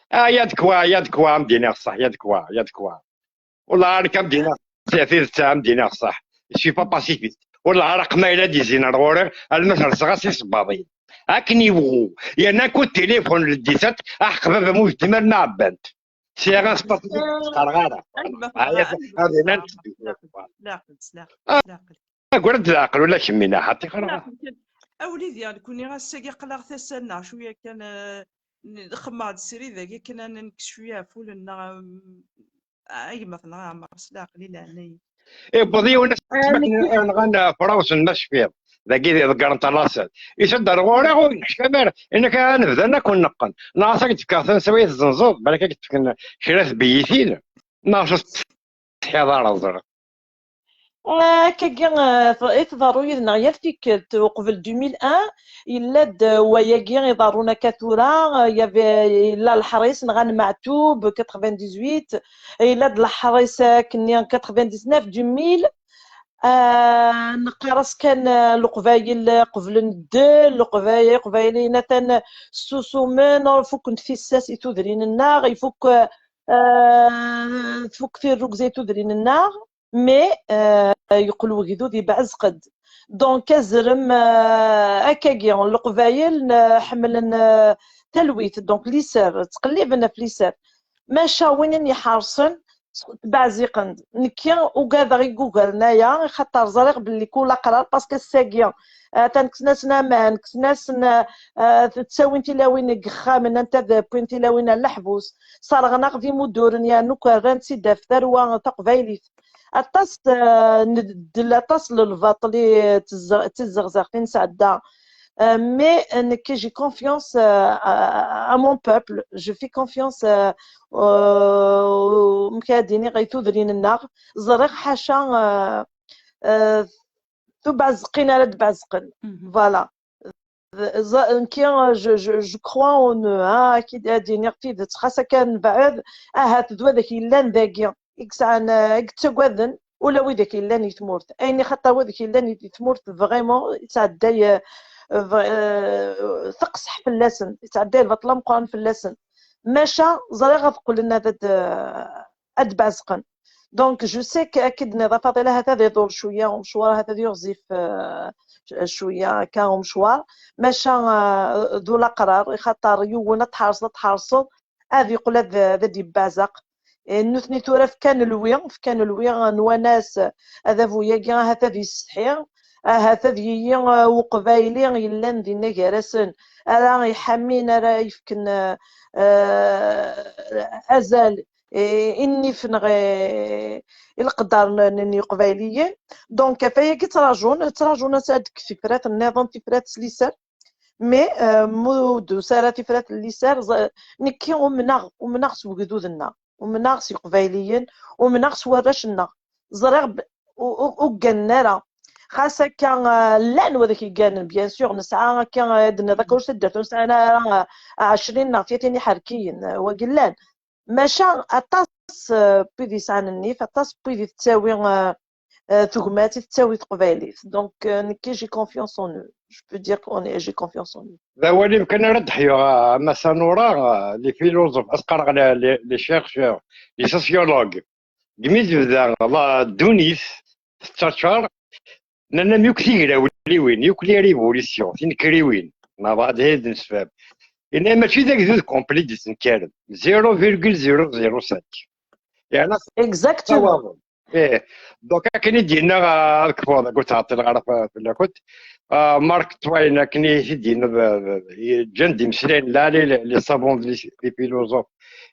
Ah, ya de quoi, ya de quoi, am d-iniɣ ṣṣeḥ, ya de quoi, ya de quoi. Wallah, nekk am d-iniɣ tidet, am d-iniɣ ṣṣeḥ. Je suis pas pacifiste. Wallah, ara qmayla d-izin ar ɣur-i, alma terseɣ-as isebbaḍin. Akken iwɣu. Yerna akk tilifun n le dix-sept, aḥeq baba-m ur yeddim arma ɛebbant. Sɛiɣ un statut ur qqareɣ ara. Ɛya, ad inan. Agad d leɛqel, ula kemmina, ḥaṭi xalaṣ. A wlidi, nekni ass-agi aql-aɣ tasa-nneɣ cwiya kan, eh, n-, xemmeɣ-d srid-agi kan ad nekkes cwiya ɣef wul-nneɣ, em, a gma-tneɣ Ɛmer, s leɛqel i leɛnaya. Iwweḍ yiwen ass nɣan Frawes n Mass Fiḍ, dagi ḍeggren talaṣel. Isad ar ɣur-i, ur neḥkam ara, inek ad nebda akk neqqen. Neɣ ad k-d-fkeɣ tansa i tzenzeḍ, balak ad k-d-fken kra tbeyyitin. Neɣ s tesḥiḍ ara ẓriɣ. Akkagi, eh, t-, i tḍerru yid-neɣ yal tikkelt. Uqbel deux mille un, yella-d, eh, wayagi iḍerrun akka tura, eh, y avait, yella leḥris, nɣan Meɛtub, quatre-vingt-dix-huit, yella-d leḥris akkenni, quatre-vingt-dix-neuf, deux mille, eh, neqqar-as kan, eh, Leqbayel qeblen ddel, Leqbayel, Iqbayliyen atan ssusumen, fukken tissas i tudrin-nneɣ, ifuk, eh, eh, tfuk tirrugza i tudrin-nneɣ, mais, eh, yeqqel wegdud yebɛezq-d. Donc, azrem, eh, akkagi, Leqbayel, eh, ḥemmlen, eh, talwit, donc liser, ttqelliben ɣef liser. Maca win i iḥerṣen, tbeɛziqen-d. Nekki ugadeɣ i yugaren aya, xaṭer ẓriɣ belli kul aqrar, parce que ass-agi, eh, atan kksen-asen aman, kksen-asen, eh, eh, ttawin tilawin deg yexxamen, anta d wwin tilawin ar leḥbus, serɣen-aɣ d imuduren, yernu rran-tt-id ɣef tarwa taqbaylit. Aṭas, eh, nbeddel aṭas n lbaṭel i tezze-, d tizzeɣzeɣt i nesɛedda. Eh, mais, eh, nekk, j'ai confiance, eh, à, à mon peuple, je fais confiance, eh, eh, amek ad iniɣ, i tudrin-nneɣ. Ẓriɣ ḥaca, eh, eh, tubazeqqin ara d-bazeqqen. Voilà. Ẓ-, nekki, je, je, je crois en eux, hein, ad k-id-, ad d-iniɣ tidet, xas akka nebɛed, ahat d wadak yellan dagi, i yesɛan, eh, i yettagaden, ula widak yellan i tmurt. Ayen ixaṭer widak yellan i tmurt, vraiment, yettɛedday, eh, v-, eh, teqseḥ fell-asen, yettɛedday lbaṭel ameqqran fell-asen. Maca, ẓriɣ ad qqlen ad, ad, ad d-bazeqqen. Donc, je sais que, akken d-tenniḍ a Faḍila, ahat ad iḍul cwiya umecwar, ahat ad yiɣzif, eh, cwiya akka umecwar. Maca, eh, d ulaqrar, ixaṭer yiwen ad tḥerseḍ, ad tḥerseḍ, ad yeqqel ad, ad d-yebbazeq. Eh, nutni tura fkan lwi, fkan lwi, eh, nwan-as, eh, adabu-agi ahat ad yessetḥi, ahat ad yili, eh, uqbayli yellan dinna gar-asen, ara iḥammin, ara yefken, eh, eh, azal i, i nnif neɣ i, i leqder n, n, n Yiqbayliyen. Donc, ɣef wayagi ttrajun, ttrajun ad d-kkes tifrat nniḍen, tifrat s liser. Mais, euh, mu d-tusi ara tifrat n liser, ẓ-, nekki umneɣ, umneɣ s wegdud-nneɣ, umneɣ s Yiqbayliyen, umneɣ s warrac-nneɣ. Ẓriɣ b-, u-, u-, ur gganen ara. Xas akka, euh, llan wid i k-yegganen, bien sûr, nesɛa akka, euh, ad d-nniḍ akka ur s-ddert, ur nesɛi ara, euh, ɛecrin neɣ tlatin iḥerkiyen, euh, wagi llan. Maca aṭas, euh, n wid yesɛan nnif, aṭas n wid i tettawi, euh, euh, tegmat, i tettawi teqbaylit. Donc, euh, nekki, j'ai confiance en eux. Je peux dire qu'on est, j'ai confiance en eux. D awal-im kan ara d-ḥyuɣ, a Massa Nura, euh, les philosophes, ad s-qqareɣ les, les, les chercheurs, les sociologues. Deg mi d-tebda la ddunit tettaččar, nnan-am yakk tigrawliwin, yakk les révolutions, tinekriwin, ma bɣa ad d-nesfam. Yenna mačči d agdud complet d-yettenkaren, zéro virgule zéro zéro cinq. Yeɛna exactement. Ih, donc akken i d-yenna, ah, ad kfuɣ dagi ur ttɛeṭṭileɣ ara f-, fell-akent. Ah, Mark Twain akken i t-id-yenna, d, d, yeǧǧan-d imeslayen lɛali, les, les savants, les, les philosophes.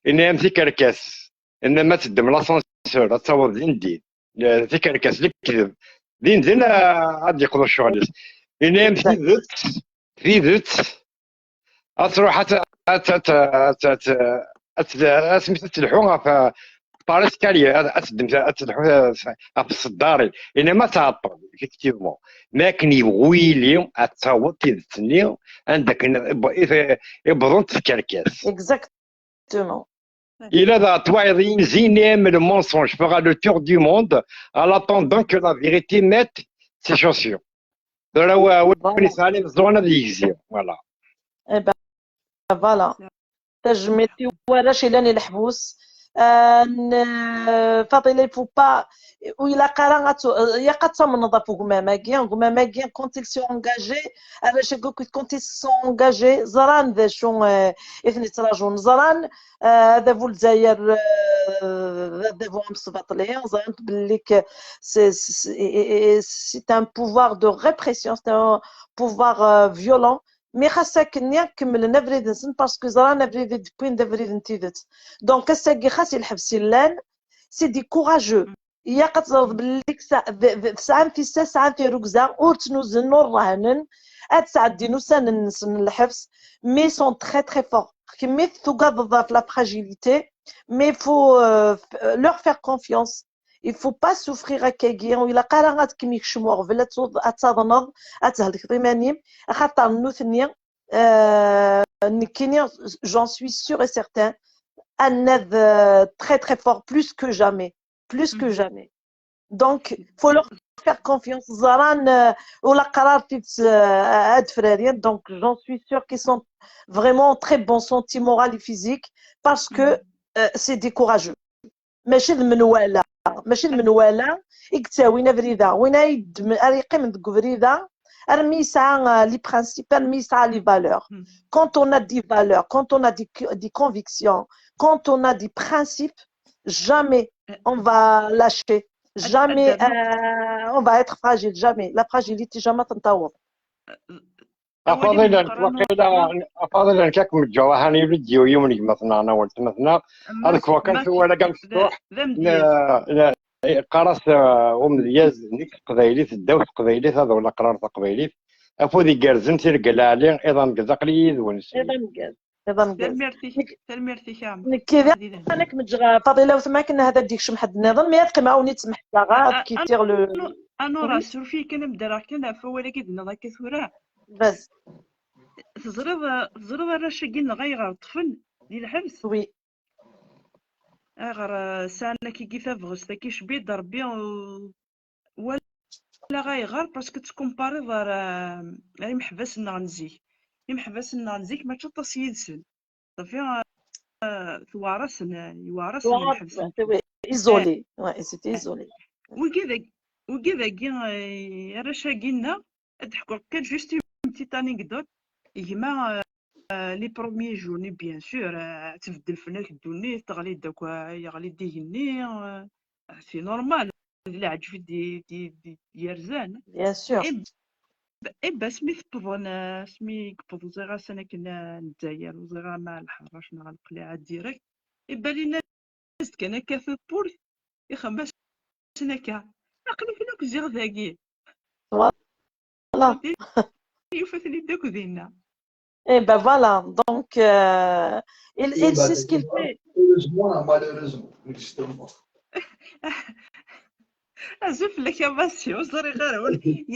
Yenna-am tikerkas. Yenna ma teddem la science seule, ad taweḍ din din. Eh, tikerkas, lekdeb. Din din, ah, ad yeqḍu ccɣel-is. Ini-am tidet, tidet. Ad truḥ ad, ad, ad, ad, ad, ad, asmi ad telḥu ɣef, ah, par escalier, ad, ad teddem, ad telḥu, ah, ɣef tseddarin. Ini-am ad tɛeṭṭel, effectivement. Mi akken yebɣu yili, ad taweḍ tidet-nni anda akken i, i, i wwḍent tkerkas. Exactement. Yella daɣ twayeḍ inzi, ini-am le mensonge fera le tour du monde en attendant que la vérité mette ses chaussures. Tura wa, wa, voilà, win yesɛan imeẓẓuɣen ad yegzi. Voilà. Eh ben, voilà. Tajmilt i warrac yellan i leḥbus. Ah, n-, Faḍila, il faut pas, ur ilaq ara ad tu-, ilaq ad tamneḍ ɣef ugmam-agi. Ugmam-agi, quand ils sont engagés, arrac-agi akk, quand ils sont engagés, ẓran d acu, eh, i ten-ittraǧun. Ẓran, eh, adabu Lezzayer, eh, d adabu amesbaṭli. Ẓran belli que c'est, c'est, c'est un pouvoir de répression, c'est un pouvoir, euh, violent. Mais xas akken-nni kemmlen abrid-nsen parce que ẓran abrid i d-wwin d abrid n tidet. Donc ass-agi xas i lḥebs i llan, c'est des courageux. Ilaq ad teẓreḍ belli tesɛam tissas, tesɛam tirrugza, ur ttnuzen, ur ḍehnen, ad sɛeddin ussan-nsen n lḥebs, mais ils sont très, très forts. Kemmi tugadeḍ ɣef la fragilité, mais il faut, euh, f-, leur faire confiance. Il faut pas souffrir akkagi, ur ilaq ara ad kem-yekcem uɣbel, ad tuḍ-, ad taḍneḍ, ad thelkeḍ iman-im, axaṭer nutni, euh, nekkini, j'en suis sûr et certain, ad naf, euh, très, très fort, plus que jamais, plus que jamais. Donc, faut leur faire confiance. Ẓran, euh, ula aqrar tidet, euh, ad frarin. Donc, j'en suis sûr qu'ils sont vraiment très bons santé moral et physique parce que, euh, c'est des courageux. Mačči d menwala, mačči d menwala i yettawin abrid-a. Win ay yeddmen, ara yeqqimen deg ubrid-a, armi yesɛa, euh, les principes, armi yesɛa les valeurs. Quand on a des valeurs, quand on a des, des convictions, quand on a des principes, jamais on va lâcher. Jamais, euh, on va être fragile, jamais. La fragilité, jamais ad tent-taweḍ. A Faḍila, nekk waqila, a Faḍila, nekk ad kem-ǧǧeɣ, ahan yuli-d yiwen deg gma-tneɣ neɣ weltma-tneɣ, ad k-fkeɣ kan s wawal-agi amecṭuḥ, yeqqar-as, uh, umedyaz, nekk s teqbaylit, ddaw s teqbaylit, ad awleɣ aqrar taqbaylit, afud igerrzen, tirga lɛali, iḍ ameggaz, aql-iyi yid-wen. Iḍ ameggaz. Iḍ ameggaz. Tanemmirt-ik, tanemmirt-ik a Ɛmer. Nekk d ayen ad kem-ǧǧeɣ, Faḍila, weltma-k, ahat ad d-yekcem ḥedd nniḍen, mais ad qqimeɣ, ur ken-ttmeḥqaɣ ara, ad quitter le... Anura, suref-iyi kan, ad m-d-rreɣ kan ɣef wawal-agi d-tenniḍ akka tura. Bas. Teẓriḍ, teẓriḍ arrac-agi-nneɣ ayɣer ṭṭfen di lḥebs? Oui. Ayɣer, eh, sɛan akkagi tabɣest, akka icbi-d Rebbi, eh, walaɣ ayɣer, parce que tettkumpariḍ ar, eh, ar imeḥbas-nneɣ n zik. Imeḥbas-nneɣ n zik mačči aṭas yid-sen. Safi, eh, tewɛer-asen, eh, yewɛer-asen lḥebs. Isolé. Ouais, ils étaient isolés. Wigi dagi, wigi dagi, eh, arrac-agi-nneɣ, ad d-ḥkuɣ kan juste une petite anecdote. Gma, euh, les premiers jours-nni, bien sûr, euh, tbeddel fell-ak ddunit, teɣli-d akk, euh, yeɣli-d igenni, euh, c'est normal, d leɛǧeb i d-, d-, d-, d-yerzan. Bien sûr. Et, et ben, asmi tewwḍen, euh, asmi yewweḍ, ẓriɣ ass-a akken, euh, n Lezzayer, ur ẓriɣ ara ma Lḥerrac neɣ Leqliɛa direct, et ben, llan-as-d kan akka tawwurt, ixemmem-asen akka. Aql-iken akk ziɣ dagi. Voilà. Yufa-ten-id akk dinna. Eh ben voilà, donc, euh, il, il sait ce qu'il fait. Heureusement, hein, malheureusement, justement. Azul fell-ak a Massi, ur ẓriɣ ara.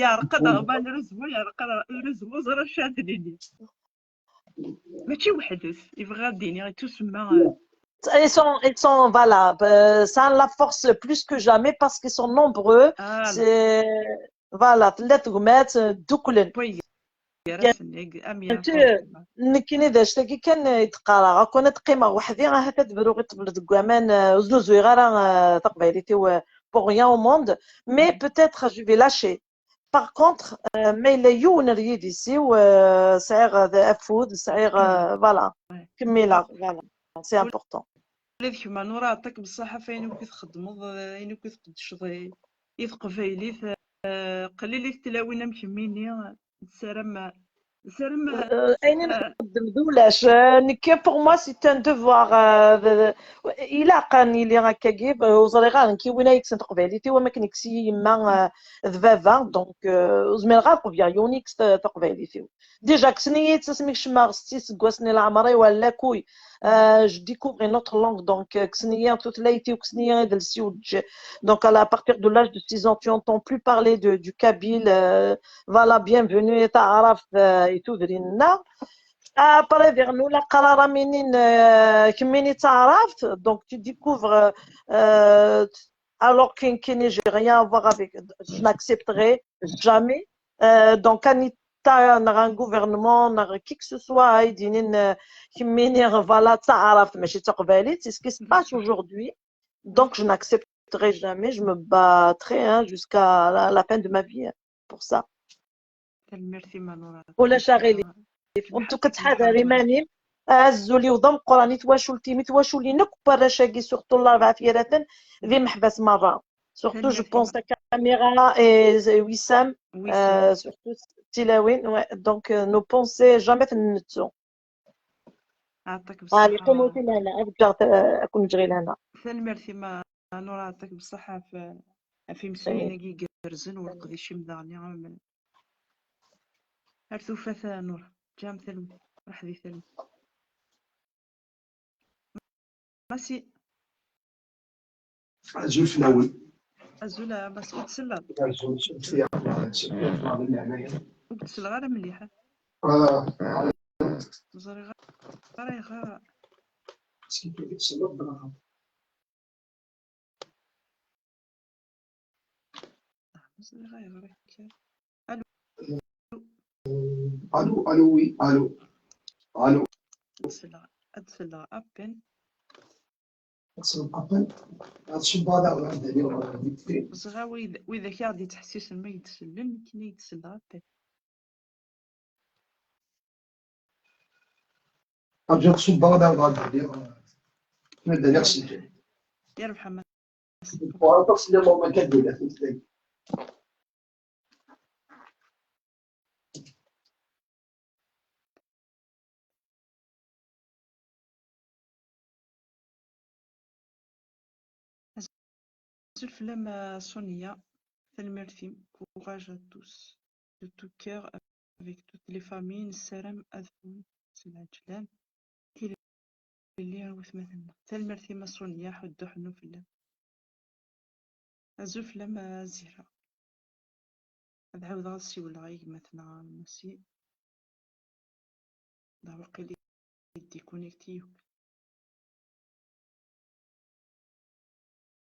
Yeɛreq-aɣ malheureusement, yeɛreq-aɣ heureusement, ur ẓriɣ acu ad d-nini. Mačči weḥd-s, yebɣa ad d-iniɣ, yettusemma, euh, ils sont, ils sont, voilà, euh, ça a la force plus que jamais parce qu'ils sont nombreux. Ah, c'est, voilà, tella tegmat, euh, dduklen. Nekkini d anect-agi kan i d-qqareɣ, akk ad qqimeɣ weḥd-i, ahat ad bruɣ i ṭṭbel deg waman, euh, ur znuzuyeɣ ara, euh, taqbaylit-iw, euh, pour rien au monde, mais peut-être je vais lâcher. Par contre, euh, ma yella yiwen ar yidis-iw, euh, sɛiɣ, euh, afud, sɛiɣ, euh, voilà, kemmileɣ, voilà, c'est important. Ula d kemm a Nura, yeɛṭik ṣṣeḥḥa ɣef ayen akk i txeddmeḍ, ayen akk i tqeddceḍ i, i teqbaylit, euh, qlilit tlawin am kemmini, nessaram, euh, Ayen i nxeddem d ulac. Nekk, pour moi, c'est un devoir. Ilaq ad nili akkagi. Ur ẓriɣ ara nekk win ay yekksen taqbaylit-iw, am akken yekkes-iyi yemma d baba. Donc, ur zmireɣ ara qebleɣ yiwen yekkes taqbaylit-iw. Déjà, kksen-iyi-tt asmi kecmeɣ setti iseggasen i leɛmer-iw, ar lakuy. Je découvre une autre langue, donc, kksen-iyi tutlayt-iw, kksen-iyi idles-iw. Donc, à partir de l'âge de six ans, tu entends plus parler de, du kabyle. Voilà, bienvenue, taɛrabt i tudrin-nneɣ. Après, diɣen ula qqar ara minin, kemmini d taɛrabt, donc tu découvres, alors que, que j'ai rien à voir avec, je n'accepterai jamais. Donc, un État, neɣ un gouvernement, neɣ qui que ce soit, ay d-inin, kemmini, voilà, d taɛrabt, mačči d taqbaylit. C'est ce qui se passe aujourd'hui. Donc, je n'accepterai jamais, je me battrai, hein, jusqu'à la, la fin de ma vie, hein, pour ça. Tanemmirt-im a Nura. Ulac aɣilif. En tout cas, ttḥadar iman-im. Azul-iw d ameqqran i twacult-im, i twaculin akk n warrac-agi, surtout n Rebɛa Firaten, d imeḥbas merra. Surtout, je pense à Kamira et Wissam, surtout tilawin. Ouais. Donc, nos pensées jamais tennettu. Ɛṭik bṣaḥa. Allez, qqimet lana, ad ǧǧeɣ, ad ken-ǧǧeɣ i lana. Tanemmirt-im a Nura, ɛṭik bṣaḥa ɣef, ɣef imeslayen-agi igerrzen u leqdic-im daɣen. Ar tufat a Nura, ǧǧem talwit, raḥ di talwit. Masi. Azul fell-awen. Azul a Masi, ur d-selleḍ? Azul, sɛu lfeṭṭa, sɛu lfeṭṭa, di leɛnaya. Ur d-selleɣ ara mliḥ. Ur ẓriɣ ara ayɣer. Ur ẓriɣ ayɣer akka. Alo. Alo, alo, oui, alo. Alo. Ad selleɣ, ad selleɣ à peine. Ad selleɣ à peine. Ad cebbaḍ aɣ ɣer dani ɣer dikti. Ẓriɣ wid, widak i ɣ-d-yettḥessisen ma yi-d-sellen, nekkini i yi-d-selleɣ à peine. Rǧiɣ ṣubbeɣ ad aɣeɣ ad ddiɣ. Ma ddiɣ s lǧal. Yerbeḥ a Mass. Ur aṭas n lmument ad d-ila tutlayt. Azul fell-am a Sonia, tanemmirt-im, courage à tous, de tout cœur, avec toutes les familles, nessaram ad ffɣen s lɛeǧlan, tilelli ar watmaten-nneɣ. Tanemmirt-im a Sonia, ḥuddu ḥennu fell-am. Azul fell-am a Zira. Ad ɛawdeɣ ad siwleɣ i gma-tneɣ a Masi. Da waqil i déconnecté yakk.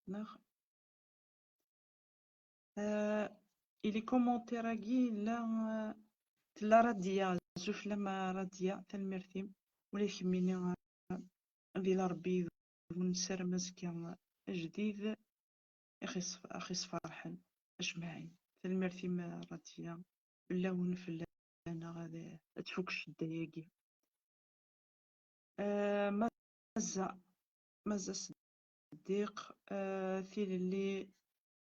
Neɣ i les commentaires-agi yella, tella Radia. Azul fell-am a Radia, tanemmirt-im. Ula d kemmini, ad ila Rebbi yid-wen, nessaram azekka ajdid. Ax-, ax-, ax-isferḥen ajmaɛin. Tanemmirt-im a Radia, fell-awen, fell-aneɣ, ad, ad tfuk ccedda-agi. Ah, Mazza, Mazza Seddiq, ah, tilelli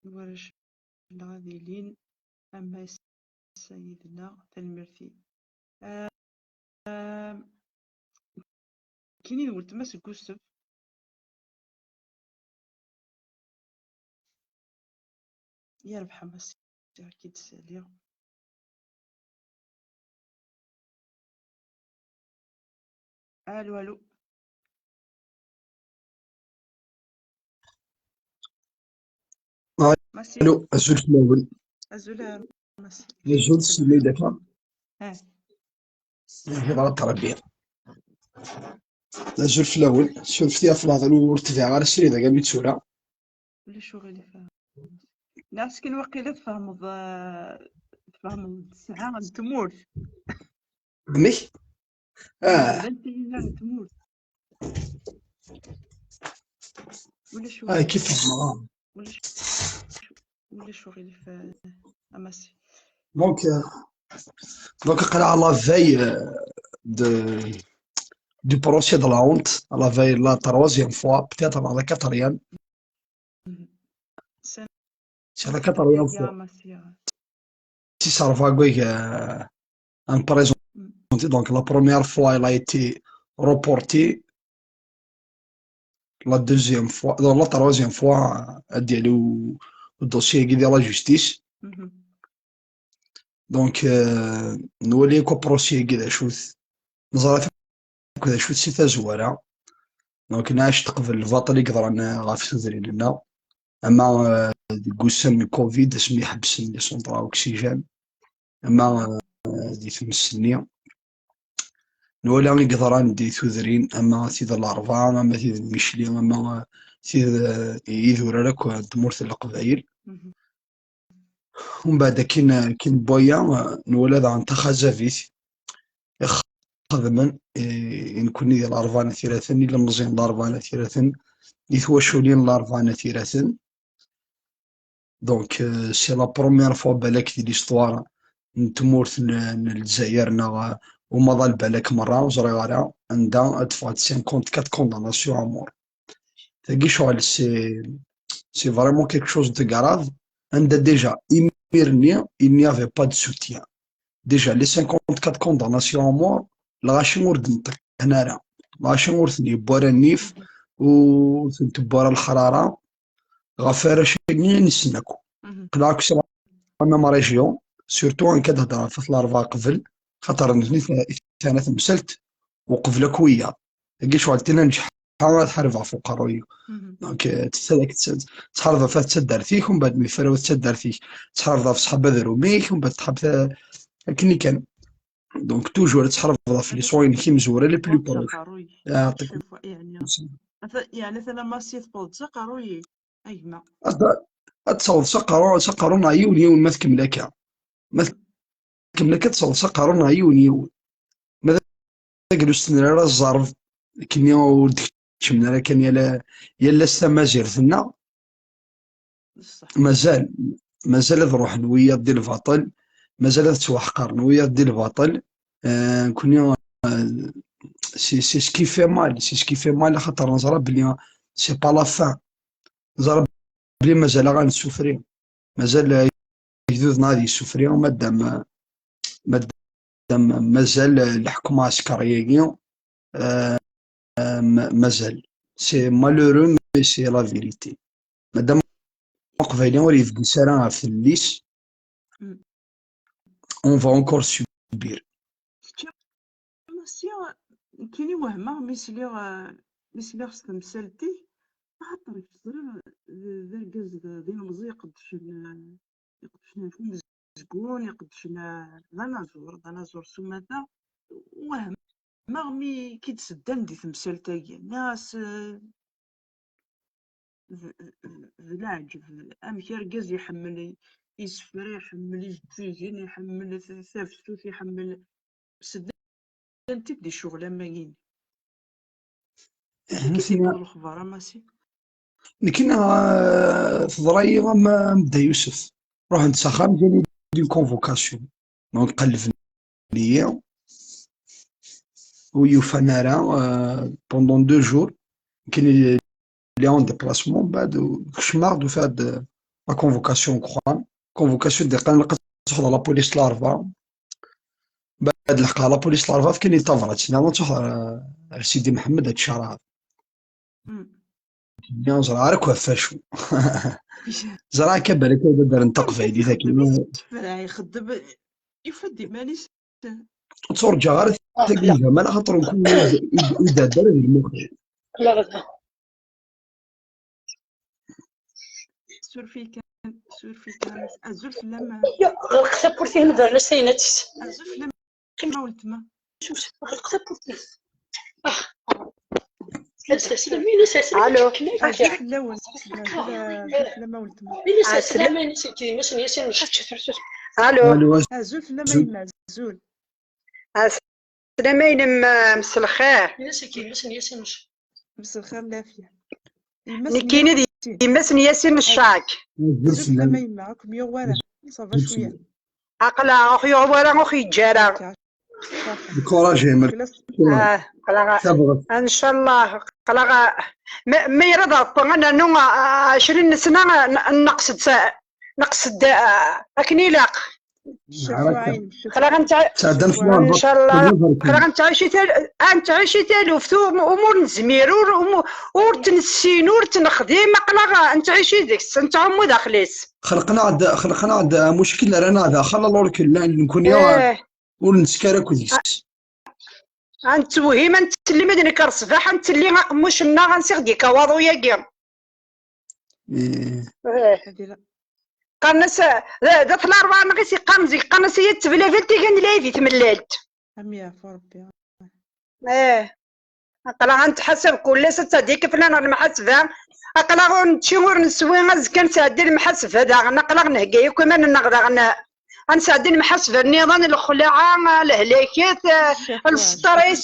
i warrac-nneɣ ad ilin, ama ass-a yid-neɣ, tanemmirt-im. Ah, ah, Nekkini d weltma seg Usef. Yerbeḥ a Mass, ad k-id-saliɣ. Alo, alo. Mass. Alo, azul fell-awen. Azul a Mass. Azul, semmi daka. Ah. Lhiḍ ara ttṛebbiɣ. Azul fell-awen. Surfet-iyi ɣef lehḍur, ur tebɛeɣ ara srid agami d tura. Ulac uɣilif. Neɣ skin waqila tfehmeḍ, ah, tfehmeḍ ssaɛa n tmurt. Amek? Ah. Llant tiyita n tmurt. Ulac Ah, kif fehmeɣ. Ulac, ulac uɣilif, ah, a Mass. Donc, euh, donc, aql-aɣ à la veille, euh, de, du procès de la honte, à la veille, la troisième fois, peut-être la quatrième. C'est la quatrième fois. Si Sarvagweg, euh, en prison. Donc la première fois, il a été reporté. La deuxième fois, non, la troisième fois, ad d-yali u-, u dossier-agi di la justice. Donc, euh, nwali akk procès-agi d acu-t, neẓra akk d acu-t si tazwara. Donc nɛac teqbel lbaṭel i yeḍran ɣef tudrin-nneɣ, ama, euh, deg ussan n covid asmi ḥebsen les centres à oxygène, ama, euh, di tmes-nni. Nwala i yeḍran di tudrin, ama tid n Larebɛa, ama tid n Micli, ama, eh, tid, eh, idurar akk n tmurt n Leqbayel. Umbeɛd akin, akin n waya, eh, nwala daɣen taxazabit ixedmen, eh, i nekkni di Larebɛa n At Yiraten, ilemẓiyen n Larebɛa n At Yiraten, i twaculin n Larebɛa n At Yiraten. Donc, euh, c'est la première fois balak di l'histoire n tmurt n, n Lezzayer neɣ, euh, umaḍal balak merra, ur ẓriɣ ara, anda ad teffeɣ cinquante-quatre condamnations à mort. Tagi ccɣel, c'est, c'est vraiment quelque chose de grave. Anda déjà, imir-nni, il n'y avait pas de soutien. Déjà, les cinquante-quatre condamnations à mort, lɣaci ur d-neṭṭqen ara. Lɣaci ur ten-yewwi ara nnif, ur ten-tewwi ara lexrara. Ɣef warrac-agi i nessen akk. Qleɣ akk s la même région, surtout nekk ad hedreɣ ɣef At Larebɛa qbel, xaṭer nutni t-, t-, tana temsalt uqbel akk wiyaḍ. Dagi ccɣel tina neǧḥa ad ḥarbeɣ ɣef uqerruy-iw. Donc, euh, tt-, tt-, tt-, ttḥarbeɣ ɣef taddart-ik, umbeɛd mi fraw taddart-ik, ttḥarbeɣ ɣef ṣṣḥab ad rumik, umbeɛd tḥarbeɣ ta-, akken i kan. Donc, toujours ad tḥarbeḍ ɣef les soins-inek imezwura les plus proches. Yeɛṭik. Yeɛni atan a Massi tewweḍ-d s aqerruy-ik, a gma. Ad, ad tawḍeḍ s aqerru, s aqerru neɣ yiwen yiwen ma tkemmel akka. Ma tkemmel akka ad tawḍeḍ s aqerru neɣ yiwen yiwen. Ma d tagrust n ara ẓẓerb, akken ur d-keččmen ara kan yal, yal ass tamazirt-nneɣ. Mazal, mazal ad ruḥen wiyaḍ di lbaṭel, mazal ad ttwaḥqaren wiyaḍ di lbaṭel. Euh, nekkni, euh, c'est, c'est ce qui fait mal, c'est ce qui fait mal, axaṭer neẓra belli c'est pas la fin. Neẓra belli mazal-aɣ ad nessufri. Mazal, euh, agdud-nneɣ ad yessufri, madam, madam, mazal, euh, leḥkem aɛeskri-agi, euh, euh, ma-, mazal. C'est malheureux, mais c'est la vérité. Madam Aqbayli ur yebgis ara ɣef llis, on va encore subir. Kečč a Massi, nekkini wehmeɣ mi sliɣ, eh, mi sliɣ s temsalt-ik, axaṭer kečč ẓriɣ d, d argaz d, d ilemẓi iqeddcen, eh, iqeddcen ɣef umezgun, iqeddcen, eh, d anaẓur, d anaẓur s umata. Wehmeɣ mi k-id-seddan di temsalt-agi. Nniɣ-as, eh, d, d, d leɛǧeb, amek argaz iḥemmel i-, isefra, iḥemmel ijeǧǧigen, iḥemmel t-, tafsut, iḥemmel, seddan-t-id di ccɣel am wagi. Amek i t-yewweḍ lexbar a Massi? Nekkini, euh, teḍra-yi am, am Dda Yusef. Ruḥen-d s axxam, gan-iyi-d une convocation. Donc, qellben-iyi. Ur yi-ufan ara, euh, pendant deux jours. Nekkini lliɣ en déplacement, mbeɛd kecmeɣ-d, ufiɣ-d la convocation deg uxxam. Convocation d-iqqan ilaq ad truḥeḍ ɣer la police Larebɛa. Mbeɛd leḥqeɣ la police Larebɛa, fkan-iyi tabrat, nniɣ ad truḥeḍ ɣer, ɣer Sidi Mḥemmed ad tcarɛeḍ. Nniɣ ẓriɣ ara akk ɣef wacu. Ẓriɣ akka balak ad ddren taqbaylit akkin. Ixeddem, yufa-d iman-is. Ur ttruǧaɣ ara tagi n Ǧamal, axaṭer ur d-, ur d-, ur d-ɛedda ara di lmux-iw. Suref-iyi kan, suref-iyi kan. Azul fell-am. Ɣleq tawwurt-im, dren-as ayen ad teks. Azul fell-am a weltma. Ɣleq tawwurt-im. Ah. Allo. Azul fell-awen. Azul fell-am a weltma. Allo. Azul fell-am a yemma, azul. Aslama inem, mselxir. Mselxir lafya. Nekkini d yemma-s n Yasin Ccak. Azul fell-am a yemma, ad kem-yuɣ wara. Ça va cwiya. Aql-aɣ ur ɣ-yuɣ wara, ur ɣ-yeǧǧi ara. Encouragé, merci. Ah, aql-aɣ. Tabɣest. Ncallah, aql-aɣ. Ma, ma yella ad ṛebbi ad nernu, ah, ɛecrin n ssna, ah, n-, nneqs-d s-, nneqs-d, ah, akken ilaq. Aql-aɣ nttɛici tal-, aql-aɣ nttɛici taluft, um-, um ur nezmir, ur, um, ur tt-nessin, ur tt-nexdim, aql-aɣ nttɛici deg-s, nettɛummu daxel-is. Xelqen-aɣ-d, xelqen-aɣ-d amuckel, rran-aɣ daxel, alors que llan nekkni ur nettkel ara akk deg-s. Ad nettwehhim, ad nettellim ad d-nekker ṣṣbeḥ, ad nettelli aqemmuc-nneɣ ansi ɣ-d-yekka waḍu-yagi. Qqaren-as, d, d at Larebɛa-nneɣ i s-yeqqaren zik, qqaren-as ay at Teblabilt igan lɛid i tmellalt. Am yeɛfu Rebbi. Ih. Aql-aɣ ad nettḥasab kul ass, ad tɛeddi akka fell-aneɣ lemḥasba. Aql-aɣ ur nečči ur neswi, azekka ad nesɛeddi lemḥasba daɣen. Aql-aɣ nhegga akk iman-nneɣ daɣen. Ad nesɛeddi lemḥasba nniḍen, lexlaɛa, lehlakat, lsṭris.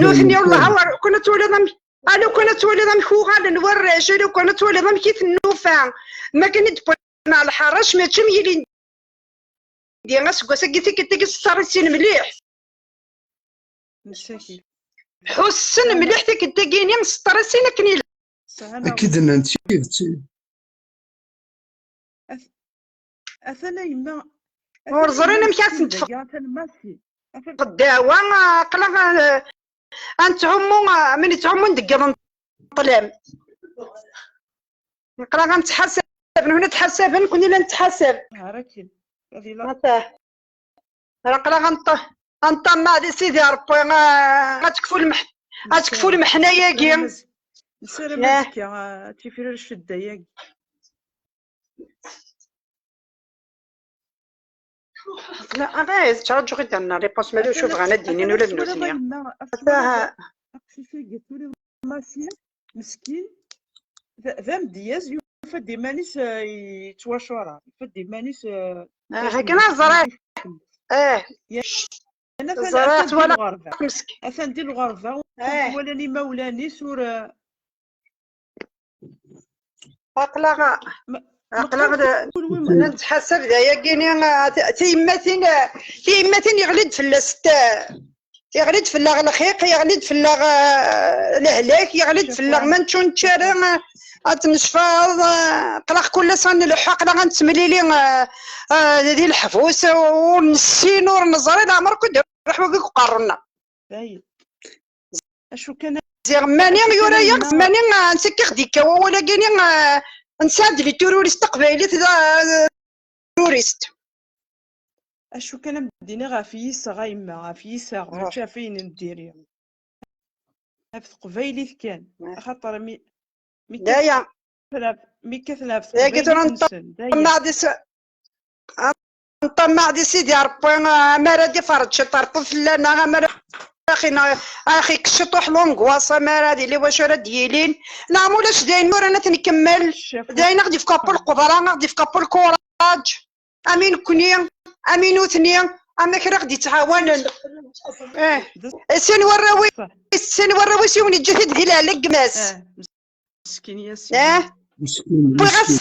Nutni, wallah, awer, kun ad twaliḍ amek, a lukan ad twaliḍ amek uɣalen warrac, a lukan ad twaliḍ amek i ten-nufa. Ma kan i d-wwin ɣer lḥeṛṛac, mačči am yilindi aseggas-agi, tikkelt-agi sṭarisin mliḥ. Ḥussen mliḥ tikkelt-agi-ni, sṭarisin akken ilaq. Akka i d-nnant tidet. Atan a yemma. Ur ẓrin amek ad ten-ṭṭfen. Atan Massi. Atan ddawa, aql-aɣ, eh, ad nettɛummu, eh, mi nettɛummu deg yiḍ n ṭṭlam. Aql-aɣ ad nettḥasab, nutni ttḥasaben, nekkni la nettḥasab. Aql-aɣ ad neṭṭ-, ad neṭṭammaɛ di Sidi Ṛebbi, eh, ad tekfu lmeḥ-, ad tekfu lmeḥna-yagi. Nessaram azekka, eh, ad tifrir ccedda-yagi. لا، أنا ttṛaǧuɣ i d-rna réponse, ma d acu bɣan ad d-inin ula d nutni. Aqcic-agi turiḍ Massi, meskin, d, d amedyaz, yufa-d iman-is, eh, yettwacuṛa, yufa-d iman-is, eh, ah, akken ad ẓriɣ. Eh. Atan, ẓriɣ, atan di twala lɣerba. Meskin. Atan di lɣerba, ur walan imawlan-is, ur, eh, Aql-aɣ, aql-aɣ d-, nettḥasab d ayagi-ni, ah, ti-, tiyemmatin, ah, tiyemmatin yeɣli-d fell-asent, ah, yeɣli-d fell-aɣ lxiq, yeɣli-d fell-aɣ, ah, lehlak, yeɣli-d fell-aɣ ma nečču nečči ara, ah, ad tnecfaḍ, ah, aql-aɣ kul ass ad nleḥḥu, aql-aɣ ad nettemlili, ah, ah, di leḥbus, ur nessin, ur neẓri, leɛmer akk i d-iruḥ wagi deg uqerru-nneɣ. Acu kan ziɣ mani yura-yaɣ, mani, ah, ansi k-ixd-ikka wawal-agi-ni, ah, nesɛa-d les terroristes taqbaylit d, ah, terrorist. Acu kan am d-iniɣ ɣef yiseɣ a yemma, ɣef yiseɣ, mačči ɣef ayen n diri. Ɣef teqbaylit kan, axaṭer mi, mi kkaten ɣef, mi kkaten ɣef teqbaylit-nsen, daya. Nṭammaɛ di s-, nṭammaɛ di Sidi Ṛebbi, amar ad iferreǧ ciṭ Ṛebbi fell-aneɣ, amar axi, axi ciṭuḥ l'angoisse, amar ad yili wacu ara d-yilin. Neɣ ma ulac dayen, ur ad t-nkemmel. Dayen, ad ɣ-d-yefk Ṛebbi lqudra, ad ɣ-d-yefk Ṛebbi lkuṛaǧ. Am i nekkni, am i nutni, am kra ɣ-d-yettɛawanen. Eh. Sin warraw-is, sin warraw-is, yiwen yeǧǧa-t-id di lehna n gma-s. Eh. Wwiɣ-as,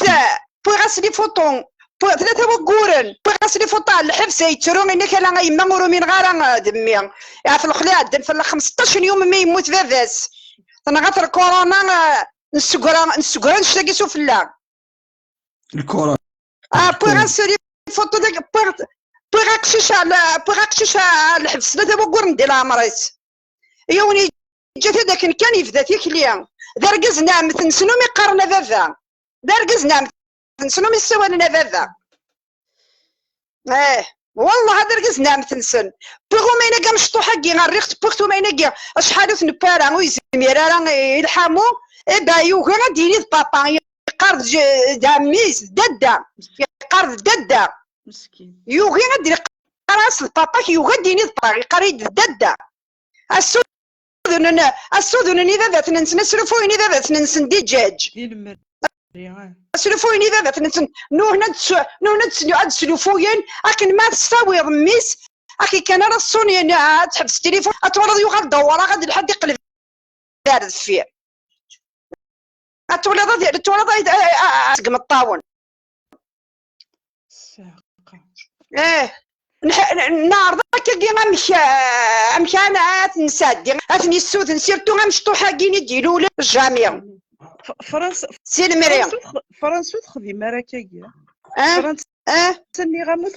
wwiɣ-as les photos. Wwiɣ-, tlata wagguren. Wwiɣ-as les photos ar lḥebs, yettru, yenna-k ala a yemma, ur umineɣ ara, ah, d mmi. Ɣef lexli ɛeddan fell-aɣ xmesṭac n yum mi yemmut baba-s. Tenɣa-t lkuruna, ah, nessegra, nessegra annect-agi sufella. Lkuruna. Ah, wwiɣ-as les photos dagi, wwiɣ, wwiɣ aqcic ar l-, wwiɣ aqcic ar lḥebs tlata wagguren di leɛmer-is. Yiwen yeǧǧa-t-id akken kan yebda tikli. D argaz n ɛemmet-nsen umi qqaren a baba. D argaz n ɛemmet-nsen umi ssawalen a baba. Eh, wallah, d argaz n ɛemmet-nsen. Wwiɣ umaynag amecṭuḥ-agi, rriɣ-t, wwiɣ-t umaynag-agi, acḥal ur t-newwi ara, ur yezmir ara i lḥamu. Eh ben, yugi ad d-yini d papa, yeqqar d j-, d ɛemmi-s, d dadda. Yeqqar d dadda. Yugi ad d-yeqqar-as d papa-k, yugi ad d-yini d papa, yeqqar-iyi-d d dadda. Assudnen, assudnen ibabaten-nsen, aslufuyen ibabaten-nsen di ǧaǧ. Di lemri, ah. Aslufuyen ibabaten-nsen, nuhen ad s-, nuhen ad s-, ad slufuyen, akken ma tessawiḍ mmi-s, akken kan ara ṣṣunyen, ad tḥebs tilifun, ad twalaḍ yuɣal dewwreɣ, ad lḥad iqleb ar deffir. Ad twalaḍ, ad, ad twalaḍ, ay, ay, ay, ay, seg imeṭṭawen. Ssaqa. Eh, nḥ-, n-, neɛreḍ akkagi amek, eh, amek ara, ad t-nesɛeddi, ad t-nessuden, surtout amecṭuḥ-agi i d-ilulen jamais. F-, Fransa, si lemri. Fransa ur tex-, Fransa ur texdim ara akkagi. Eh? Fransa Ah,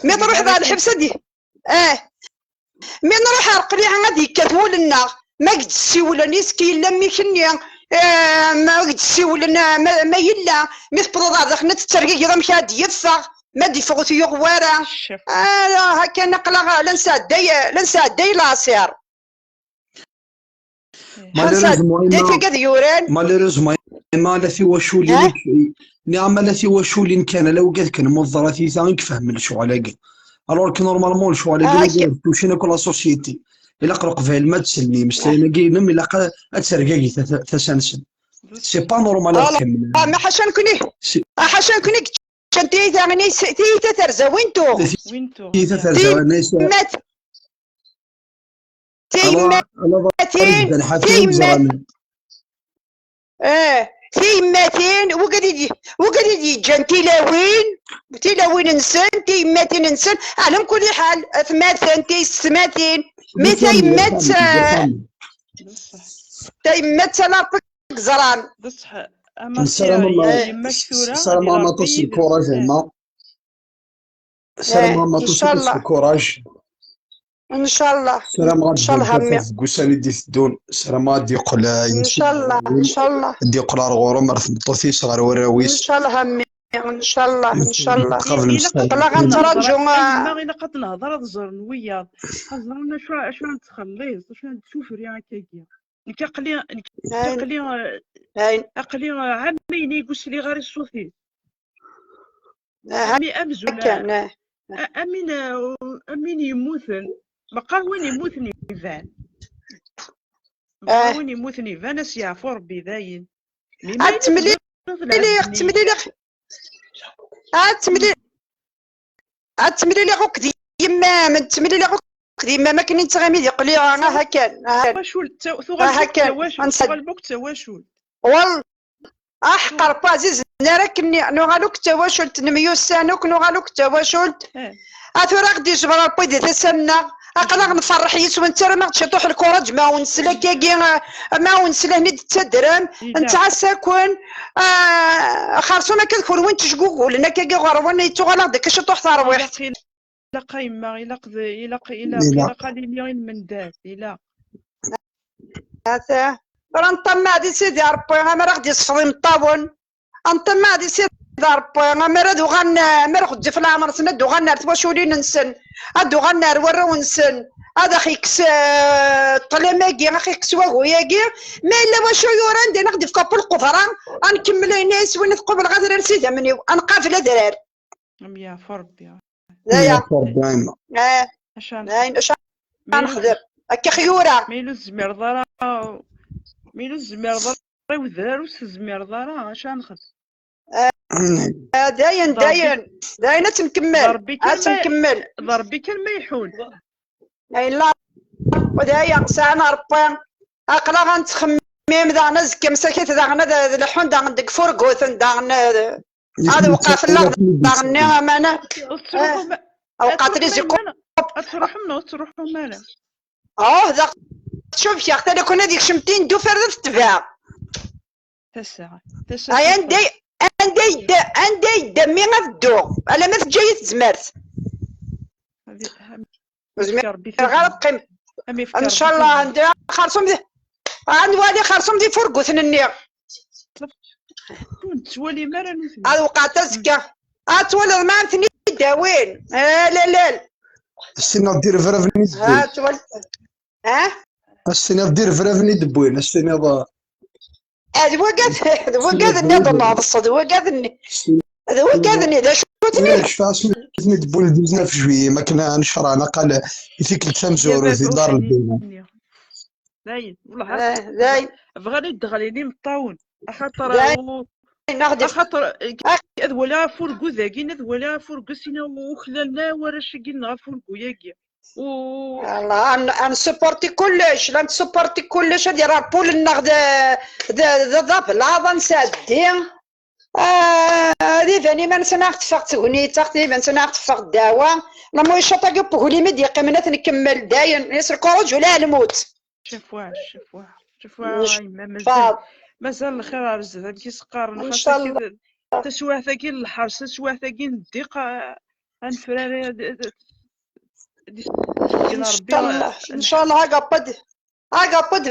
mi truḥeḍ ɣer lḥebs ad i-, ah, mi nruḥ ar qliɛ ad yekkat wul-nneɣ. Ma k-d-ssiwlen, iski yella mmi-k-nni, ah, ma k-d-ssiwlen, ah, ma, ma yella, mi tewwḍeḍ ɣer daxel, ad tettergigiḍ amek ad d-yeffeɣ, ma d-yeffeɣ ur t-yuɣ wara. Ah, hakan aql-aɣ la nesɛedday, la nesɛedday laṣir. Malheureusement, Ḥasan, d tagad yuran. Malheureusement, ma la tiwaculin, niɣ ma la tiwaculin kan, ala wigad kan, muḍerat i ta i ifehmen lecɣal-agi. Alors que normalement, lecɣal-agi, ah, wigad tucin akk la société. Ilaq Leqbayel ma d-sellen imeslayen-agi-inem, ilaq ad tergagi ta-, ta-, tasa-nsen. C'est pas normal ad kemmlen. Ah, ma ḥaca nekni. Ah, ḥaca nekni, ččan tiyita, tiyita terza, win tuɣ? Tiyita terza, tiyemmat. Tiyemmatin, tiyemmat-, eh, tiyemmatin, wigad i d-, wigad i d-yeǧǧan tilawin, tilawin-nsen, tiyemmatin-nsen, ɛla mkul ḥal, atmaten, tiyessetmatin, mi tayemmat, eh, tayemmat ala Rebbi i yeẓran. Nessaram-am, nessaram-am aṭas n lkuraj, a yemma. Ssarameɣ-am aṭas n lkuraj. Ncallah. Ssarameɣ ad d-yaf deg wussan i d-iteddun. Ssarameɣ ad d-yeqqel, eh, ncallah, ncallah, ad d-yeqqel ar ɣur-m, ar tmeṭṭut-is, ɣer warraw-is. Ncallah a mmi, ncallah, ncallah. Aql-aɣ nettraǧu, eh, ilaq ad nehder ad ẓren wiyaḍ. Ad ẓren acu, acu ara nettxelliṣ, acu ara d-tufri akkagi. Nekk aql-i, nekk aql-i, eh, aql-i, eh, ɛamayen i ur sliɣ ara i ṣṣut-is. Aha, ami amzun, akka, a-, amin, a-, amin yemmuten. Meqqar win yemmuten iban. Meqqar win yemmuten iban, ad s-yeɛfu Rebbi dayen. Ad temliliɣ, ad temliliɣ, ad temli-, ad temliliɣ akked yemma-m, ad temliliɣ akked yemma-m akken i nettɣimi di qliɣ, aha kan, aha kan. Tawacult, tuɣal akk d tawacult. Wal-, Aḥeqq Rebbi ɛzizen ara akken nuɣal akk d tawacult, nemyussan akk nuɣal akk d tawacult. A tura ɣ-d-yejber Rebbi di tasa-nneɣ, aql-aɣ nferreḥ yis-wen, ttarram-aɣ-d ciṭuḥ lkuraǧ, ma ur nsel akkagi, ma ur nsel akken i d-tettadrem, nettɛassa-ken, ah, xerṣum akka d kunwi n tejgugulen akkagi ɣer-wen, yettuɣal-aɣ-d akka ciṭuḥ tarwiḥt. Ilaq a yemma, ilaq d, ilaq, ilaq, ilaq ad nili i lmendad, ilaq. Ata, tura nṭemmeɛ di Sidi Ṛebbi, amar a ɣ-d-yesfeḍ imeṭṭawen. Nṭemmeɛ di Sidi Ṛebbi, amar ad uɣalen, amar ɣezzif leɛmer-nsen, ad uɣalen ar twaculin-nsen, ad uɣalen ar warraw-nsen, ad aɣ-ikkes, eh, ṭṭlam-agi, ad aɣ-ikkes wagu-agi. Ma yella wacu yuran, din a ɣ-d-ifk Ṛebbi lqudra, ad nkemmel ayen i s-win tqubleɣ adrar s idammen-iw, ad nqabel adrar. Am yeɛfu Ṛebbi. D aya. Yeɛfu Ṛebbi, a yemma. Eh, acu ara nexdem? Acu ara nexdem? Akka xyura. Ma yella ur tezmireḍ ara, ma yella ur tezmireḍ ara i wedrar, ur s-tezmireḍ ara, acu ara nexdem? Eh, eh, dayen, dayen. Dayen ad tt-nkemmel. Ad tt-nkemmel. D Ṛebbi kan ma iḥun. Yella, d aya, sɛan Ṛebbi. Aql-aɣ ad nettxemmim daɣen azekka msakit daɣen ad, ad leḥḥun daɣen deg furguten daɣen, eh, ad wqeɛ fell-aɣ daɣen-nni aman. Ad wqeɛ tlizi. Ad truḥem neɣ ur tettruḥum ara? Oh, daɣ tcubkeɣ, tala kun ad ikcem tin d ufar d tetbeɛ. Tasa, tasa. Ay, anda, anda yedda, anda yedda mmi ad dduɣ, alamma teǧǧa-yi tezmert. Ur zmireɣ ara ad qqim. Ncallah, anda xerṣum di, ad nwali xerṣum di furguten-nni. Ur nettwali ara nutni. Ad wqeɛt azekka. Ad twaliḍ ma ten-id-awin. Ah, la, la. Ad s-tiniḍ d irebraben i d-wwin. Ah, twal-, ah? Ad s-tiniḍ d irebraben i d-wwin. Ad s-tiniḍ, ah, d wagad, d wagad-nni ad nɛeḍseḍ, d wagad-nni. D wagad-nni, d acu-ten? Ur cfiɣ asmi i ten-id-wwin le dix-neuf juillet, mi akken ad necreɛ naqal i tikkelt tamezwarut di Dar Lbina. Dayen, wellah, ah, dayen. Bɣan ad d-ɣlin imeṭṭawen. Axaṭer, dayen, u-, axaṭer, eh, ad waliɣ afurgu dagi, ad waliɣ afurgu, sina uklalen warrac-agi neɣ afurgu-yagi. U- Allah, ad n-, ad nsupporti kullec, la nsupporti kullec, ad yerr Ṛebbi ul-nneɣ d, d, d, d ablaḍ, ad nsɛeddi. Ah, ad iban iman-nsen ad aɣ-teffeɣ tegnit, ad iban-nsen ad aɣ-teffeɣ ddeɛwa. Lamu icaṭ-agi n weglim i d-yeqqimen ad t-nkemmel dayen, yes lkuruj ula lmut. Cafwa, cafwa, cafwa, a yemma, mazal, mazal lxir ar zdat, amek i s-qqaren, xas ncallah. Taswiɛt-agi n lḥers, taswiɛt-agi n ddiq, ah, ad nefrari, ad, ad, ad, إن شاء الله، إن شاء الله. Agappa d, agappa d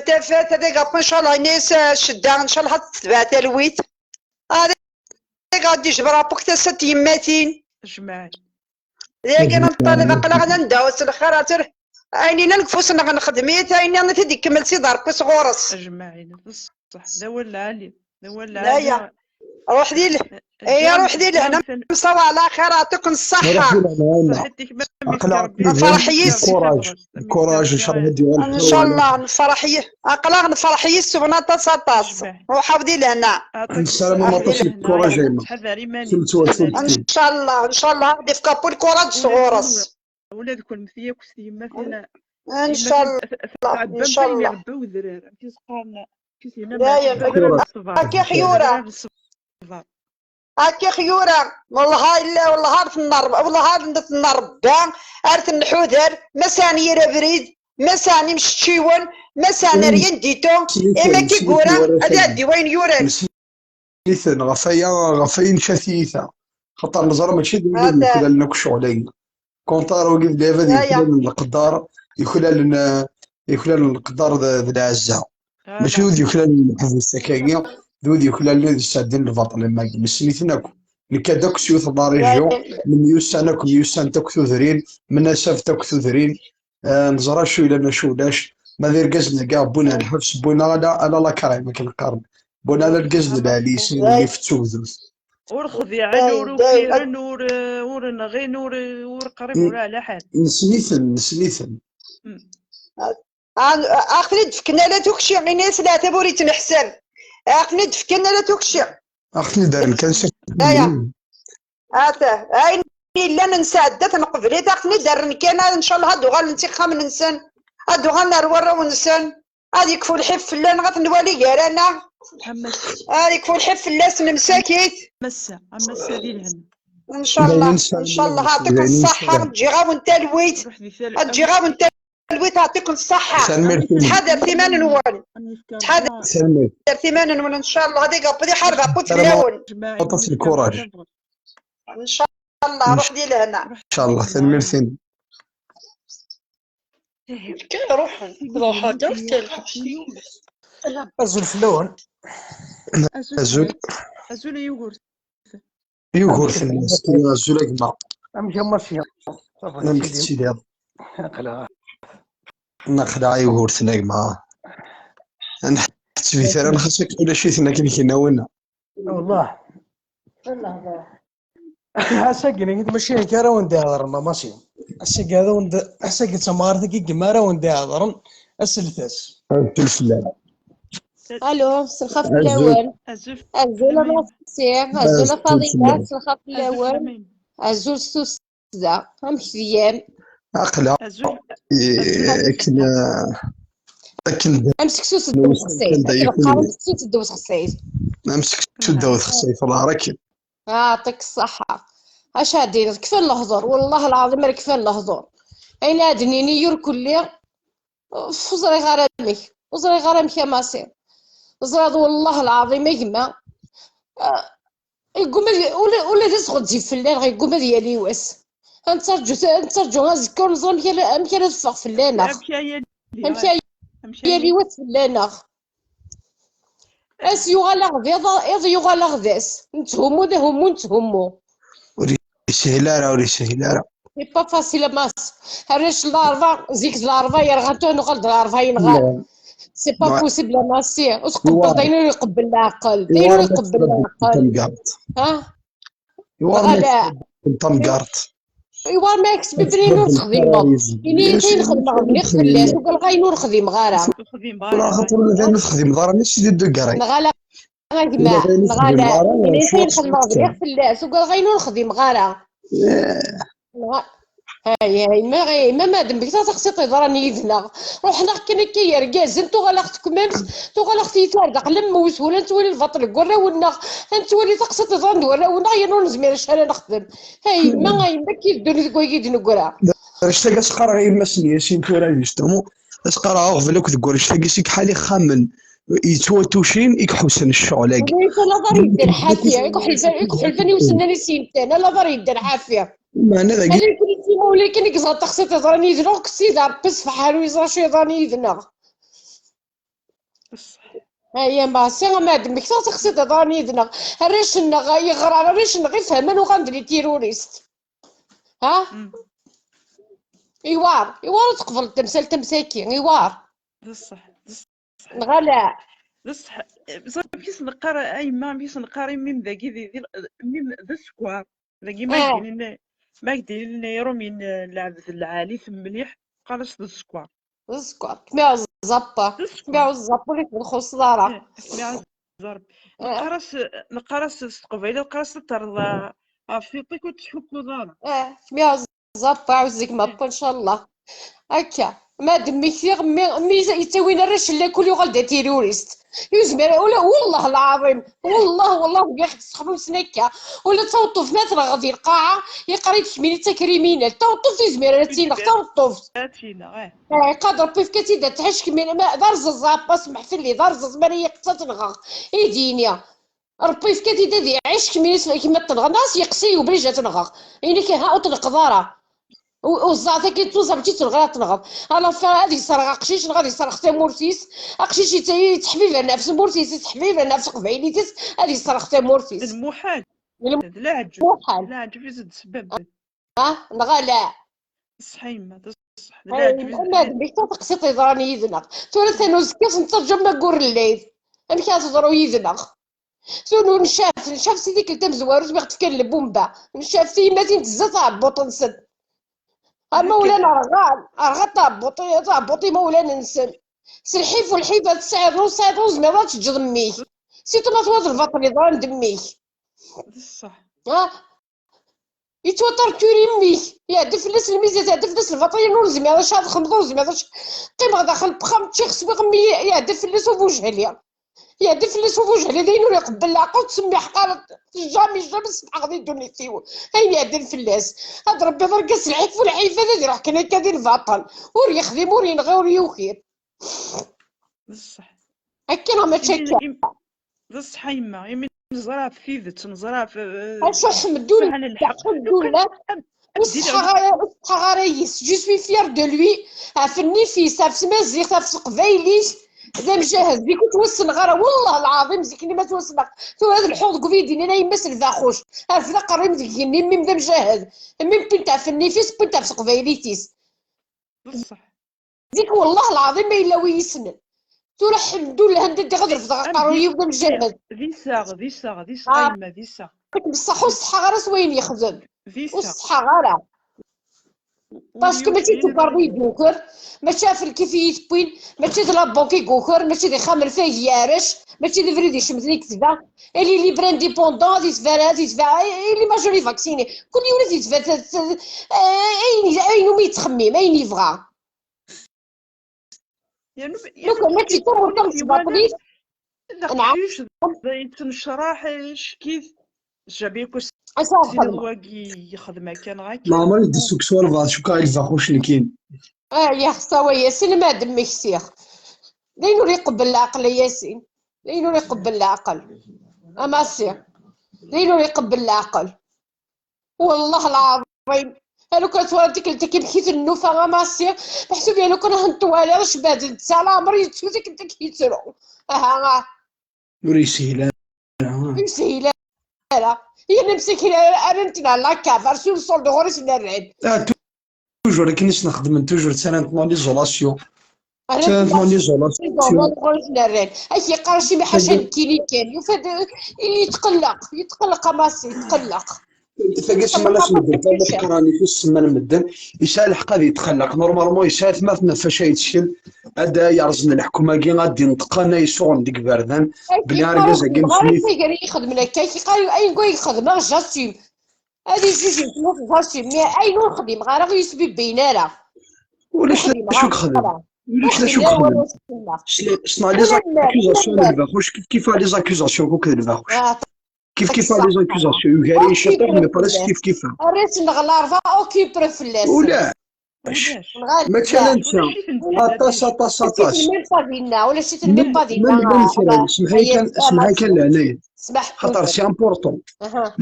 tafat, ad agappa إن شاء الله. Ini-as ccedda, إن شاء الله ad tetbeɛ talwit. Ad agappa d jebra apuk tasa n tyemmatin. Jmaɛi. Dagi ad nṭaleb aql-aɣ ad ndeɛɛu s lxir, ad ter-, ayen yellan deg ufus-nneɣ nexdem-it, ayen nniḍen ad t-id-ikemmel Sidi Ṛebbi sɣur-s. Ajmaɛin, d ṣṣeḥ, d awal lɛali, d awal lɛali. Ruḥ di l-, eh, ruḥ di lehna, msawa ɛla xir, ɛṭiken ṣṣeḥḥa. Ṣaḥit-ik ma miski Ṛebbi. Nefreḥ yis. Nefreḥ yis, aql-aɣ nefreḥ yis, aql-aɣ nefreḥ yis-wen aṭas aṭas. Ruḥ-aw di lehna. Nessaram aṭas n lkuṛaj a yemma. Ttḥadar iman-ik. Kemm d twacult-ik. Ncallah, ncallah ad ifk apul kuraǧ sɣur-s. Ula d kennemti akk s tyemmatin. Ncallah, Tɛebbam ayen irebba udrar. Amek i s-qqaren, amek i s-yenna Dayen. Mɛatqa, udrar n ṣṣber. Akka xyura. Udrar n ṣṣber. Akka xyura. Wellah illa, wellah ar tenna Ṛebba, wellah ar tenna Ṛebba, ar tenḥuder, ma sɛan yir abrid, ma sɛan imceččiwen, ma sɛan rien du tout, imi akka i yura, ad iɛeddi wayen yuran. Iten ɣef waya, ɣef waya nca tiyita. Xaṭer neẓra mačči d wid yuklalen akk ccɣel-agi. Contraire, wigi d lɛibad yuklalen leqder, yuklalen, eh, yuklalen leqder d, d lɛezza. Mačči d wid yuklalen leḥbus akkagi, d wid yuklalen ad yesɛeddin lbaṭel am wagi. Nessen-iten akk. Nekka-d akk s yiwet n la région, nemyussan akk, myussan-t akk tudrin, mnasab-t akk tudrin, eh, neẓra acu yellan, acu ulac. Ma d irgazen-agi, wwin ar lḥebs, wwin ala, ala la crime, akken qqaren. Wwin ala lgaz d lɛali, sin lli f tugdut. Ur xdiɛen, ur ukiren, ur, ur nɣin, ur, ur qrib, ur ɛla ḥal. Nessen-iten, nessen-iten. Aɣ-ten-id-fken ala tukci, ini-as leɛtab ur ittneḥsab. Aɣ-ten-id-fken ala tukci. Aɣ-ten-id-rren kan s Ata, ayen yellan nesɛedda-t, neqbel-it, aɣ-ten-id-rren kan, ncallah ad d-uɣalen s ixxamen-nsen, ad d-uɣalen ar warraw-nsen, ad yekfu lḥif fell-aneɣ, ad t-nwali gar-aneɣ. Ad yekfu lḥif fell-asen, msakit. Massa, a massa di lehna. Ncallah, ncallah, ɛṭiken ṣṣaḥḥa, ǧǧiɣ-awen talwit, ǧǧiɣ-awen talwit, ɛṭiken ṣṣaḥḥa. Ttḥadaret iman-nwen. Ttḥadaret iman-nwen, ncallah, ad iɣebbel iḥareb apud fell-awen. Aṭas n lkuṛaj. Ncallah, ruḥ di lehna. Ncallah, tanemmirt-im. Kan ruḥen, ruḥen, ruḥen. Azul fell-awen. Azul. Azul a Yugurten. Yugurten, azul a gma. Amek a Masi? Amek tettiliḍ? Aql-aɣ. Nexdeɛ Yugurten a gma. Ur nḥettbit ara, xas akka ulac-iten akken kinawen. Wellah. Ass-agi-nni mačči akka ara wen-d-iɛeḍren, a Masi. Ass-agi ad wen-d-, ass-agi d tamɣart-agi i yemma ara wen-d-iɛeḍren aseltas. Azul fell-am. Alo, s lxaf fell-awen. Azul. Azul a Masi, azul a Azul Faḍila, fell-am. S lxaf fell-awen. Azul s tussda, amek tga? Aql-aɣ. Azul. Eh, akken, eh, akken d- Am seksu s ddew texsayt. Akken qqaren seksu s ddew texsayt. Am seksu ddaw texsayt, Allah akken. Ah, yeɛṭik ṣṣeḥḥa. Acu ad d-iniḍ? Kfan lehdur, wellah lɛaḍim ar kfan lehdur. Ayen ad d-nini yur kulli, ur ẓriɣ ara amek. Ur ẓriɣ ara amek a Masi. Teẓriḍ, wellah lɛaḍim a gma. Ah, yegguma ad, ula, ula d asɣezzif fell-aneɣ, yegguma ad yali wass. Ad nettarǧu, ad nettarǧu azekka, ur neẓri amek ara, amek ara teffeɣ fell-aneɣ. Amek ara yali wass fell-aneɣ. Ass yuɣal-aɣ d iḍ, iḍ yuɣal-aɣ d ass. Netthummu d ahummu, netthummu. Ur yeshil ara, ur yeshil ara. C'est pas facile a Masi. Arrac n Larebɛa, zik d Larebɛa yerɣan, tura nuɣal d Larebɛa yenɣan. C'est pas possible a Masi. Ur tqebbleḍ ayen ur iqebbel leɛqel. D ayen ur iqebbel leɛqel. Ha? Iwar ma yekseb tamgart. Iwar ma yekseb bnin ur texdimeḍ. Ini-yi ayen xedmeɣ mliɣ fell-as, ugareɣ ayen ur xdimeɣ ara. Wala xaṭer ula d ayen ur texdimeḍ ara, mačči d degre. Neɣ ala a gma, neɣ ala. Ini-yi ayen xedmeɣ mliɣ fell-as, ugareɣ ayen ur xdimeɣ ara. Ay, ay, ma, ay, ma madam, bek taqsiṭ yeḍran yid-neɣ. Ruḥen-aɣ kan akka yergazen, tuɣal-aɣ tekmemt, tuɣal-aɣ tiyita ar daxel n lmut, ula nettwali lbaṭel deg warraw-nneɣ, ad nettwali taqsiṭ yeḍran d warraw-nneɣ, yerna ur nezmir acu ara nexdem. Ay, ma, ay, ma akka i ddunit deg wagi d-neggra. Rect-agi ad s-qqareɣ i yemma-s n Yasin tura, justement, ad s-qqareɣ aɣbel akk deg warrac-agi, seg ḥal ixxamen, yettwatucin i iḥussen ccɣel-agi. Laḍar yedder ḥafi, i iḥulfan i usennan i s-yemtan, laḍar yedder ḥafi. Meɛna dagi. Ala, ulakken i yeẓra taxsayt yeḍran yid-neɣ, kkes-it Rebbi ṣfeḥ, ur yeẓra acu yeḍran yid-neɣ. Aya ma si ma d-mmektaɣ taxsayt yeḍran yid-neɣ. Arrac-nneɣ, yeɣran arrac-nneɣ ifehmen uɣan-d les terroristes. Ha? Iwar, iwar ad tqebleḍ tamsalt am tagi, iwar. D ṣṣeḥ, d ṣṣeḥ. Neɣ ala? D ṣṣeḥ. Ẓer, amek i s-neqqar, a yemma, amek i s-neqqar i mmi-m dagi di, di, mmi-m d sskeṛ. Dagi ma ak-d-inin, ma ak-d-inin Iṛumyen, eh, lɛebd lɛali mliḥ, qqar-as d sskeṛ. D sskeṛ. Kmiɛ uẓappar. D sskeṛ. Kmiɛ uẓappar ur ixuṣṣ ara. Eh, kmiɛ uẓappar. Neqqar-as, neqqar-as s teqbaylit, neqqar-as ad terreḍ ɣef tiṭ-ik ur tettḥukkuḍ ara. Eh, kmiɛ uẓappar, ɛuzz gma, ncallah. Akka. Ma d mmektiɣ, mmi, mmi yettawin arrac n lakul yuɣal d atirurist. Yezmer, ula, wallah lɛaḍim, wallah, wallah, deg ixef sexnusen akka. Ula d taweṭṭuft ma tenɣeḍ di lqaɛa, yeqqar-ik kemmini d takriminal. Taweṭṭuft yezmer ara tt-ineɣ, taweṭṭuft. Ad tt-ineɣ, eh. Eh, iqad Rebbi yefka-tt-id ad tɛic kemmini, ma d arẓeẓ, Rebbi asmeḥ fell-i, d arẓeẓ, mi ara yeqqes ad tenɣeɣ. I d-yini. Rebbi yefka-t-id ad iɛic kemmini s kemm ad tenɣeḍ, neɣ ad s-yeqqes i ubrij ad tenɣeɣ. Ini-k, ha, ur tneqqeḍ ara. U-, uẓẓaɛt-agi d tuẓamt i tenɣiḍ ad tenɣeḍ. Ala, fa-, ad yesserɣ aqcic neɣ ad yesserɣ tamurt-is. Aqcic yett-, yettḥbiban ɣef tmurt-is, yettḥbiban ɣef teqbaylit-is, ad yesserɣ tamurt-is. D lmuḥal. D lmuḥal. D leɛǧeb. Leɛǧeb i s-d-sbabben. Ha? Neɣ ala? Ṣṣeḥ a yemma, d ṣṣeḥ. D leɛǧeb i s-d-, ma d nekk, taqsiṭ yeḍran yid-neɣ. Tura tanu uzekka-s nettarǧu ma ggur llayl. Amek ara teḍru yid-neɣ? Tunu ncaf, ncaf si tikkelt tamezwarut mi ɣ-d-fkan lbumba. Ncaf tiyemmatin tezza taɛebbuṭ-nsen. Ama ulan rɣan, rɣa taɛebbuṭ, taɛebbuṭ imawlan-nsen. S lḥif u lḥif ad tesɛiḍ, ur tesɛiḍ, ur tezmireḍ ad teǧǧeḍ mmi-k. Si tnaṭwa d lbaṭel yeḍran d mmi-k. D ṣṣeḥ. Ha? Yettwaṭerturi mmi-k. Iɛedda fell-as lmizan, iɛedda fell-as lbaṭel, ur nezmir acu ad xedmeḍ, ur nezmir acu. Qqimeɣ daxel n uxxam, ččiɣ, swiɣ, mmi iɛedda fell-as ubujhli. Iɛedda fell-as ubujhli, d ayen ur iqebbel leɛqel, ur tsemmiḥ ara. Jamais, jamais semmḥeɣ di ddunit-iw ayen iɛeddan fell-as. Ad Rebbi d argaz s lḥif u lḥif, ad iruḥ kan akka di lbaṭel. Ur yexdim, ur yenɣi, ur yuki. D ṣṣeḥ. Akka neɣ mačči akka? D ṣṣeḥ a yemma, imi neẓra ɣef tidet, neẓra ɣef, eh, acu, ḥemdullah, ḥemdullah. Ur ṣeḥḥaɣ ara, ur ṣeḥḥaɣ ara yis. Je suis fière de lui. Ɣef nnif-is, ɣef tmaziɣt, ɣef teqbaylit. D amjahed. Zik ur ttwassneɣ ara. Wallah lɛaḍim, zik-nni ma ttwassneɣ. Tura ad lḥuɣ deg ubrid-nni, a yemma-s lbaxuc. Rfed aqerru-m deg igenni, mmi-m d amjahed. Mmi-m wwin-t ɣef nnif-is, wwin-t ɣef teqbaylit-is. D ṣṣeḥ. Zik, wallah lɛaḍim, ma yella wi yessnen. Tura, ḥemdullah, anda ddiɣ ad refdeɣ aqerru-yiw d amjahed. D iseɣ, d iseɣ, d iseɣ, a yemma, d iseɣ. Bessah ur ṣeḥḥaɣ ara s wayen yexdem. Ur ṣeḥḥaɣ ara. Parce que mačči d tukerḍa i d-yuker, mačči ɣef lkif i yi-tewwin, mačči d la banque i yuker, mačči d ixxamen fay i yarec, mačči d abrid icemten i yetba. Elle est libre, indépendant, ad yetba, ad yetba, elle est majeure et vaccinée. Kul yiwen ad yetba, eh, ayen, ayen umi yettxemmim, ayen yebɣa. Yernu, lukan ma tečča tamurt tamesbaṭlit, d aqcic, d yettnecraḥ, ccek-it. Jamais ur s-tiniḍ wagi yexdem akka neɣ akka. Leɛmer i d-issukes walbeɛḍ, cukkeɣ i lbaxuc nekkini. Ah, yaxṣa wa Yasin, ma d-mmektiɣ. D ayen ur iqebbel leɛqel, a Yasin. D ayen ur iqebbel leɛqel. A Massi. D ayen ur iqebbel leɛqel. Wallah lɛaḍim. A lukan twala tikkelt-agi amek i tennufa a Massi, meḥsub ya lukan ad tent-twaliḍ, cbad d ta, leɛmer yettu tikkelt-agi yettru. Aha, ah. Ur yeshil ara. Ur yeshil ara. Yella msakil ara, ara nteɣ la cave, ar sur le sol de ɣur-s nerran. Ah, toujours akken i s-nexdem, toujours ttarran-t dans l'isolation. Ttarran-t dans l'isolation. Ak yeqqar acimi ḥaca nekkini kan. Yufa-d, yetqelleq, yetqelleq a Massi, yetqelleq. Tagi semman-as medden, tama teqran-it, semman medden, yesɛa lḥeqq ad yetqelleq. Normalement, yesɛa atmaten ɣef wacu yettkel, ad yerẓen leḥkem-agi, ad d-inṭeq, ad isuɣen deg iberdan, belli argaz-agi n Smith. Ayen i xedmen akka, yeqqar, ayen i xedmeɣ, j'assume. Ad ijuj yettmut d asu, mais ayen ur xdimeɣ ara ur yesbibbiyen ara. Ulac d acu i yexdem. Ulac d acu i yexdem. Ssneɣ les accusations n lbaxuc, kif kif les accusations akk d lbaxuc. Kif kif les accusations, yugar-iyi ciṭuḥ, mais presque kif kif. Arrac-nneɣ larba, aucune preuve fell-as. Ula. Mačči ala netta. Aṭas, aṭas, aṭas. Même pas dinna, ula si même pas dinna. Même, même kra, semḥ-iyi kan, semḥ-iyi kan leɛnaya. Xaṭer c'est important.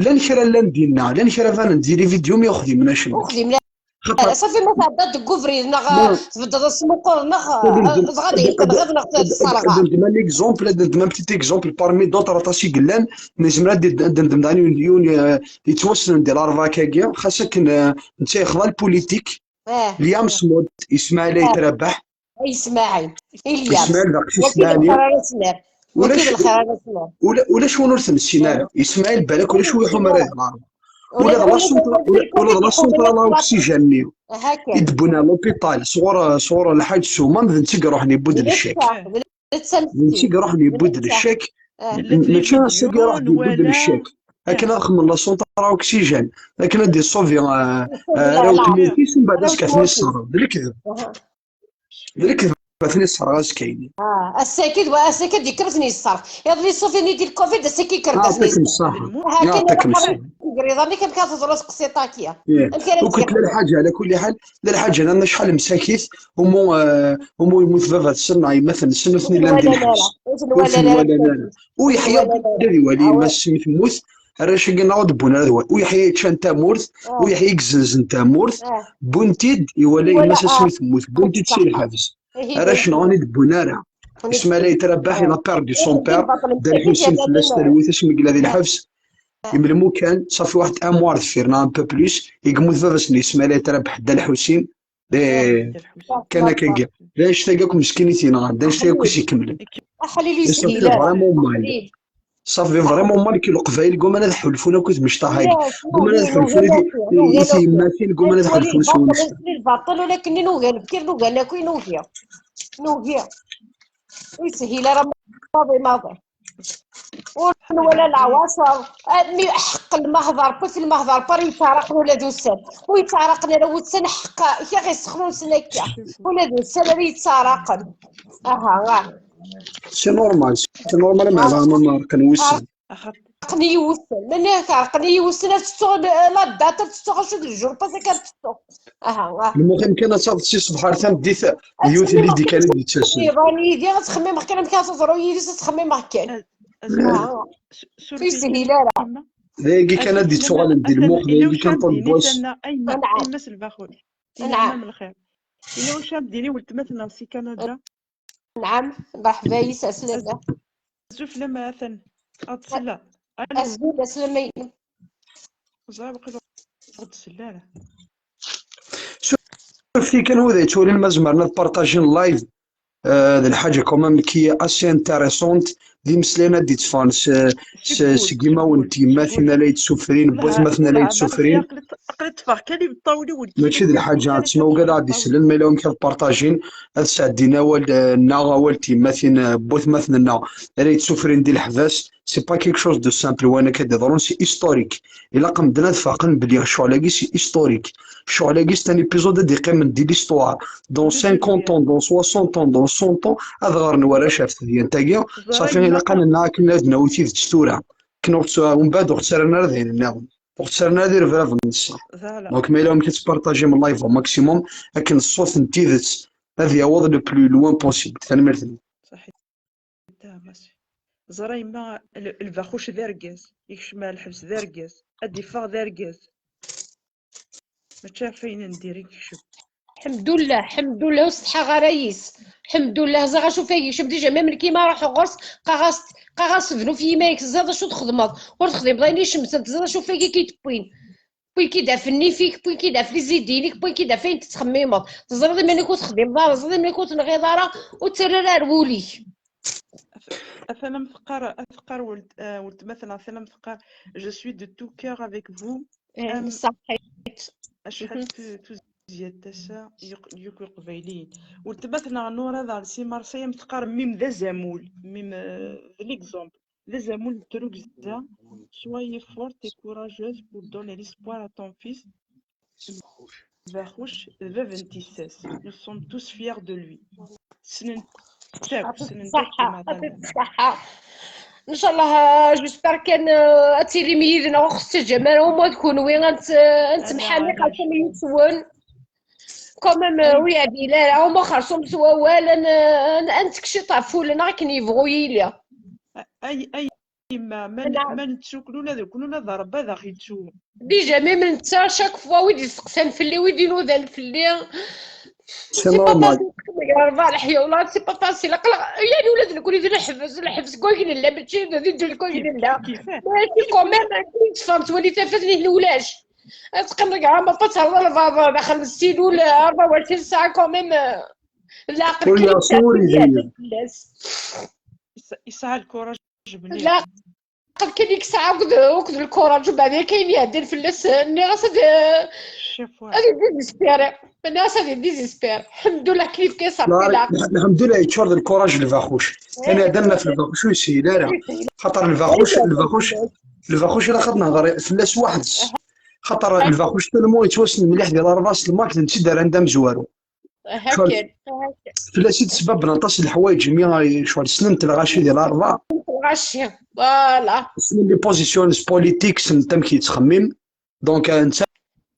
Llan kra llan dinna, llan kra banen-d di les vidéos, mi uxdimen acemma. Xaṭer safi ma tɛeddaḍ deg ubrid, neɣ tbeddeḍ asmuqur, neɣ dɣa ad yeqqen ɣer neɣ tesserɣa. Ad d-neddem un exemple, ad d-neddem un petit exemple parmi d'autres aṭas i yellan, nezmer ad d-, ad d-neddem daɣen yiwen, yiwen, eh, yettwassnen di Larvak-agi, xas akken, eh, netta yexḍa le politique, Liam Smod, Ismail Ayt Rabaḥ. Ay Ismail, Ilyas. Ismail d aqcic Ismail. Ulac, ulac win ur t-nessin ara. Ismail balak ulac wi iḥum ara yehḍer. Ula d la centrale, ula d la centrale à oxygène-nni i d-wwin ar l'hôpital sɣur, sɣur Lḥaǧ Sumam, d netta i iruḥen yewwi-d le chèque. D netta i iruḥen yewwi-d le chèque. Mačči ass-agi iruḥ-d yewwi-d le chèque akken ad xedmen la centrale à oxygène, akken ad d-iṣubi, eh, eh, arraw n tmurt-is, mbeɛd azekka ad ten-iṣerref. D lekdeb. D lekdeb, ad ten-iṣerref azekka-nni. Ah, ass-agi d wa, ass-agi ad d-yekker ad ten-iṣerref. Iḍelli ṣubi-nni di le covid, ass-agi yekker ad ten-iṣerref. Yeɛṭikem ṣṣeḥḥa. Yeɛṭikem ṣṣeḥḥa. Amek ara teḍru tqsiṭ-agi? Amek ara ur kent la lḥaǧa, ɛla kulli ḥal, la lḥaǧa, nnan acḥal msakit, umu, eh, umu yemmut baba-tsen neɣ yemma-tsen, ur ten-illan di lḥebs. Ur ten-walan ara. U Yeḥya ad iwali yemma-s mi temmut, arrac-agi nneɣ ur d-wwin ara ad wali. U Yeḥya yeččan tamurt, U Yeḥya i yezzenzen tamurt, wwin-t-id, iwala yemma-s asmi temmut, wwin-t-id si lḥebs. Arrac nneɣ ur d-wwin ara. Ismail Ayt Rabaḥ, il a perdu son père, Dda Lḥusin fell-as talwit asmi yella di lḥebs. Imelmu kan, safi waḥed un mois ar deffir, neɣ un peu plus, i yemmut baba-s n Ismail Ayt Rabaḥ, Dda Lḥusin, eh, kan akka. D annect-agi akk meskin i t-yenɣan, d annect-agi akk i s-ikemmlen. Aḥlil. Safi vraiment mal. Safi vraiment mal ki Leqbayel gguman ad ḥulfun akk i tmecṭaḥ-agi. Gguman ad ḥulfun i, i, i tyemmatin, gguman ad ḥulfun s wunect. Lbaṭel, ulakken i nugi, lbkir nugi, akk i nugi. Nugi. Ur yeshil ara maḍi, maḍi. Ur nwala leɛwaṣer. Mi ḥeqq lmehder, ḥeqq lmehder, par yettɛeraqen ula d ussan. Ur yettɛeraqen ara wussan, ḥeqq kra ɣ-yessexnusen akka. Ula d ussan ara yettɛeraqen. Aha, ah. C'est normal, c'est normal, ma ɛerqen wussan. Ɛerqen-iyi wussan. Mani ɛerqen-iyi wussan, ad tettuɣ la date, ad tettuɣ acu d le jour, pas akka ad tettuɣ. Aha, ah. Lmuqim kan ad taweḍ si ṣṣbeḥ ar tameddit, d yiwet n lidi kan i d-yettasen. Iḍan yid-i, ad ttxemmimeɣ kan amek ara teḍru yid-s, ad ttxemmimeɣ kan. Ur yeshil ara. D ayagi kan ad d-ittuɣalen di lmux, d ayagi kan ṭṭbus. Anɛam. Anɛam. Yella wacu ara d-tini weltma-tneɣ si Kanada? Anɛam, mreḥba yis, ɛeslama. Azul fell-am, atan ad d-tsella. Azul, ɛeslama-inem. Ẓriɣ waqila ur d-tsella ara. Suref-iyi kan wid yettwalin ma zemren ad partajin live, eh, d lḥaǧa quand même qui est assez intéressante, d imeslayen ad d-itteffɣen s, s, seg imawen n tyemmatin ala yettsuffrin, n watmaten ala yettsuffrin. Aql-i ṭṭfeɣ kan imeṭṭawen-iw. Mačči d lḥaǧa, ttma ugadeɣ ad d-isellen, ma yella wamek ad partajin, ad sɛeddin awal, eh, nneɣ awal n tyemmatin, eh, n watmaten-nneɣ, ara yettsuffrin di leḥbas. C'est pas quelque chose de simple, wayen akka d-iḍerrun, c'est historique. Ilaq medden ad faqen belli ccɣel-agi c'est historique. Ccɣel-agi c'est un épisode ad d-iqqimen di l'histoire. Dans cinquante ans, dans soixante ans, dans cent ans, ad ɣren warrac ɣef tedyant-agi. Safi, ilaq ad nennaɣ akken ad nawi tidet tura. Akken ur ɣ-tt-, umbeɛd ur ɣ-ttaren ara d ayen nniḍen. Ur ɣ-ttaren ara d irebraben n ṣṣeḥ. Donc, ma yella wamek ad tpartajim live au maximum, akken ṣṣut n tidet ad yaweḍ le plus loin possible. Tanemmirt-nwen. Ẓer a yemma, l-, lbaxuc d argaz, yekcem ar lḥebs d argaz, ad d-iffeɣ d argaz. Mačči ɣef ayen n diri yekcem. Ḥemdullah, ḥemdullah, ur setḥaɣ ara yis. Ḥemdullah, ẓriɣ acu fay yekcem. Déjà, même nekki ma ruḥeɣ ɣur-s, qqareɣ-as, qqareɣ-as bnu f yimayek, teẓriḍ acu txedmeḍ. Ur texdimeḍ ayen icemten, teẓriḍ acu fay i k-id-wwin. Wwin-k-id ɣef nnif-ik, wwin-k-id ɣef les idées-inek, wwin-k-ur tettxemmimeḍ. Teẓriḍ iman-ik ur texdimeḍ ara, teẓriḍ iman-ik ur tenɣiḍ ara, ur ttarra ara ar wul-ik. Atan am teqqar, am teqqar welt-, eh, weltma-tneɣ, atan am teqqar, je suis de tout cœur avec vous. Am, ṣaḥit. Acḥal tu-, tuzyat tasa yuq-, yuq Iqbayliyen. Weltma-tneɣ Nura daɣen si Marseille am teqqar, mim d azamul, mim, eh, d l'exemple. D azamul n trugza. Soyez forte et courageuse pour donner l'espoir à ton fils. Lbaxuc d bab n tissas. Nous sommes tous fiers de lui. Ssnen-t akk, ssnen-t akk. Ṣaḥa, ṣaḥa. Ncallah, euh, j'espère kan, euh, ad tilim yid-neɣ, ur ɣ-tettaǧǧam ara, au moins d kunwi, ad nett-, ad nettemḥamiq ɣef yiswen. Quand même, euh, ur yeɛdil ara, uma xersum s wawal, ad n-, ad n-, ad nettekciṭ ɣef wul-nneɣ akken yebɣu yili. Ay, ay, yemma, ma n-, ma nettukel ula d nekni, ula d Ṛebbi ad aɣ-yettu. Déjà, même netta, chaque fois, wid yesteqsan fell-i, wid inudan fell-i, c'est pas facile. Rebɛa leḥya, والله, c'est pas facile. Aql-aɣ, yani, ula d nekni d lḥebs, lḥebs deg wayeg nella, mačči d, d, deg wayeg nella. Mačči quand même, akken teffeɣ, twali tafat-nni ulac. Ad teqqimeḍ deg ɛama, ad terreḍ lbaḍ daxel n ssilul, arba wacin ssaɛa quand même, euh, leɛqel kan i yesɛa fell-as. Yesɛa lkuṛaj mliḥ. Leɛqel kan i yesɛa akked, akked lkuṛaj, ubeɛd kan iɛeddan fell-as, nniɣ-as ad, ad yedizespiri. Nniɣ-as ad yedizespiri. Lḥemdullah, kif kan ṣafi leɛqel. Lḥemdullah, yeččur d lkuṛaj lbaxuc. Kan iɛeddan ɣef lbaxuc ur yeshil ara. Xaṭer lbaxuc, lbaxuc, lbaxuc ilaq ad nehder fell-as weḥd-s. Xaṭer lbaxuc tellement yettwassen mliḥ di Laṛebɛa s lmark d netta i d-rran d amezwaru. Fell-as i d-sbabben aṭas n leḥwayeǧ imi ccɣel ssnen-t lɣaci di Laṛebɛa. Lɣaci, voilà. Ssnen les positions politiques, ssnen amek yettxemmim. Donc, euh, netta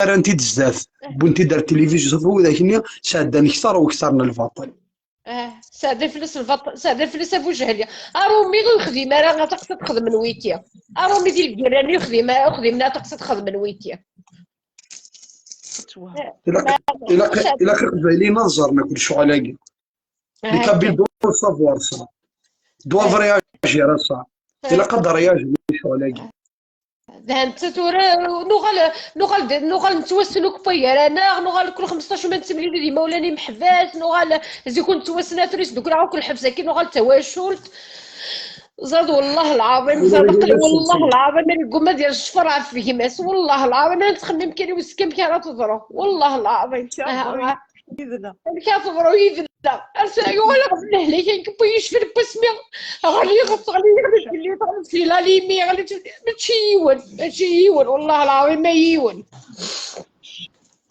rran-t-id zdat, wwin-t-id ar tilivizyu, safi widak-nni sɛeddan kter u kter n lbaṭel. Ah, sɛeddan fell-as lbaṭel, sɛeddan fell-as abujehli. Arumi ur yexdim ara aṭas ad xedmen wiki. Arumi di lgiran ur yexdim ara, ur xdimen aṭas ad xedmen wiki. Ilaq, ilaq, ilaq Iqbayliyen ad ẓren akk lecɣal-agi. Les Kabyles doivent savoir ça. Doivent réagir à ça. Ilaq ad réagir i lecɣal-agi. D hanta tura, nuɣal, nuɣal, nuɣal nettwassen akk waygar-aneɣ, nuɣal kul xmesṭac ma nettemlili d imawlan imeḥbas, nuɣal zik ur nettwassen, tura isdukkel akk lḥebs-agi, nuɣal d tawacult. Ẓad, والله العظيم, ẓad, aql-i, والله العظيم, ad yegguma ad yecfer ɣef gma-s, والله العظيم, ad nettxemmim kan i uzekka amek ara teḍru, والله العظيم. Amek ara teḍru yid-neɣ? Amek ara teḍru yid-neɣ? Ar tura yuɣal ɣer lehlak, ayen yewwi yecfel n wasmi. Ɣliɣ, ɣliɣ, ɣliɣ, ɣliɣ, ɣliɣ, ɣliɣ, ɣliɣ, mačči yiwen, mačči yiwen, والله العظيم ma yiwen.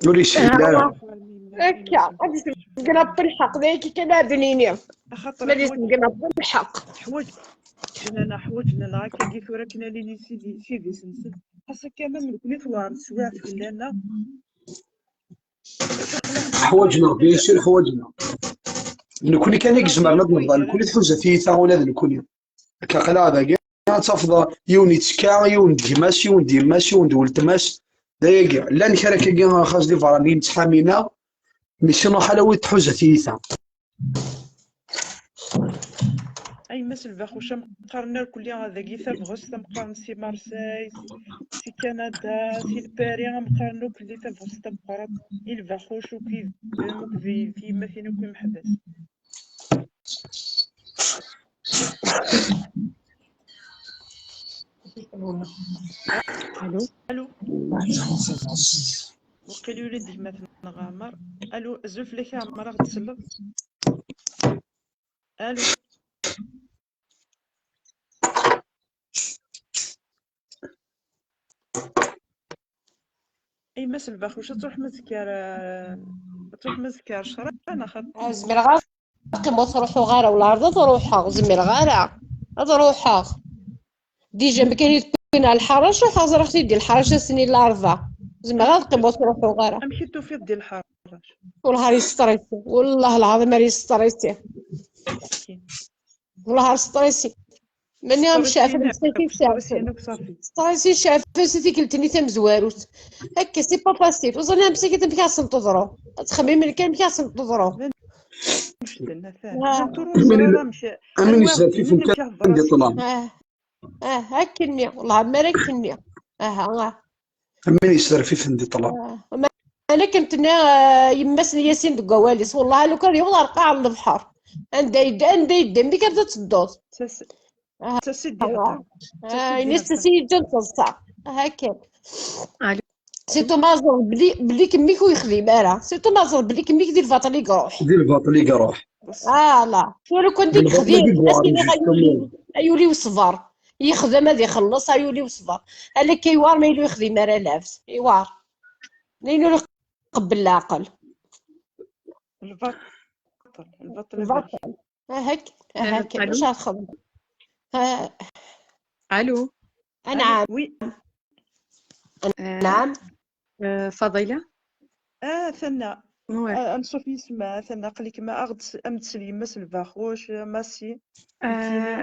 Ur yeshil ara. Akka, ad yesbeggen Ṛebbi lḥeqq, d ayagi kan ad d-nini. Ma ad yesbeggen Ṛebbi lḥeqq. Ḥwaǧen-aneɣ, ḥwaǧen-aneɣ akkagi tura akken ad nini s idis-nsen. Xas akka ma nekkni tewɛer teswiɛt fell-aneɣ. Ḥwaǧen-aɣ, bien sûr, ḥwaǧen-aɣ. Nekkni kan i izemren ad nehḍer, nekkni tḥuza tiyita ula d nekkni. Akka aql-aɣ dagi, ad tafeḍ yiwen yettekka, yiwen d gma-s, yiwen d yemma-s, yiwen d weltma-s. D ayagi. Llan kra akkagi, xas d iberraniyen ttḥamin-aɣ, mi s-iruḥ ala wid tḥuza tiyita. Ay, Mass Lbaxuc, am qqaren irkelli dagi tabɣest, am qqaren si Marseille, si, si Canada, si Lpari, am qqaren irkelli tabɣest tameqqrant i Lbaxuc akk i bem akk d tiyemmatin akk imeḥbas. Allô. Allô. Waqil yuli-d gma-tneɣ Ɛmer. Allô, azul fell-ak a Ɛmer, ad aɣ-d-tselleḍ? Allô. Ay, Mass Lbaxuc, ad truḥem ad tekker, eh, ad truḥem ad tekker ccṛab, neɣ xaṭi? Ah, zemreɣ ad qqimeɣ, ur ttruḥuɣ ara, wala ɛerḍ ad ruḥeɣ, zemreɣ ara ad ruḥeɣ. Déjà, ma kan i d-wwin ar lḥarac, ruḥeɣ ẓriɣ-t-id di lḥarac ass-nni n larebɛa. Zemreɣ ad qqimeɣ, ur ttruḥuɣ ara. Amek i tufiḍ di lḥarac? Wellah ar yestrisi, wellah lɛaḍim ar yestrisi. Wellah ar strisi. Mani am ceɛfen, strisi ceɛfen. Strisi ceɛfen si tikkelt-nni tamezwarut. Akka, c'est pas facile. Ur ẓrin amsakit amek ad sen-teḍru. Ad ttxemmimen kan amek ad sen-teḍru. Amin izerfifen kan di ṭṭlam. Ah, ah, akkenni. Wellah, mer akkenni. Aha, ah. Amin yesserfifen di ṭṭlam. Ah, ma akken tenna, ah, yemma-s n Yasin deg wawal-is, wellah, lukan yewweḍ ar lqaɛ n lebḥer. Anda yedda, anda yedda, mmi kan ad tedduḍ. Ah, ini-as tasi yeǧǧan teḍsa. Ah, akken. Surtout ma ẓer bli, bli kemmik ur yexdim ara. Surtout ma ẓer bli kemmik di lbaṭel i iruḥ. Di lbaṭel i iruḥ. Ala. Tura lukan di yexdim, as-iniɣ ay ul-iw ṣber. Yexdem ad ixelleṣ, ay ul-iw ṣber. Ala akka yewɛer ma yella ur yexdim ara lɛebd. Yewɛer. Ayen ur iqebbel leɛqel. Lbaṭel, lbaṭel. Lbaṭel. Ahak, ahak. Allô. Acu ara txedmeḍ? Ah. Allô. Anɛam. Oui. Anɛam. Euh, Fadila. Ah, tenna. Ouais. A- ansuf yis-m, atan aql-ik ma aɣ-d am-d-tsel yemma-s n Lbaxuc, Massi. Ah,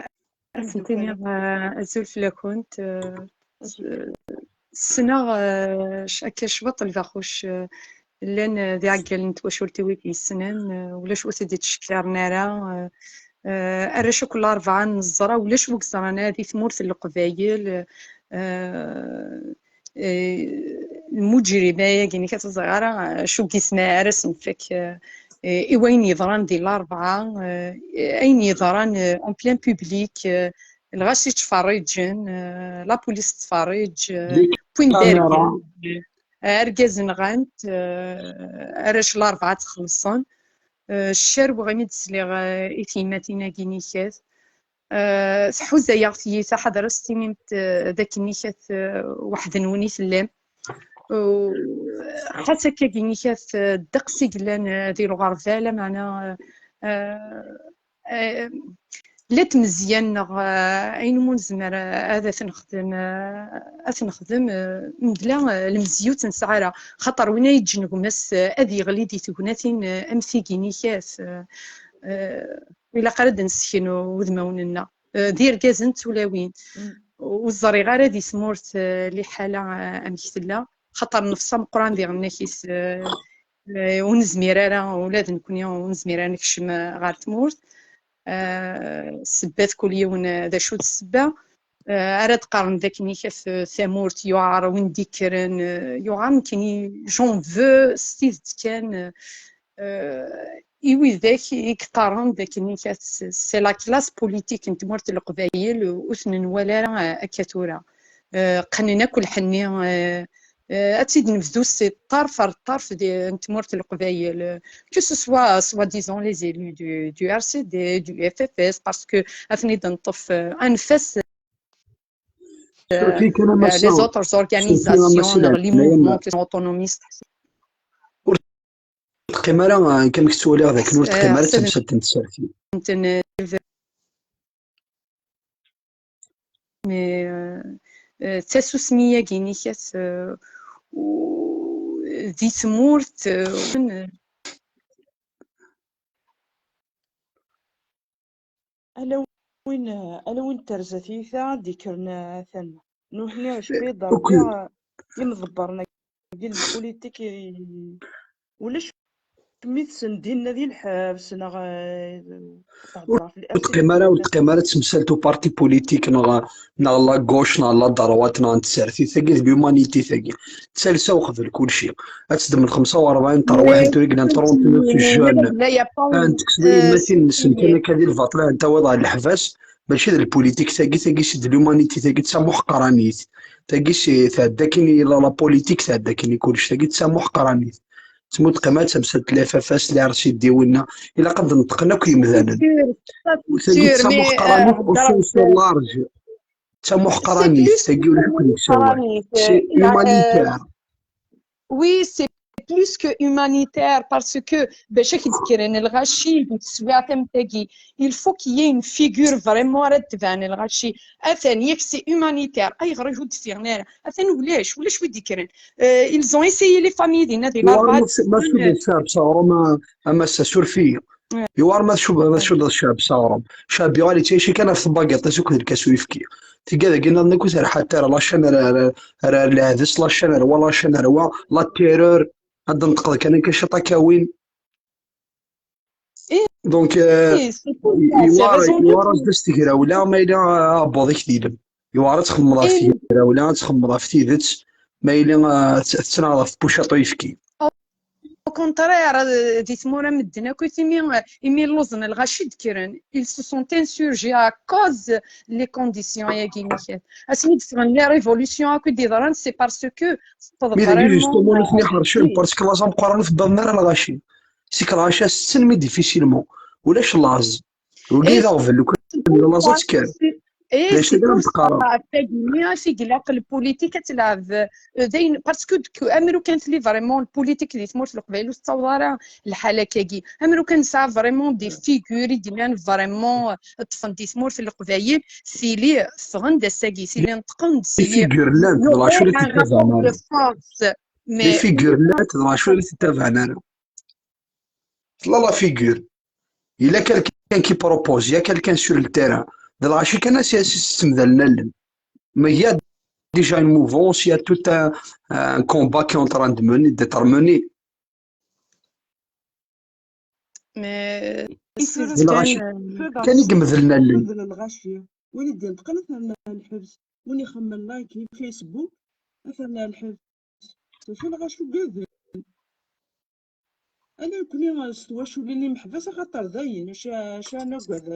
ad sen-tiniḍ, ah, azul fell-akent. Ah, s- ssneɣ, ah, c- akka cwiṭ Lbaxuc, ah, llan, ah, d iɛeggalen n twacult-iw i t-yessnen, ah, ulac ur t-id-ittcekkiren ara. Ah, ah, arrac akk larebɛa neẓra, ulac ur yeẓran ara di tmurt n Leqbayel. Ah, eh, lmuǧrima-agi-nni, ur ẓriɣ ara acu i yesɛa ara s-nfak, eh, i wayen yeḍran di Larebɛa, eh, ayen yeḍran, eh, en plein public, eh, lɣaci ttferriǧen, eh, la police tettferriǧ, eh, wwin-d argaz, eh, argaz nɣan-t, eh, arrac Larebɛa ttxelṣen. Eh, ccarweɣ imi d-sliɣ, eh, i tyemmatin-agi-nni kat. Eh, tḥuza-yaɣ tyita, ḥader ad s-tinimt, eh, d akken ikat, eh, weḥd-nwen i tellam. U ḥass akka-gi ikat, eh, ddeqs i yellan, eh, di lɣerba, lameɛna, eh, eh, la d-mezyan neɣ, eh, ayen umi nezmer, eh, ad t-nexdem, eh, ad t-nexdem, eh, mebla, eh, lemziyya ur tt-nesɛi ara. Xaṭer win ay yeǧǧen gma-s, eh, ad yeɣli di tegnatin, eh, am tigi-nni kat, eh, eh, ilaq ara d-nessken udmawen-nneɣ. Eh, d irgazen d tulawin. Ur ẓriɣ ara di tmurt, eh, liḥala, eh, amek tella, xaṭer nnefṣ ameqqran diɣen akis, eh, eh, ur nezmir ara, ula d nekkni ur nezmir ara nekcem, eh, ɣer tmurt. Eh, ssebbat kul yiwen, eh, d acu d ssebba. Eh, ara d-qqaren d akken ikat, eh, tamurt yuɛer win d-ikkren, eh, yuɛer nekkni, j'en veux s tidet kan, eh, eh, i widak i yeqqaren d akken ikat c'est la classe politique n tmurt n Leqbayel ur ten-nwala ara, eh, akka tura. Eh, qqnen akk lḥenni, eh, eh, ad tt-id-nebdu si ṭṭerf ar ṭṭerf di, n tmurt n Leqbayel, eh, que ce soit, soi-disant, les élus du, du R C D, du F F S, parce que ad ten-id-neṭṭef, eh, anef-as, Surtout kan a eh, Massa, les autres surtout a organisations, Massa neɣ les Leɛnaya, mouvements qui sont autonomistes. ur teqqim ara, eh, amek ttwaliɣ d akken ur teqqim Eh, ara d ḥseb- tamsalt n tsertit. Nten-, mais, euh, euh, tasusmi-agi-nni kat, euh, u-, di tmurt, euh, Ala win, ala win terza tyita d-ikkren, atan. Nuḥni acku yeḍra Ukud. Imḍebbren-agi n lpulitik, i-, ulac mi tsen dinna di lḥebs neɣ, eh, Ur tehder ɣef ur teqqim ara, ur teqqim ara d temsalt uparti politik neɣ, neɣ la gauche neɣ la droite neɣ n tsertit. Tagi d l'humanité tagi. D talsa uqbel kulci. Ad teddem xemsa u rebɛin terwiḥin tura i yellan trente-neuf jeunes. Ad tekkseḍ i yemmatin-nsen kan akka di lbaṭel, ad ten-tawiḍ ɣer leḥbas. Mačči d lpulitik tagi, tagi c'est de l'humanité, tagi d tamuḥqranit. Tagi c'est tɛedda akin i la, la politique tɛedda akin i kullec. Tagi d tamuḥqranit. Tmut qima d tamsalt n F F S, l R C D, winna. Ilaq ad d-neṭqen akk yemdanen. Tagi d sûr, mais, tamuḥqranit euh, au sens large. D tamuḥqranit, tagi ur nekk nessawal. C'est humanitaire. Oui, c'est plus que humanitaire, parce que bac ad k-d-kkren lɣaci di teswiɛt am tagi, il faut qu'il y ait une figure vraiment ara d-tban lɣaci. Atan, yak c'est humanitaire. Ayɣer ur d-ffiɣen ara? Atan ulac, ulac wi d-ikkren. Euh, ils ont essayé les familles dinna di Larebɛa. Ma tcuddeḍ ccɛeb s aɣrum, a, a Massa, suref-iyi. Yewɛer ma tcuddeḍ, ma tcuddeḍ ccɛeb s aɣrum. Ccɛeb yuɣal yettɛici kan ɣef tbagiṭ-is akked lkas uyefki. Tigad-agi nniḍen akk ur terḥa ara, la chaîne ar, ar, ar, ar lɛebs, la chaîne ar wa, la chaîne ar wa, la terreur. Ad d-neṭqeḍ kan akka ciṭ akka win. Donc, euh, yewɛer, yewɛer ad as-d-tegrawla ma yella aɛebbuḍ-ik d ilem. Yewɛer ad txemmeḍ ɣef tegrawla, ad txemmeḍ ɣef tidet ma yella, euh, tettnaɣeḍ ɣef tbucaṭ uyefki. Au contraire, euh, di tmura medden akk imi, imi lluẓen lɣaci d-kkren, ils se sont insurgés à cause les conditions-agi-nni. Asmi d-ffɣen les révolutions akk i d-yeḍran, c'est parce que Mi d justement nutni ḥercen, parce que laẓ ameqqran ur tebbaḍen ara lɣaci. C'est que lɣaci setten mi difficilement. Ulac laẓ. Wagi d aɣbel, lukan laẓ ad tekker. Eh, c'est pour ça, tagi-nni, acu i ilaq lpulitik ad telɛeb, euh, d ayen, parce que deg, amer ukan tli vraiment lpulitik di tmurt n Leqbayel ur tettaweḍ ara lḥal akkagi. Amer ukan nesɛa vraiment des figures i d-illan vraiment, euh, ṭṭfen di tmurt n Leqbayel, tili ffɣen-d ass-agi, tili neṭqen-d, les figures llant, dɣa acu ur tent-ttabaɛen ara? Mais les figures llant, dɣa acu ur tent-ttabaɛen ara? tella la figure. Il y a quelqu'un qui propose, il y a quelqu'un sur le terrain. D lɣaci kan as as-issemdalen allen. Mais il y a déjà une mouvance, il y a tout un, un combat qui est en train de mener, d'être mené. Mais Isura D lɣaci kan, kan i yemedlen allen. d lɣaci. Win i d-yenṭqen ad t-rren ɣer lḥebs. Win ixemmen like di Facebook ad t-rren ɣer lḥebs. Mačči lɣaci ugaden. Ala nekkni s twaculin imeḥbas axaṭer dayen acu acu ara nagad.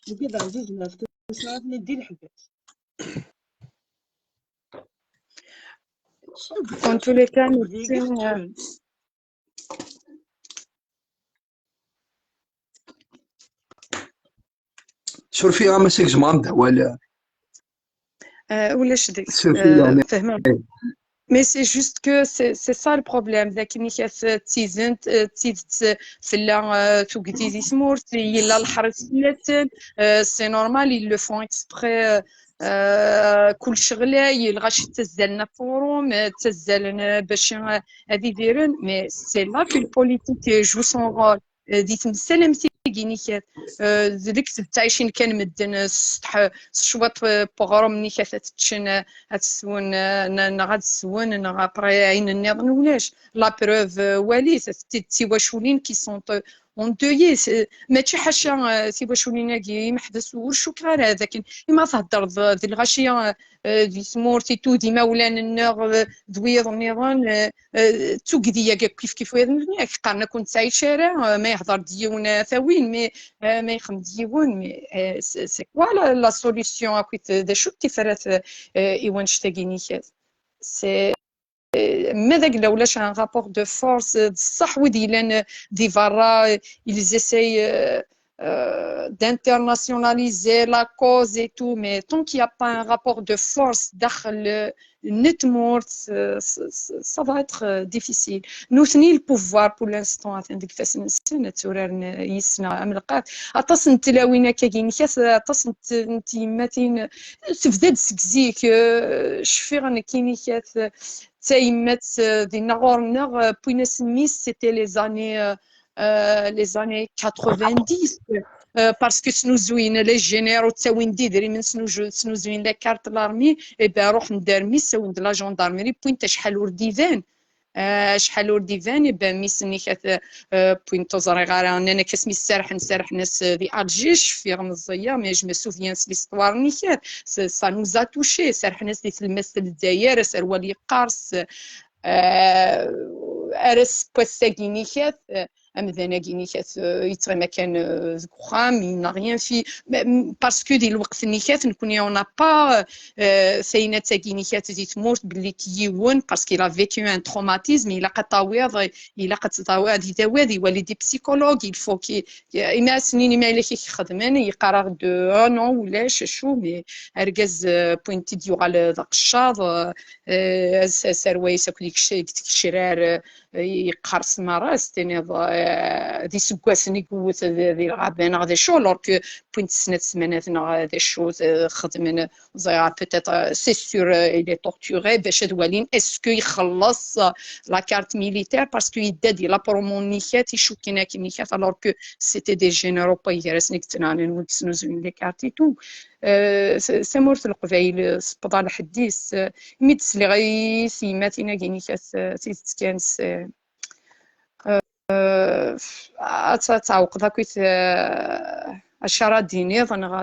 Nugad ɛzizen ɣef tesratin di leḥbas. En tous les cas, merci. Yeggan. Surfi-aɣ ma s-gezmeɣ-am-d awal. Euh, ولا شدك Surfi-aɣ. فهمت. Mais c'est juste que c'est c'est ça le problème. ذاك اللي كانت تيزنت تيزت في لا تقدي دي سمورت يلا الحرس ثلاثة. C'est normal, ils le font exprès. كل شغلة يلغاش تزلنا فوروم تزلنا باش هذه ديرن. Mais c'est là que le politique joue son rôle. دي تمثل مسيقينيكات. ذلك تعيشين كان مدن السطح شوط بغرم نيكات تتشن هتسون نغاد سون نغا بري عين النظن ولاش. La preuve, euh, وليت تيواشولين qui sont endeuillés. ماشي حاشا تيواشولين هاكي محبس ورشوك غير هذاك. ما تهضر ذي الغاشيه دي سمورتي تو دي مولان النغ دويض النظام. تقدي كيف كيف ويض نياك قارنا كنت تعيش راه ما يهضر ديون ثوين مي ما يخم ديون مي. C'est quoi la solution اكيد ذا شو تفرات ايوان شتاقيني كاس. C'est ماذا قلنا ولاش un rapport de force بصح ودي لان دي فارا ils essayent d'internationaliser la cause et tout, mais tant qu'il n'y a pas un rapport de force داخل نتمورت ça va être difficile. نوثني le pouvoir pour l'instant atan deg ifassen-nsen ad tturaren yis-neɣ am lqat. Aṭas n tlawin akka-agi nekkat aṭas n tyemmatin tebda-d seg zik. Cfiɣ nekki nekkat tayemmat dinna ɣur-neɣ wwin-as mmi-s c'était les années les années quatre-vingt-dix. Parce que snuzuyen les généraux ttawin-d idrimen snuzuyen la carte l'armée et ben ruḥen-d armi ssawin-d la gendarmerie wwin-t acḥal ur d-iban. Acḥal ur d-iban et ben mmi-s-nni kat wwin-t ur ẓriɣ ara nnan-ak asmi serrḥen serrḥen-as di Alger cfiɣ meẓẓiya mais je me souviens s l'histoire-nni kat ça nous a touché serrḥen-as di tlemmast n Lezzayer aserwal yeqqers. Ar ass n wass-agi-nni kat amdan-agi-nni kat yettɣima kan deg uxxam il n'a rien fait. Parce que di lweqt-nni kat nekkni on n'a pas tayennat-agi-nni kat di tmurt belli yiwen parce qu'il a vécu un traumatisme ilaq ad tawiḍ ilaq ad tawiḍ ad idawi ad iwali des psychologues il faut que imi ass-nni imi ay la k-ixedmen yeqqar-aɣ-d ah non ulac acu mais argaz wwin-t-id yuɣal d aqeccaḍ. Aserway-is akk deg tgecrar yeqqers merra s tiniḍ d iseggasen i yewwet di lɣaba neɣ d acu alors que wwin-t snat smanat neɣ d acu xedmen ẓriɣ peut-être c'est sûr il est torturé bac ad walin est-ce que ixelleṣ la carte militaire parce que yedda di la promo nnikat icukken akken nnikat alors que c'était des généraux pas gar-asen i yettnaɣen wid yesnuzuyen les cartes et tout. Tamurt n Leqbayel tewweḍ ɣer lḥedd-is. Mi d-sliɣ i tyemmatin-agi-nni kat tidet kan ad tɛewqeḍ akkit acu ara d-tiniḍ neɣ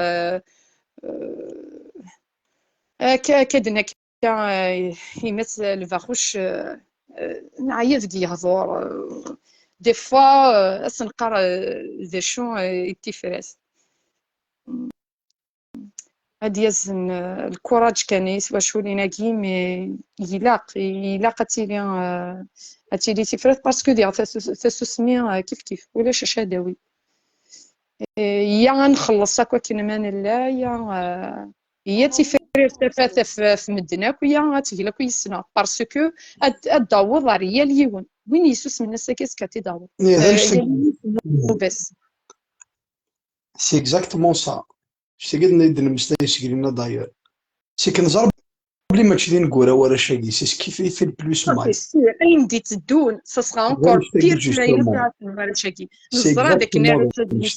akka akka d-nekk yemma-s Lbaxuc neɛya deg yehdur des fois ad s-neqqar d acu i d tifrat. Ad yazen lkuraǧ kan i twaculin-agi, mais ilaq, ilaq ad tili, ad tili tifrat, parce que diɣ tasusmi kif kif, ulac acu ad d-tawi. Ya ad nxelleṣ akk akken ma nella, ya, ya tifrir tafat ɣef medden akk, ya ad tegla akk yis-neɣ, parce que ad d-taweḍ ɣer yal yiwen. Win yessusmen ass-agi, azekka ad t-id-taweḍ. Yal yiwen u bas. C'est exactement ça. Ttagi d-nna i d-nemmeslay seg-nni d'ailleurs. C'est que neẓra mačči d ineggura warrac-agi, c'est ce qui fait, fait le plus mal. Ayen d-itteddun, ça sera encore pire que ayen ara tebɣu warrac-agi. Neẓra d akken arrac-agi,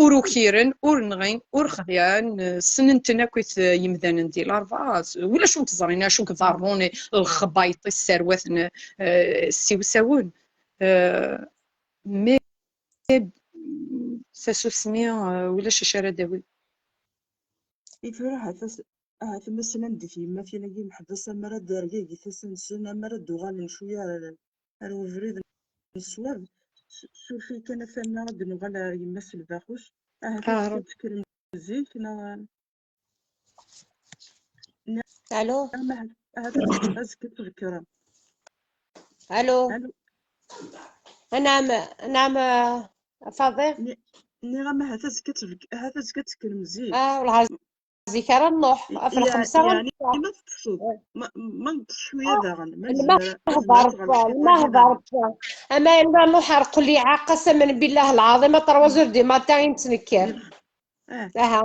ur ukiren, ur nɣin, ur xdiɛen, ssnen-ten akkit yimdanen di Larebɛa, ulac ur t-ẓrin acu i iḍerrun, lexbayṭ i sserwaten, ssiwsawen, mais tasusmi, ulac acu ara d-tawi. I tura ahat as-, ahat ma slan-d i tyemmatin-agi meḥbas, amar ad d-rgagit isan-nsen, amar ad d-uɣalen cwiya ar, ar ubrid n ṣṣwab. S-, suref-iyi kan a Fana, ad d-nuɣal ar yemma-s n Lbaxus. Ahat azekka ad tekkrem zik, neɣ, neɣ Allô. Ama ahat, ahat azekka, azekka ad tbekkṛem. Allô. Allô. Naɛam, naɛam, a Faḍil. Nniɣ-am ahat azekka ad tbek-, ahat azekka ad tekkrem zik. Ah, wellah zik ara nruḥ, ɣef lxemsa ara Yeɛni nruḥ. Ma teṭṭseḍ, ma, ma neṭṭes cwiya daɣen, ma Lmehḍer, nezmer, ma nezmer ad lmehḍer. nruḥ. Ama yella nruḥ ar qliɛ, qasam billah lɛaḍim, a trois heures du matin i nettnekker. Ah. Aha.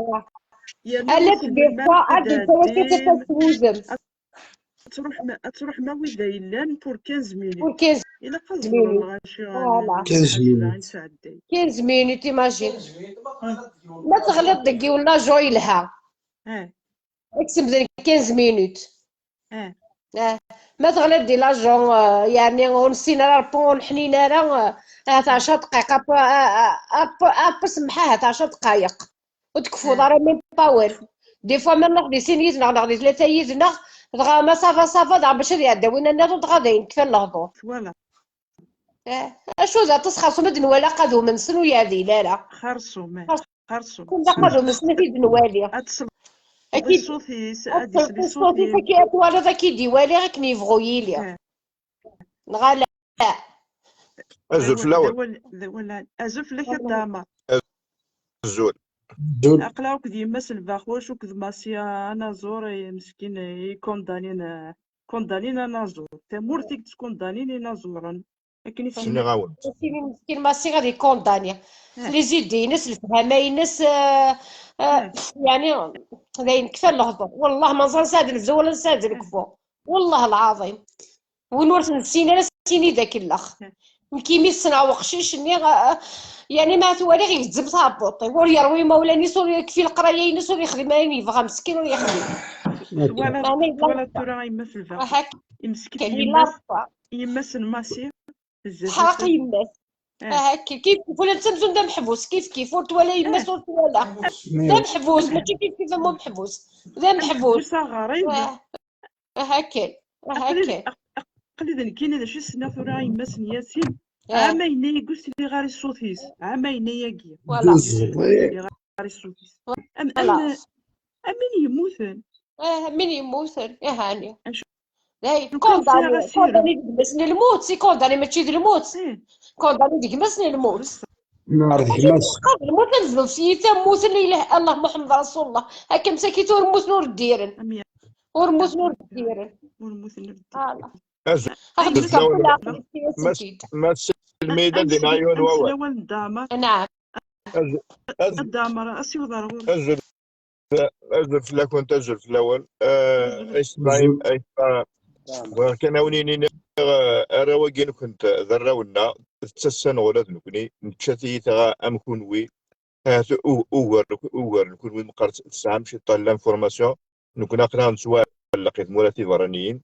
Yerna Ala wissen des melmi fois, ara ad d-tawi d-tɛeddim, tafat s wudem. ad truḥ ma, ad truḥ ma wid ay yellan pour quinze minutes. Pour quinze Ilaq ad minutes. ẓren acu Voilà. n-, Quinze acu da minutes. nesɛedday. Quinze minutes, imagine. Ma teɣliḍ deg yiwen lajon yelha. Ah. Ad k-semden quinze minutes. Ah. Ah. Ma teɣliḍ di lajon, ah, yeɛni ur nessin ara Rebbi, ur neḥnin ara, ah, ahat ɛecra dqayeq, ap-, ah, ah, ap-, ap-, semmeḥ, ahat ɛecra dqayeq. Ur tkeffuḍ Ah. ara même pas awal. Des fois ma nruḥ di sin yid-neɣ neɣ di tlata yid-neɣ, dɣa ma ça va, ça va, dɣa bac ad iɛedda winna nniḍen, dɣa dayen kfan lehdur. Voilà. Eh, acu d aṭas xersum ad nwala aqadum-nsen ur yeɛdil ara. Xersum, eh, xersum. Kun d aqadum-nsen ad t-id-nwali. Ad tesleḍ Akid, ṣṣut-is, ad ad isel i tesleḍ ṣṣut-is, ṣṣut-im. Akken ad twaliḍ ad k-id-iwali, akken yebɣu yili. Eh. Neɣ ala? Azul D fell-awen. awal, d awal, azul fell-ak a Dda Ɛmer. Azul. Zul. Aql-aɣ akked yemma-s n Lbaxuc, akked Massi anaẓur, eh, meskin, eh, i kundanin, eh, kundanin anaẓur. Tamurt i yettkundanin inaẓuren. Akken i Sniɣ-awen. Massi meskin, Massi ad ikundani. Eh. Les idées-ines, lefhama-ines, eh, eh, Eh. yeɛni, d ayen kfan lehdur. Wellah ma nẓer nesɛa d lebzu wala nesɛa d lekfu. Wellah lɛaḍim. Win ur t-nessin ara, sini d akellex. Nekk imi ssneɣ uqcic-nni, ah, ah, yeɛni ma t-waliɣ igezzem taɛebbuḍt-iw, ur yerwi imawlan-is, ur yekfi leqraya-ines, ur yexdim ayen yebɣa, meskin ur yexdim. Twalaḍ, Meɛna yella twalaḍ Rebbi. Tura a yemma-s n Lbaxuc. Aha, Imsket kan yella yemma-s, Rebbi. Yemma-s n Massi. Tezza Teḥreq tafat. Yemma-s. Eh. Aha, kif kif, ula d tamzun d ameḥbus, kif kif, ur twala yemma-s, Eh. ur twala. D ameḥbus, mačči kif kif am umeḥbus. D ameḥbus. Ameḥbus aɣrib. Ah, aha kan, aha Aql-i d, kan. aq-, aql-i d nekkini d acu i ssneɣ tura a yemma-s n Yasin. Ah. Ɛamayen-agi ur sliɣ ara i ṣṣut-is. Ɛamayen-agi. Voilà. Ur sliɣ ara i ṣṣut-is. Am, am, Xalaṣ. am win yemmuten. Ah, min yemmuten, ihani. Acu? Day, Lukan sɛiɣ kondani, asirem. Kondani deg-m ass n lmut, si kondani mačči d lmut. Eh. Kondani deg-m ass n lmut. Nɛer d gma-s. Qad lmut ad zluf s yi tammuten ilah Allah Muḥemmed Rasulullah. Akka msakit ur mmuten ur ddiren. Am ya-, Ur mmuten ur ddiren. ur mmuten ur ddiren. Voilà. Azul. Ax-d Azul fkeɣ fell-awen. kul aɛqel. Mas, mas lmeyda Am dina yiwen am wawal. Lawan Dama. Naam. Azul. Azul. Dama, asiweḍ ar ɣur. Azul. Azul fell-akent, azul fell-awen. Eh, Ismaïl, Ismaïl. Bɣiɣ kan ad wen-iniɣ, eh, arraw-agi-nkent d arraw-nneɣ, ttasen ɣur-neɣ nekkni, nečča tiyita am kunwi. Ahat u-, ugar, ugar n kunwi meqqar tesɛam ciṭṭa n l'information. Nekkni aql-aɣ nettwaɛelleq i tmura tiberraniyin.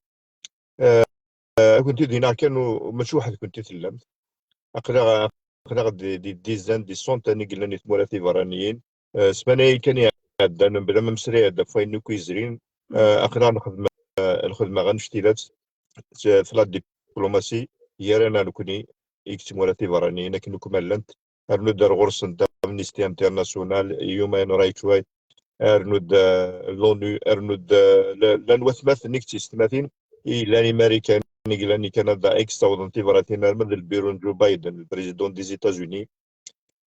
Eh, eh, ad kent-id-iniɣ kan, u-, mačči weḥd-kent i tellamt. Aql-aɣ, aql-aɣ di, di dizaines, di centaines i yellan i tmura tiberraniyin. Eh, ssmana-agi kan iɛeddan, mebla ma nesra-d ɣef wayen akk yezrin, eh, aql-aɣ nxeddem, eh, lxedma annect-ilat, s-, f la diplomatie, gar-aneɣ nekkni i tmura tiberraniyin akken akk ma llant, rnu-d ar ɣur-sent Amnesty International, Human Rights Watch, rnu-d, eh, l'ONU, rnu-d, eh, la-, llan watmaten i d tiyessetmatin, i yellan Imarikan, i yellan i Kanada, i yessawḍen tibratin arma d lbiru n Joe Biden, le président des États-Unis,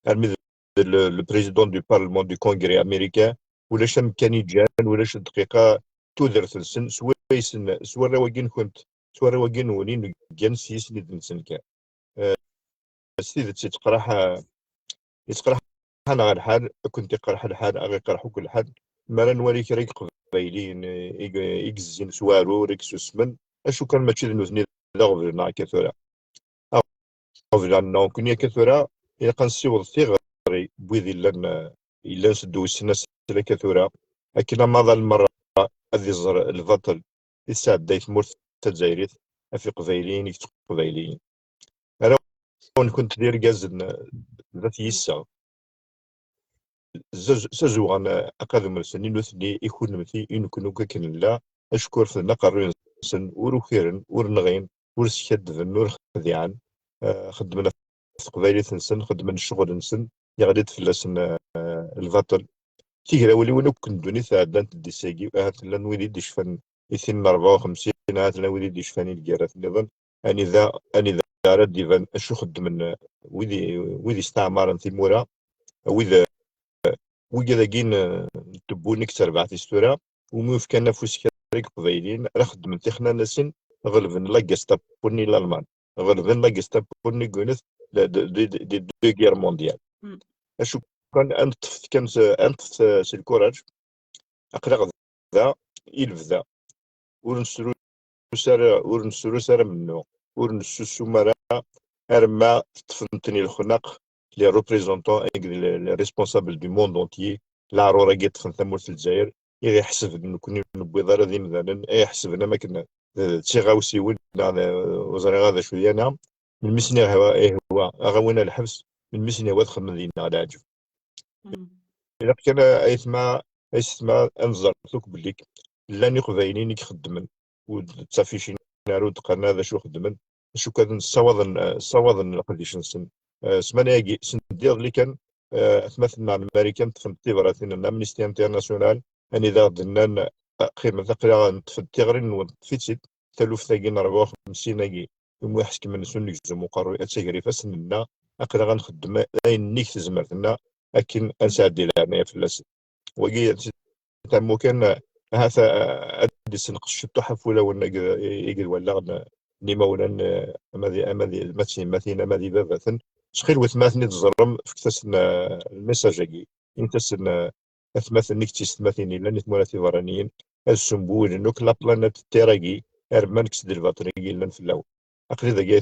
armi d le, le président du Parlement du Congrès américain, ulac amekkan i ǧǧan, ulac dqiqa, tudert-nsen, s waysen, s warraw-agi-nkent, s warraw-agi-nwen i neggan s yisni-nsen kan. Eh, s tidet yettqraḥ, yettqraḥ-aneɣ lḥal, ad kent-iqerḥ lḥal, ad ɣ-iqerḥ akk lḥal, mi ara nwali kra i yeqbel iqbayliyen i, i yezzin s uɛrur, i yessusmen, acu kan mačči d nutni d aɣbel-nneɣ akka tura. Aɣbel-nneɣ nekkni akka tura, ilaq ad nessiweḍ tiɣri n wid illan, illan s ddewsen asel akka tura, akken amaḍal merra ad iẓer lbaṭel i tesɛedday tmurt tazzayrit ɣef iqbayliyen i yettqbayliyen. Arraw-nkent d irgazen d at yisseɣ. Zaz-, s azuɣan aqadum-nsen i nutni, i kunemti, i nekni akk akken nella, acku refden aqerruy-nsen, ur ukiren, ur nɣin, ur skaddben, ur xdiɛen. Eh, xeddmen ɣef teqbaylit-nsen, xeddmen ccɣel-nsen, yeɣli-d fell-asen, eh, lbaṭel. Tigrawliwin akk n ddunit ɛeddant-d di sagi, ahat llan wid i d-icfan i tin n rebɛa u xemsin, ahat llan wid i d-icfan i lgirrat nniḍen, anida, anida ara d-iban acu xeddmen wid i, wid isteɛmaren timura, wid, wigad-agi n, n tebbunin deg terbaɛt-is tura, umi ufkan afus kra n Iqbayliyen ara xeddmen tixnanasin, ɣelben la Gestapo-nni n Lalman, ɣelben la Gestapo-nni n Gwineth, la, de, de, de, de deux guerres mondiales. Hmm. Acu kan, ad neṭṭef kan s, ad neṭṭef s, s lkuraj, aql-aɣ da i lebda. Ur nesrus ara, ur nesrus ara mennuɣ, ur nessusum ara arma teṭṭfen-ten i lexnaq les représentants et les, les responsables du monde entier, leɛrur-agi ṭṭfen tamurt n Lezzayer, i ɣ-iḥesben nekkni ur newwiḍ ara d imdanen, i ɣ-iḥesben am akken d, d tiɣawsiwin, neɣ d, ur ẓriɣ ara d acu d yana, melmi sen-ihwa, ihwa, aɣ-awin ar lḥebs, melmi sen-ihwa ad xedmen dinna leɛǧeb. Mm. Ilaq kan, aytma, aysetma, ad nẓer akk belli llan Iqbayliyen i ixeddmen, ur d-ttaficin ara, ur d-qqaren ara d acu xeddmen, acu kan ssawaḍen, eh, ssawaḍen leqdic-nsen. Eh, ssmana-agi, send iḍelli kan, eh, atmaten-nneɣ n Marikan ṭṭfen-d tibratin n Amnesty International, anida ɣ-d-nnan, eh, qqimet, aql-aɣ neṭṭef-d tiɣri-nwen, neṭṭef-itt-id, taluft-agi n rebɛa u xemsin-agi, imi ḥeskem-nnes ur negzum uqerruy, ad tager ifassen-nneɣ, aql-aɣ ad nxeddem ayen nnig tezmert-nneɣ, akken ad nesɛeddi leɛnaya fell-asen. Wagi, tammu kan, ahat, ad d-isenqes ciṭṭuḥ ɣef wulawen i d, i d wallaɣ n, n imawlan, ama d, ama d, ma d tiyemmatin, ama d ibabaten. Ttxil-wet, ma ten-id-teẓrem, fket-asen, eh, lmesaj-agi. Init-asen, eh, atmaten-nni d tiyessetmatin yellan i tmura tiberraniyin, ad ssembiwlen akk la planète Terre-agi, ar ma nekkes-d lbaṭel-agi yellan fell-awen. Aql-i dagi,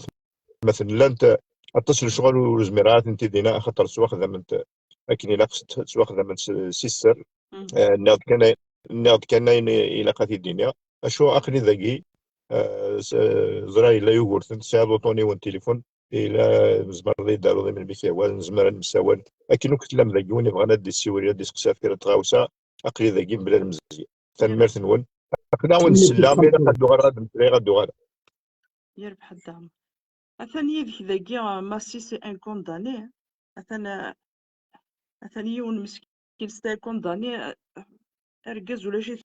atmaten, llant aṭas n lecɣal ur zmireɣ ara ad tent-id-iniɣ, axaṭer ttwaxdament akken ilaq, ttwaxdament s, si sser. Mm. Eh, nniɣ-d kan ay-, nniɣ-d kan ayen ilaq ad t-id-iniɣ. Acu, aql-i dagi, eh, s-, ẓriɣ yella Yugurten, tesɛiḍ uṭṭun-iw n tilifun, ila nezmer ad yi-d-taruḍ i melmi k-yehwa, nezmer ad nemsawal. Akken akk tellam dagi, win ibɣan ad d-issiwel, ad d-iseqsi ɣef kra n tɣawsa, aql-i dagi mebla lemzeyya. Tanemmirt-nwen. Aql-awen nsella, ma ilaq ad d-uɣaleɣ ad d-mmeslayeɣ, ad d-uɣaleɣ. Yerbeḥ a Dda Ɛmer. Atan yid-k dagi, ah, Massi, c'est un condamné. Atan, ah, atan yiwen meskin, c'est un condamné, ah, argaz ulac-it,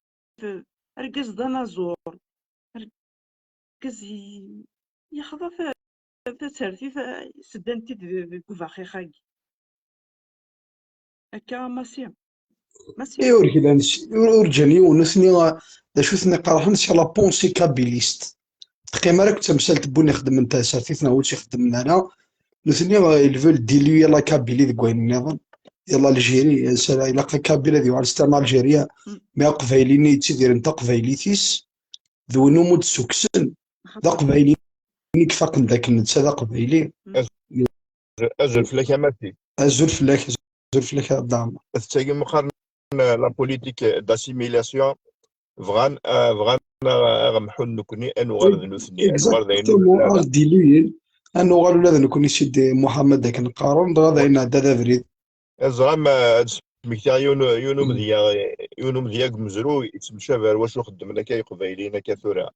argaz d anaẓur. Argaz i-, yexḍa ta-, tasertit, ah, seddan-t-id deg, deg ubaxix-agi. Akka, Massi. Massi. I ur glan s-, ur, ur ǧǧan yiwen nutni, ah, d acu ten-iqerḥen, c'est la pensée kabyliste. Teqqim ara akk d tamsalt n win ixeddmen tasertit neɣ ur tt-ixeddmen ara. Nutni, ah, ils veulent diluer la Kabylie deg wayen nniḍen. Yalla Algérie, ah, ilaq la Kabylie ad yuɣal s tama Algérie, mm, mais Aqbayli-nni yettidiren taqbaylit-is, d win umi d-ssukksen. D Aqbayli i ifaqen d akken netta d Aqbayli. Mm. Azul fell-ak a Massi. Azul fell-ak, azul fell-ak a Dda Ɛmer. Tettagim qqaren, euh, la politique d'assimilation, bɣan, euh, bɣan, euh, ad ɣ-mḥun nekkni, ad nuɣal d nutni, ad nuɣal d ayen ur nelli ara. Exactement, ad ɣ-diluyen, ad nuɣal ula d nekkni Sidi Muḥemmed akken qqaren, dɣa d ayen nɛedda d abrid. Ẓram, euh, ad smektiɣ yiwen, yiwen umedya, yiwen umedya deg umezruy, yettemcabi ar wacu xeddmen akka Iqbayliyen akka tura.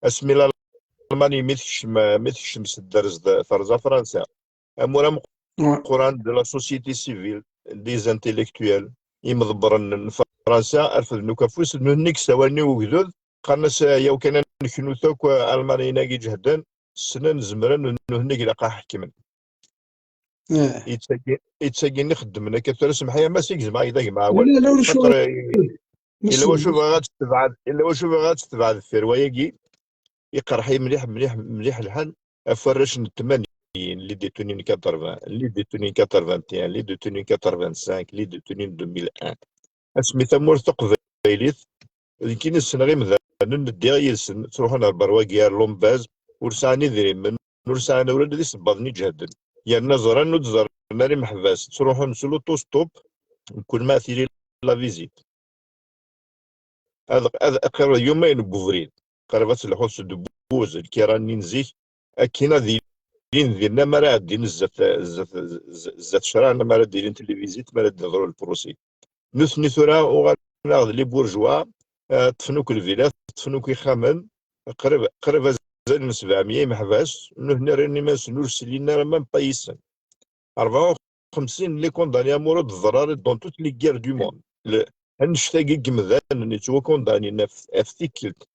Asmi Lalman mi tekcem, mi tekcem s dderz d, terẓa Fransa. Amur ameqqran de la société civile, des intellectuels, imḍebbren n Fransa, refden akk afus, nutni i yessawalen i ugdud, qqaren-as, "Yaw kan ad neknut akk Almaniyen-agi iǧehden, ssnen, zemren, nutni i ilaq ad ḥekmen." Eh. Ittagi, ittagi-nni xeddmen akka. Tura semḥ-iyi a Massi, gezmeɣ-ak-d a gma awal. La, la, ur xaṭer, eh, yella wacu bɣiɣ ad tetbeɛ, yella wacu bɣiɣ ad tetbeɛ deffir wayagi. Iqerḥ-iyi mliḥ, mliḥ, mliḥ lḥal ɣef warrac n tmanyin, les détenus n quatre-vingts, les détenus n quatre-vingt-un, les détenus n quatre-vingt-cinq, les détenus n deux mille un. Asmi tamurt taqbaylit Nekkini ssneɣ imdanen, ddiɣ yid-sen, ttruḥun ɣer berwagi, ar Lombaz, ur sɛan idrimen, ur sɛan ula d isebbaḍen iǧehden. Yerna ẓran ur d-ẓerren ara imeḥbas, ttruḥun s l'auto-stop, mkul ma tili la visite. Ad, ad, ad qqireḍ yumayen deg ubrid, qrib ad telḥuḍ s udebbuz, lkira-nni n zik, akken ad ilin dinna mi ara ɛeddin zdat, zdat, zdat ccṛeɛ, mi ara d-ilint les visites, mi ara d-iḍru le procès. Nutni tura uɣalen-aɣ d les bourgeois, eh, ṭṭfen akk lvilat, ṭṭfen akk ixxamen, qrib, qrib azal n sebɛemya imeḥbas, nutni rran iman-nsen ur slin ara même pas yis-sen. Rebɛa u xemsin les condamnés à mort ur d-teḍra ara dans toutes les guerres du monde. Le, annect-agi n yemdanen yettwakundanin ɣef, ɣef tikkelt.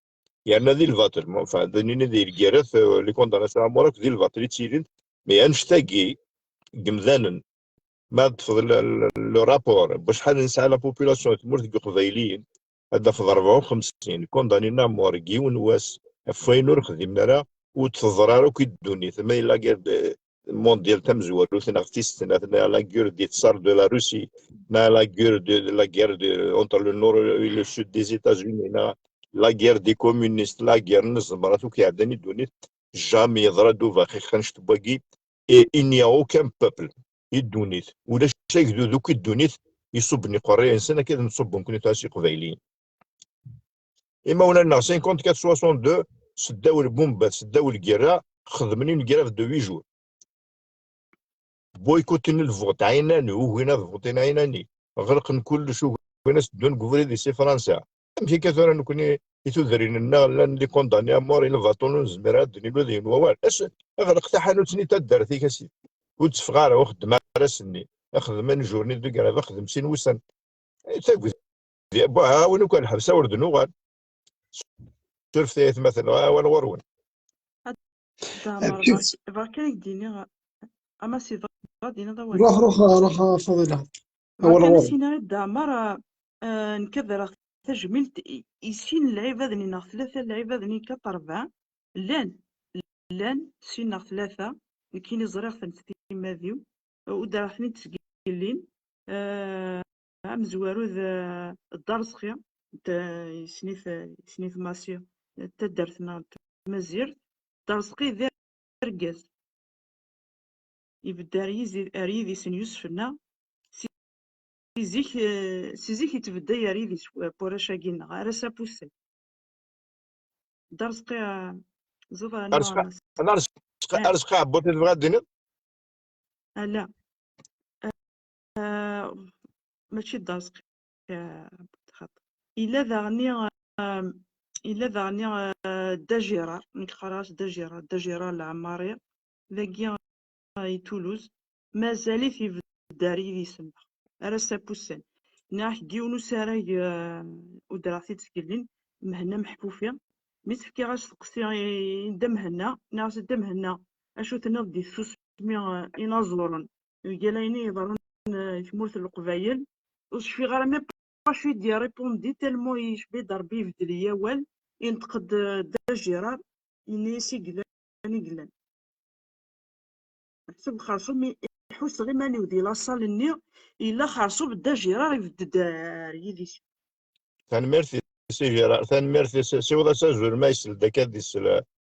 Yerna di lbaṭel, ma, enfin, d nini di lgirrat, euh, les condamnations à mort akk di lbaṭel i ttilint, mais annect-agi n yemdanen, ma teṭṭfeḍ le, le, le rapport, wacḥal nesɛa la population n tmurt deg Iqbayliyen, ad d-tafeḍ rebɛa u xemsin condamnés à mort deg yiwen wass, ɣef wayen ur xdimen ara, ur d-teḍra ara akk i ddunit, ma yella guerre de, mondiale tamezwarut, neɣ tis snat, neɣ la guerre des tsars de la Russie, neɣ la guerre de, la guerre de, entre le nord et le sud des États-Unis, neɣ la guerre des communistes, la guerre n tzemrat akk iɛeddan i ddunit, jamais yeḍra-d ubaxix annect n wagi, et il n'y a aucun peuple i ddunit, ulac agdud akk i ddunit iṣubben iqerray-nsen akka d nettṣubbu nekkni tura s Iqbayliyen. Imawlan-nneɣ cinquante-quatre soixante-deux, seddaw lbumbat, seddaw lgirra, xedmen une grève de huit jours. Boycottin lvot ɛinani, ugin ad votin ɛinani. Ɣelqen kullec, ugin ad s-ddun deg ubrid-is i Fransa. Amek akka tura nekkni i tudrin-nneɣ llan les condamnés à mort i lbaṭel ur nezmir ara ad d-nini ula d yiwen wawal? As-, ɣleq taḥanut-nni n taddart-ik a sidi. Ur d-teffeɣ ara, ur xeddem ara ass-nni. Xdem anjur-nni deg grève, xdem sin wussan. Tagdi, bon, a win akk lḥebs, a wer d-nuɣal. Surfet ay atmaten, awal ɣur-wen. Ad Ɛemmer, Amek i berk-, berk ad ak-d-iniɣ, ama si dɣa ad d-iniḍ awal. Ruḥ, ruḥ, ruḥ, a Faḍila. Berk awal ad ɣur-wen. As-iniɣ i Dda Ɛemmer, eh, nekk ad rreɣ tajmilt i, i sin n lɛibaden-nneɣ, tlata n lɛibaden n quatre-vingts, llan, llan sin neɣ tlata, nekkini ẓriɣ-ten s timmad-iw, ur d-ara ten-id-sgillin. Eh, amezwaru d, d Dda Rezqi, d, isem-it, isem-it Masi, d taddart-nneɣ n Tmazirt. Dda Rezqi d argaz. Ibedda ar yizi-, ar yidis n Yusef-nneɣ. Si zik, eh, si zik yettbedday ar yidis w-, warrac-agi-nneɣ, ar ass-a n wussan. Dda Rezqi, eh, ẓuḍ. Ar Rezqi, ar Rezqi, eh. Ar Rezqi Ɛebbuṭ i tebɣiḍ ad d-tiniḍ? Ala. Eh, mačči Dda Rezqi, eh, xaṭi. Illa daɣen, eh, illa daɣen, eh, Dda Jirar, nekk qqareɣ-as Dda Jirar, Dda Jirar Lɛemmari, dagi, eh, i Toulouse, mazal-it ibedd ar yidis-nneɣ, ar ass-a n wussan. Nniɣ-ak deg yiwen usarag, eh, udreɣ-t-id sgellin, Mhenna Meḥfufi, mi s-fkiɣ asteqsi i Dda Mhenna, nniɣ-as: "Dda Mhenna, acu tenniḍ di tsusmi, eh, inaẓuren, mgal ayen i yeḍran, eh, i tmurt n Leqbayel?" Ur cfiɣ ara même pas acu i d-irripondi, tellement yecba-d Rebbi ibeddel-iyi awal, inṭeq-d, eh, Dda Jirar, yenna-yas: "I yellan, i yellan." Meḥsub xerṣum, mi ḥusseɣ iman-iw di laṣal-nni, yella xerṣum Dda Jirar ibedd-d ar yidis. Tanemmirt i Si Jirar, tanemmirt i Si, siweḍ-as azul ma isell-d akka ad isell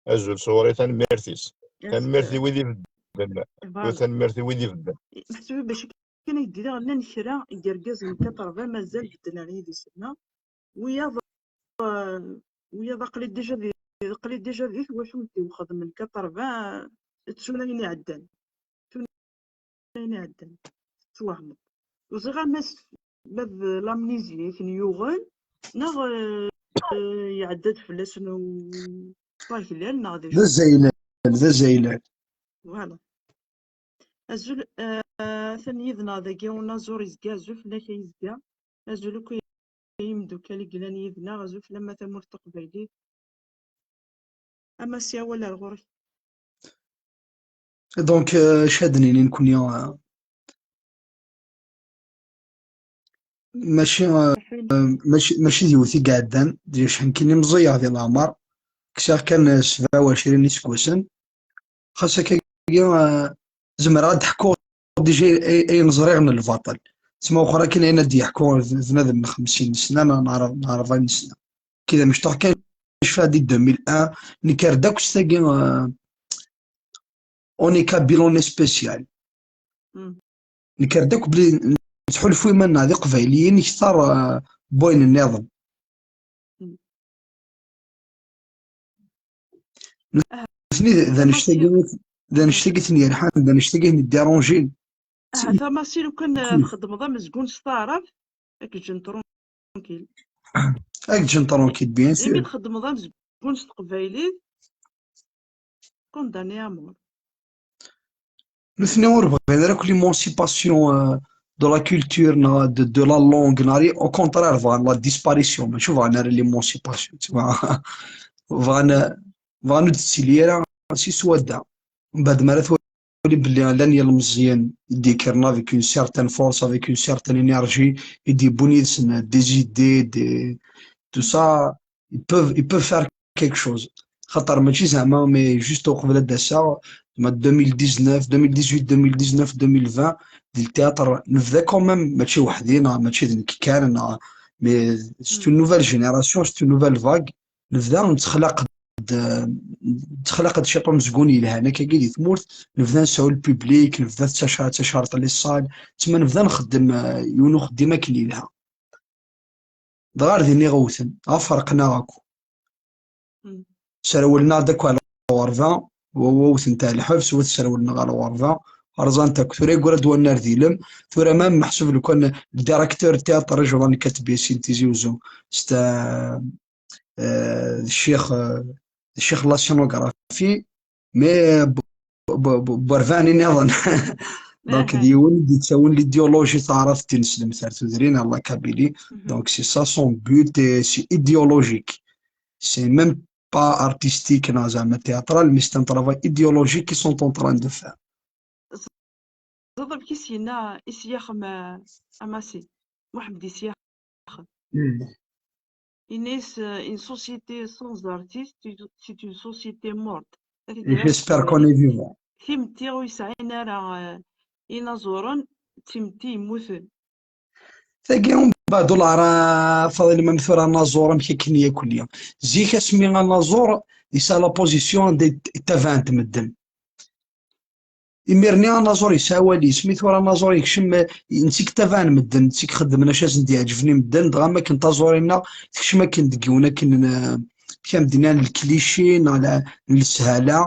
azul sɣur-i, tanemmirt-is. Tanemmirt i wid ibedden. Voilà. Tanemmirt i wid ibedden. Meḥsub bac akken ay d-iniɣ, llan kra n yergazen n quatre-vingts mazal bedden ar yidis-nneɣ. Wiyaḍ, eh, wiyaḍ aql-i déjà di, aql-i déjà di twacult-iw, xedmen quatre-vingts, ttun ayen iɛeddan. Ttun ayen iɛeddan. Tettwehmeḍ. Ur ẓriɣ ama s-, ma d l'amnésie i ten-yuɣen, neɣ, eh, eh, iɛedda-d fell-asen u-, waglal, neɣ d acu. D azaylan, d azaylan. Voilà. Azul, eh, atan yid-neɣ dagi unaẓur Izga, azul fell-ak a Izga. Azul akk i imeddukal i yellan yid-neɣ, azul fell-am a tamurt taqbaylit. Ama si awal ar ɣur-k. Donc, euh, acu ad d-nini nekkni, euh, mačči, euh, mačči, mačči d yiwet i iɛeddan, déjà nekkini meẓẓiyeɣ di leɛmer, kkseɣ kan, euh, sebɛa u ɛecrin iseggasen, xas akkagi, eh, zemreɣ ad d-ḥkuɣ déjà ay, ayen ẓriɣ n lbaṭel. Tma uxra kan ayen ad d-yeḥku bnadem n xemsin sna neɣ n ṛebɛin sna. Kida mecṭuḥ kan, cfiɣ di deux mille un, nekker-d akk s tagi, euh, on est kabyle, on est spécial. Mm. Nekker-d akk bli nettḥulfu iman-nneɣ d iqbayliyen kter, euh, n wayen nniḍen. Mm. Nutni d, d annect-agi, d annect-agi ten-yerḥan, d annect-agi ten-idiranjin. Ahat a Massi, lukan txedmeḍ amezgun s taɛrabt, ad k-ǧǧen tranquille. Ad k-ǧǧen tranquille, bien sûr. Imi txedmeḍ amezgun s teqbaylit, condamné à mort. Nutni ur bɣin ara akk l'émancipation, euh, de la culture, neɣ de, de la langue, neɣ, au contraire, bɣan la disparition, mačči bɣan ara l'émancipation, tu vois. Bɣan, bɣan ur d-tettili ara si swadda. Mbeɛd mi ara twali belli llan yilmeẓyen i d-yekkren avec une certaine force, avec une certaine énergie, i d-yewwin yid-sen des idées, des, tout ça, ils peuvent, ils peuvent faire quelque chose. Xaṭer mačči zeɛma, mais juste uqbel ad d-aseɣ, ma deux mille dix-neuf, deux mille dix-huit, deux mille dix-neuf, deux mille vingt, di le théâtre, nebda quand même, mačči weḥdi, neɣ mačči d nekk kan, neɣ, mais c'est une nouvelle génération, c'est une nouvelle vague. Nebda nettxlaq-d, nettxlaq-d ciṭ umezgun yelhan akkagi di tmurt, nebda nesɛu le public, nebda tettaca-, ttacarṭ les salles, tma nebda nxeddem, euh, yiwen uxeddim akken yelha. Dɣa ar din i ɣewten, dɣa ferqen-aɣ akk. Mm. Sserwlen-aɣ-d akk ɣer lɣerba, wa, wa wten-t ɣer lḥebs, wa sserwlen ɣer lɣerba, rẓan-t akk. Tura yeggra-d wannar d ilem, tura même meḥsub lukan le directeur théâtre régional nekkat bien sin Tizi Ouzou, c'est un, euh, d ccix, euh, d ccix la scénographie, mais b-, b-, b-, berbaɛni niḍen. Donc, d yiwen i d-yettawin l'idéologie taɛrabt-ines, lemtal tudrin, la Kabylie. Donc, c'est ça son but, et c'est idéologique. C'est même pas artistique, neɣ zeɛma théâtral, mais c'est un travail idéologique qu'ils sont en train de faire. Teẓriḍ amek i s-yenna, i s-yaxem, euh, a Massi, Muḥemmed i s-yaxem. Yenna-yas, euh, une société sans artistes, c'est une société morte. J'espère qu'on est vivant. Timetti ur yesɛin ara, euh, inaẓuren, d timetti yemmuten. Tagi, umbeɛd ur neɛrif, Faḍil, ma tura anaẓur amek akken yakk-nni. Zik asmi anaẓur yesɛa la position anda i t-, i ttabaɛen medden. Imir-nni anaẓur yesɛa awal-is, mi tura anaẓur yekcem, netta i yettabaɛen medden, netta i ixeddmen acu asen-d-iɛeǧben i medden, dɣa am akken taẓuri-nneɣ tekcem akken deg yiwen akken n, amek am d-nnan, n lklici neɣ la, n leshala.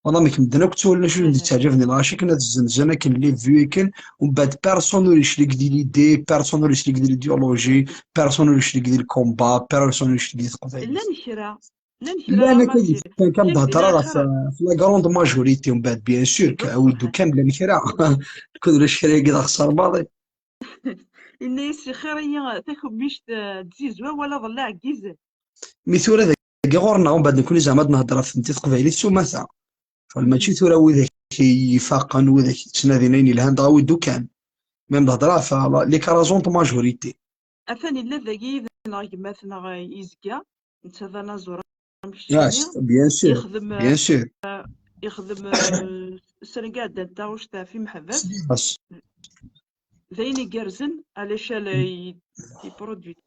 Wala amek medden akk ttwalin acu i sen-d-ittaɛǧaben di lɣaci akken ad zzenzen akken les vues akken, umbeɛd personne ur yeclig di l'idée, personne ur yeclig di l'idéologie, personne ur yeclig di le combat, personne ur yeclig di teqbaylit. Llan kra, llan kra. Llan akka, kan, kan d-hedreɣ ɣef, ɣef la grande majorité, umbeɛd bien sûr, a wid kan llan kra. Nekk ulac kra-agi d axeṣṣar maḍi. Yenna-yas, ixir-iyi takemmict, eh, n tzizwa wala ḍellaɛ n yizan. Mi tura dagi ɣur-neɣ, umbeɛd nekkni zeɛma ad nehder ɣef tmetti teqbaylit s umata. Mačči tura widak i ifaqen, widak yettnadin ayen yelhan, dɣa wid ukan. Mi am-d-hedreɣ ɣef la, l'écrasante majorité. Atan illa dagi yid-neɣ gma-tneɣ Izga, netta d anaẓur amek keččini. Bien sûr, bien sûr. Ixdem, eh, srenga ɛeddan taɣuct ɣef imeḥbas. D ayen igerrzen, alac ala i, i produit,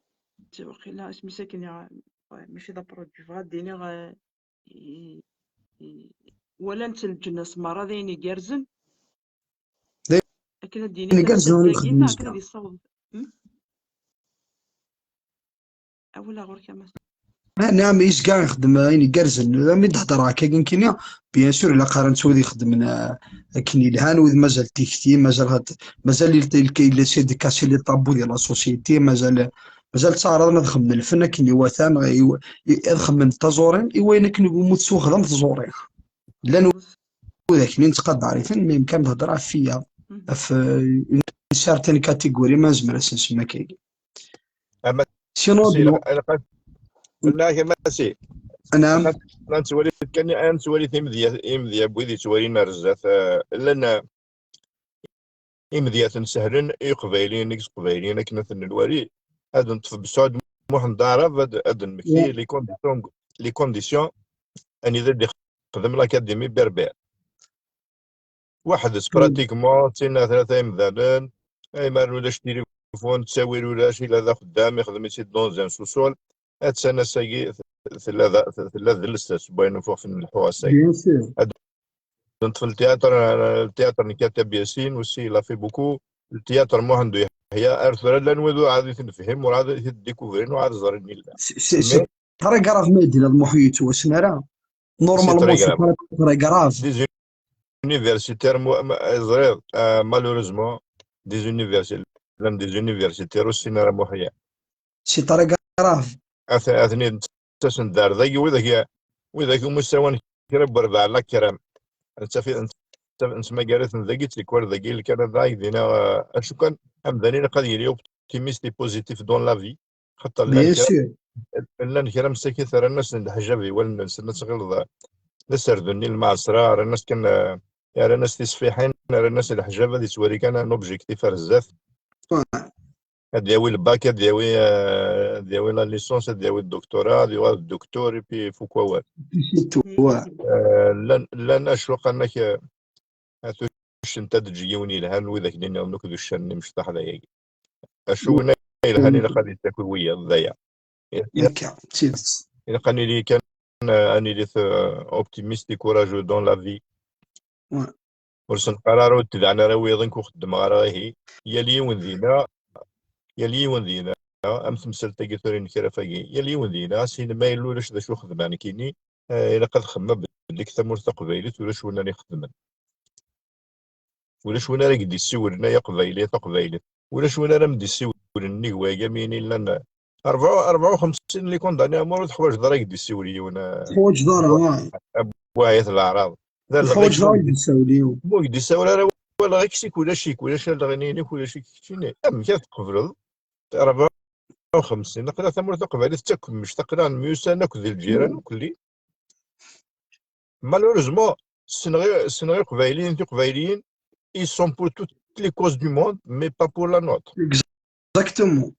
waqila isem-is akken, mačči d aprodwi, bɣiɣ ad d-iniɣ, eh, i, i, walan-t lǧennas merra, d ayen igerrzen. Akken ad d-iniɣ, akken ad yessaweḍ. Hmm? Awal ɣur-k a Mass. Ah, naɛam, Izga ixeddem ayen igerrzen. Mi d-hedreɣ akka nekkini, bien sûr, ilaq ara nettu wid ixeddmen, ah, akken yelhan, wid mazal tikti, mazal had-, mazal il-, il-, il essaie de casser les tabous de la société, mazal, mazal ttaɛraḍen ad xedmen lfen akken iwata, neɣ i, i, ad xedmen taẓuri i wayen akken umi tettwaxdam tẓuri. Llan widak-nni nettqadar-iten, mais kan d-hedreɣ ɣef wiyaḍ, ɣef, euh, une certaine catégorie, ma nezmer ad s-nsemmi akkagi. Sinon, Nnaɣ a Massi. Anɛam. Ad nettwali kan, ad nettwali timedya, imedya n wid yettwalin ar zdat, eh, llan, eh, imedyaten sehlen i Iqbayliyen, i Iqbayliyen akken ad ten-nwali, ad neṭṭef Besɛud Muḥend Aɛrab, ad, ad d-nmekti les conditions, les conditions anida d-ixdem l'Académie Berbère. Weḥd-s, pratiquement, d tin neɣ tlata imdanen, ay ma ulac tilifun, ttawil ulac, ila d axeddam, ixdem-itt-id dans un sous-sol. Attan ass-agi, tella d, tella d lsas n wayen ufeɣ fin lḥu ass-agi. Bien sûr. Ad neṭṭef le théâtre, le théâtre n Katab Yasin aussi, il a fait beaucoup. Le théâtre Muḥend Uyeḥya, ar tura llan wid ur ɛad i t-nefhim, ur ɛad i t-découvrin, ur ɛad ẓrin illa. C'est, c'est, c'est très grave, ma yedla d Muḥ yettwassen ara. Normalement, c'est très très grave. Des universitaires, mu-, ma-, ẓriɣ, euh, malheureusement, des universitaires, llan des universitaires ur ssinen ara Muḥya. C'est très grave. At-, atni ttasen-d ar dagi, widak, widak umi ssawalen kra n werbaɛ la crème. Nettaf-, nettaf-, nettmagar-iten dagi, tikwal dagi, Lkanada, i dinna, euh, acu kan, amdan ilaq ad yili optimiste et positif dans la vie. Xaṭer llan kra, llan kra msakit rran-asen leḥjab i wallen-nsen, ad tɣileḍ d aserdun-nni n lmeɛṣra, rran-as kan, eh, rran-as tisfiḥin, rran-as leḥjab, ad yettwali kan un objectif ar zdat. Ad yawi le bac, ad yawi, eh, ad yawi la licence, ad yawi le doctorat, ad yuɣal d docteur, et puis ifuk wawal. Eh, llan, llan acu qqaren-ak, eh, At uccen ad d-teǧǧ yiwen yelhan, widak nniḍen akk d uccanen imecṭaḥ d ayagi. Acu win ay yelhan ilaq ad yettaku wiyaḍ d aya. Akka, d tidet. Ilaq ad nili kan, eh, ad nili, eh, optimiste et courageux dans la vie. Ur s-neqqar ara ur d-tebɛen ara wiyaḍ, nekk ur xeddmeɣ ara ihi. Yal yiwen dina, yal yiwen dina, am temsalt-agi tura i nekraf-agi, yal yiwen dina, as-inin ma yella ulac d acu xedmeɣ nekkini, eh, ilaq ad xemmeɣ belli deg tamurt taqbaylit ulac win ara ixedmen. Ulac win ara k-d-issiwlen ay aqbayli, a taqbaylit. Ulac win ara m-d-issiwlen nnig wayagi am yini llan rebɛa, rebɛa u xemsin les condamnés à mort, ur teḥwaǧeḍ ara ad k-d-issiwel yiwen, eh, teḥwaǧeḍ ara, wa-, ah. Buɛyat leɛraḍ. D ur teḥwaǧeḍ ara ad k-d-issiwel yiwen. Ma ur k-d-issawel ara, walaɣ-ik sik ulac-ik, ulac alɣini-inek, ulac-ik keččini. Amek ad tqebleḍ? Rebɛa u xemsin, aql-aɣ tamurt taqbaylit d takemmict, aql-aɣ nemyussan akk d lǧiran, mm, akk lli. Malheureusement, ssneɣ i, ssneɣ Iqbayliyen, Tiqbayliyin, ils sont pour toutes les causes du monde, mais pas pour la nôtre. Exactement.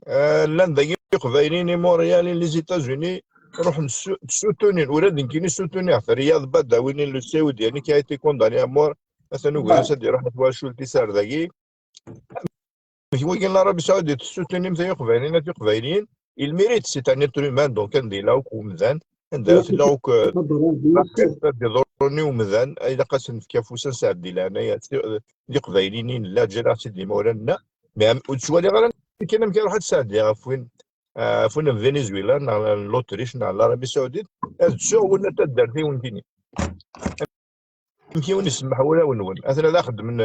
Eh, llan dagi Iqbayliyen i Montréal, i les États-Unis, ruḥen su-, soutenir, ula d nekkini soutenir-t. Riyad Badawi, le Saoudien, qui a été condamné à mort, atan ugar-as ad iruḥ a twacult-is ar dagi. Amek wagi n l'Arabie Saoudite tessutun imta Iqbayliyen, at Iqbayliyen, il mérite, c'est un être humain, donc anda yella akk umdan, anda tella akk, eh, ad iḍurrun i umdan, ilaq ad sen-nefk afus, ad nesɛeddi leɛnaya, d Iqbayliyen i nella, ǧǧiɣ-aɣ-tt-id imawlan-nneɣ, mais am-, ur ttwaliɣ ara kan amek ara ruḥ ad tesɛeddi ɣef win, eh, ɣef win n Venezuela, neɣ n l'Autriche, neɣ n l'Arabie Saoudite, ad tsuɣ win n taddart i win-kini. Amek i wen-isemmeḥ wulawen-nwen? Atan ad xeddmen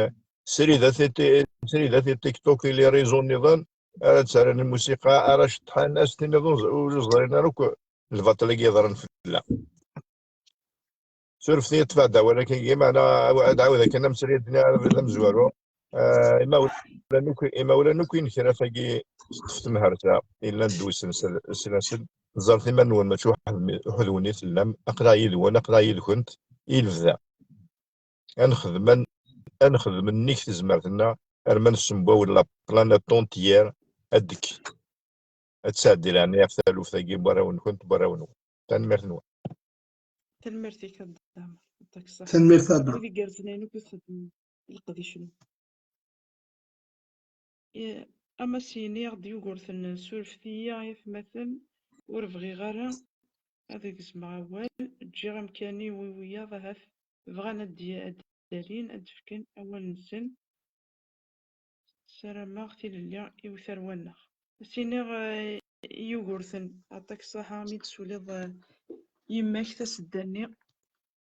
sridat i ti-, sridat i TikTok, i les réseaux nniḍen, ara ttarran lmusiqa, ara ceṭṭḥen, ass-nniḍen ur ẓ-, ur ẓrin ara akk lbaṭel-agi yeḍran fell-aɣ. Surfet-iyi ṭṭfeɣ-d awal akkagi, meɛna ad ɛawdeɣ kan amsrid-nni ara d amezwaru. Eh, imawlan akk, imawlan akk i nekraf-agi teṭṭef temhersa, yellan d usensen, ẓret iman-nwen, mačči weḥd-, weḥd-wen i tellam, aql-aɣ yid-wen, aql-aɣ yid-kent, i lebda. Ad nexdem, ad, ad nexdem nnig tezmert-nneɣ, arma nessembaw la planète entière, ad d-, ad tesɛeddi leɛnaya ɣef taluft-agi n warraw-nkent, n warraw-nwen. Tanemmirt-nwen. Tanemmirt-ik a Dda Ɛmer. Yeɛṭik ṣṣeḥḥa. Tanemmirt a Dda. Wid igerrzen ayen akk i txeddmem, leqdic-nwen. Eh, ama s-yini-aɣ-d Yugurten, surfet-iyi ay atmaten, ur bɣiɣ ara ad gezmeɣ awal, ǧǧiɣ amkan-iw i wiyaḍ ahat bɣan ad d-, ad d-alin, ad d-fken awal-nsen. Ssarameɣ tilelli i utarwa-nneɣ. Ad s-iniɣ, eh, i Yugurten, yeɛṭik ṣṣeḥḥa mi d-tessuliḍ, eh, yemma-k tasedda-nni,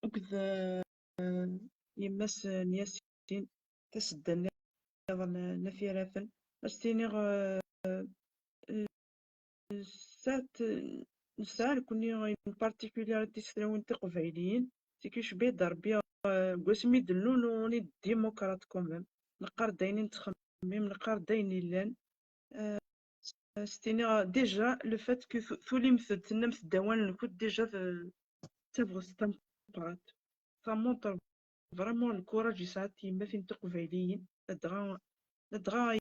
akked, eh, yemma-s n Yasin, tasedda nniḍen n At Yiraten. Ad s-iniɣ, eh, eh, sɛat-, nesɛa nekkni une particularité s tlawin tiqbayliyin, c'est que cbi d Rebbi, eh, deg wasmi d-nnun, on est démocrate quand même. Neqqar-d ayen i nettxemmim, neqqar-d ayen yellan. Eh, s-, s-tiniɣ, déjà, le fait que tu-, tulimt-d, tennamt-d awal-nkent, déjà, t-, d tabɣest tameqqrant. Ça montre vraiment le courage yesɛa tiyemmatin tiqbayliyin. Ladɣa, ladɣa